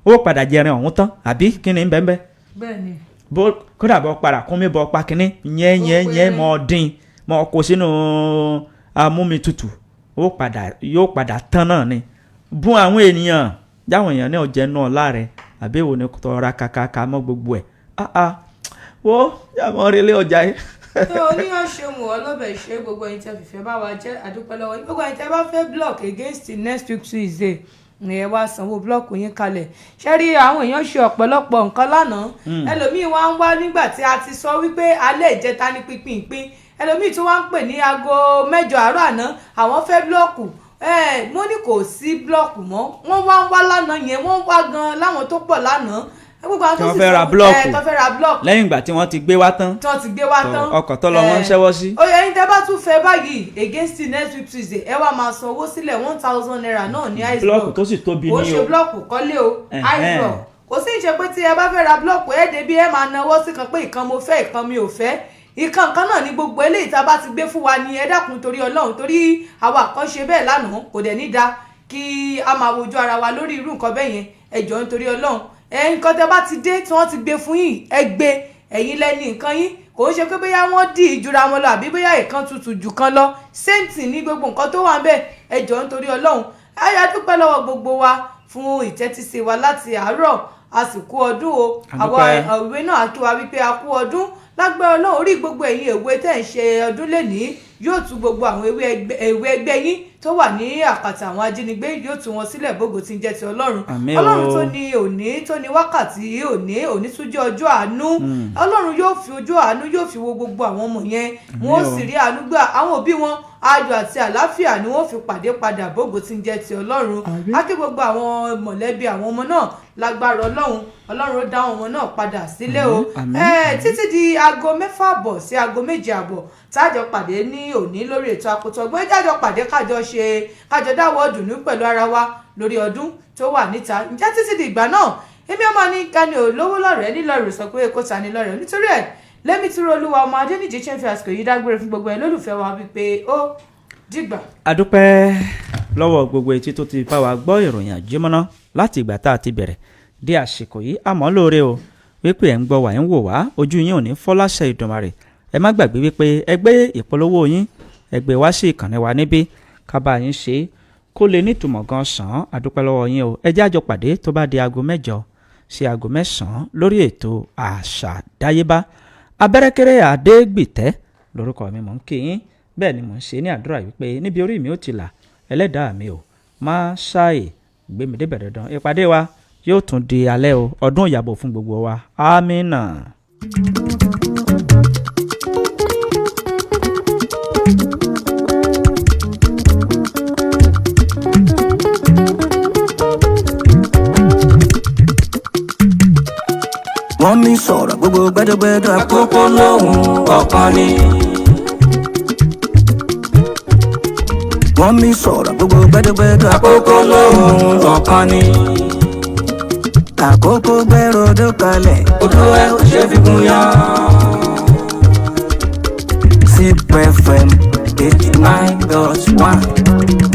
ó padà jẹran ọ̀hún tán, àbí kí ni bẹ́ẹ̀ bẹ́ẹ̀? Bẹ́ẹ̀ni. Bó kódà bọ́ padà kún mi bọ́ pa kínní yẹn yẹn yẹn, mọ́ dín, mọ́ kó sínú amúmitutù, ó padà, yóò padà tán náà ni. Bùn àwọn ènìyàn, jáwọn èèyàn náà jẹ́ náà láàrẹ, àbí èwo ni tọra kàkàkà mọ́ gbogbo ẹ̀? Ah ah, wo yàmọ́ relé ọjà yìí. Tó oníyàn ṣe mú ọlọ́bẹ̀ ṣe. Gbogbo ẹ̀yin tẹ́ fìfẹ́ bá wa jẹ́, àdúpẹ́ lọ́wọ́ yín. Gbogbo ẹ̀yin tẹ́ bá fẹ́ block against the next week Tuesday. Ẹ wá sanwó búlọ́ọ̀kù yín kalẹ̀. Ṣé rí àwọn èèyàn ṣe ọ̀pọ̀lọpọ̀ nǹkan lánàá. Ẹlòmíín wá ń wá nígbà tí a ti sọ wípé alẹ́ ìjẹta ní pínpín, ẹlòmíín tún wá ń pè ní aago 8 àárọ̀ àná, àwọn fẹ́ búlọ́ọ̀kù. Mo ní kò sí búlọ́ọ̀kù mọ́. Wọ́n wá ń wá lánàá yẹn, wọ́n wá gan láwọn tó pọ̀ lánàá. Gbogbo àwọn tí tó wọ́n sì fẹ́ ra sọ- búlọ́ọ̀kù tó fẹ́ ra búlọ́ọ̀kù lẹ́yìn ìgbà tí wọ́n ti gbé wá tán, tí wọ́n ti gbé wá tán. Ọkọ̀ tó lọ wọ́n ń ṣẹ́wọ́ sí. Ó yẹ, ẹ̀yin tẹ́ bá tún fẹ́ báyìí against the next week Tuesday, ẹ wá máa san owó sílẹ̀, ₦1,000 náà ní ice Búlọ́ọ̀kù block. tó sì tóbi Kò ní ṣe o. búlọ́ọ̀kù kọ́lé o, ice block. Kò sí ìṣe pé tí ẹ bá fẹ́ ra búlọ́ọ̀kù, ẹ débi ẹ máa nawọ́ sí kan pé ìkan mo fẹ́, ìkan mi ò fẹ́. Ìkan kan náà ní gbogbo eléyìí tá a bá ti gbé fún wa ní. Ẹ dákun torí Ọlọ́run, torí àwa kan ṣe bẹ́ẹ̀ lánàá, kò dẹ̀ ní da kí a máa wojú ara wa lórí irú nǹkan bẹ́ẹ̀ yẹn. Ẹ jọ̀ọ́ nítorí Ọlọ́run, ẹ nǹkan tẹ́ bá ti dé tí wọ́n ti gbé fún yín, ẹ gbé, ẹ̀yin lẹ́ni nǹkan yín. Kò ń ṣe pé bóyá wọ́n dì í jura wọn lọ àbí bóyá ìkan tutù jù kan lọ, same thing ní gbogbo nǹkan tó wà ń bẹ̀. Ẹ jọ̀ọ́ nítorí Ọlọ́run, ẹ dúpẹ́ lọ́wọ́ gbogbo wa fún ìtẹ́tísí wa láti àárọ̀. Àsìkò ọdún o. A Àwọn dúpẹ́. ìwé náà á kí wa wípé a kú ọdún. Lágbára Ọlọ́run, orí gbogbo ẹ̀yin èwe tẹ́ ń ṣe ọdún lénìí yóò tú gbogbo àwọn èwe ẹgbẹ́ yín tó wà ní àkàtà àwọn ajínigbé, yóò tú wọn sílẹ̀ bógo tí ń jẹ́ ti Ọlọ́run. Àmín o. Ọlọ́run tó ní òní, tó ní wákàtí òní, òní tún jẹ́ ọjọ́ àánú. Ọlọ́run yóò fi ojú àánú, yóò fi wo gbogbo àwọn ọmọ yẹn, wọn ó Àmín o. sì rí àánú gbà. Àwọn òbí wọn, ayọ̀ àti àlàáfíà ni wọ́n fi pàdé padà bógo tí ń jẹ́ ti Ọlọ́run. Á kí gbogbo àwọn mọ̀lẹ́bí àwọn ọmọ náà. Lágbára Ọlọ́run, Ọlọ́run ó dá àwọn ọmọ náà padà sílé o. Àmín, àmín. Títí di aago 6:30 sí aago 7:30 tájọ pàdé ní òní lórí ètò Akoto Ọgbọ́n, jájọ pàdé, kájọ ṣe, kájọ dáwọ́ dùnú pẹ̀lú ara wa lórí ọdún tó wà níta. Ǹjẹ́ títí di ìgbà náà, èmi ọmọ ní Gani olówó lọ́rẹ̀ẹ́ nílọrin sọ pé kó ta ni lọ́rẹ̀ẹ́ nítorí ẹ̀ lẹ́mí tí olúwa ọmọ Adéníjì ṣe ń fi àsìkò yìí dágbére fún gbogbo ẹ̀ lólùfẹ́ wa wípé ó dìgbà. Adúpẹ́ lọ́wọ́ gbogbo etí tó ti bá wa gbọ́ ìròyìn àjẹmọ́ná láti ìgbà tá a ti bẹ̀rẹ̀ dé àsìkò yìí. Àmọ́ lóore o wípé ẹ̀ ń gbọ́ wà, ń wò wá, ojú yín ò ní fọ́ láṣẹ Ìdùmarè. Ẹ má gbàgbé wípé ẹ gbé ìpolówó yín, ẹ gbé wá sí ìkànnì wa níbí, ká bá yín ṣe é kó lè nítumọ̀ gan sàn án. Adúpẹ́ lọ́wọ́ yín o. Ẹ jẹ́ àjọ pàdé tó bá di aago 8 sí aago 9 lórí ètò Àṣà Dáyébá. Abẹ́rẹ́kẹ́rẹ́ Adégbìtẹ́ lórúkọ mi, mò ń kí yín, bẹ́ẹ̀ ni mò ń ṣe ní àdúrà wípé níbi orí mi ó ti là, ẹlẹ́dàá mi ò má ṣáì gbé mi débẹ̀ dandan. Ìpàdé wa yóò tún di alẹ́ o. Ọdún ìyàbọ̀ fún gbogbo wa. Amínà. Wọ́n mi sọ̀rọ̀ gbogbo gbẹ́dọ́gbẹ́dọ́, àkókò lóhùn ọ̀kan ni. Wọ́n mi sọ̀rọ̀ gbogbo gbẹ́dọ́gbẹ́dọ́, àkókò lóhùn ọ̀kan ni. Àkókò gbẹ́rọ odó kalẹ̀, odó ẹ̀ ò ṣe fi gún yán. CFM 89.1.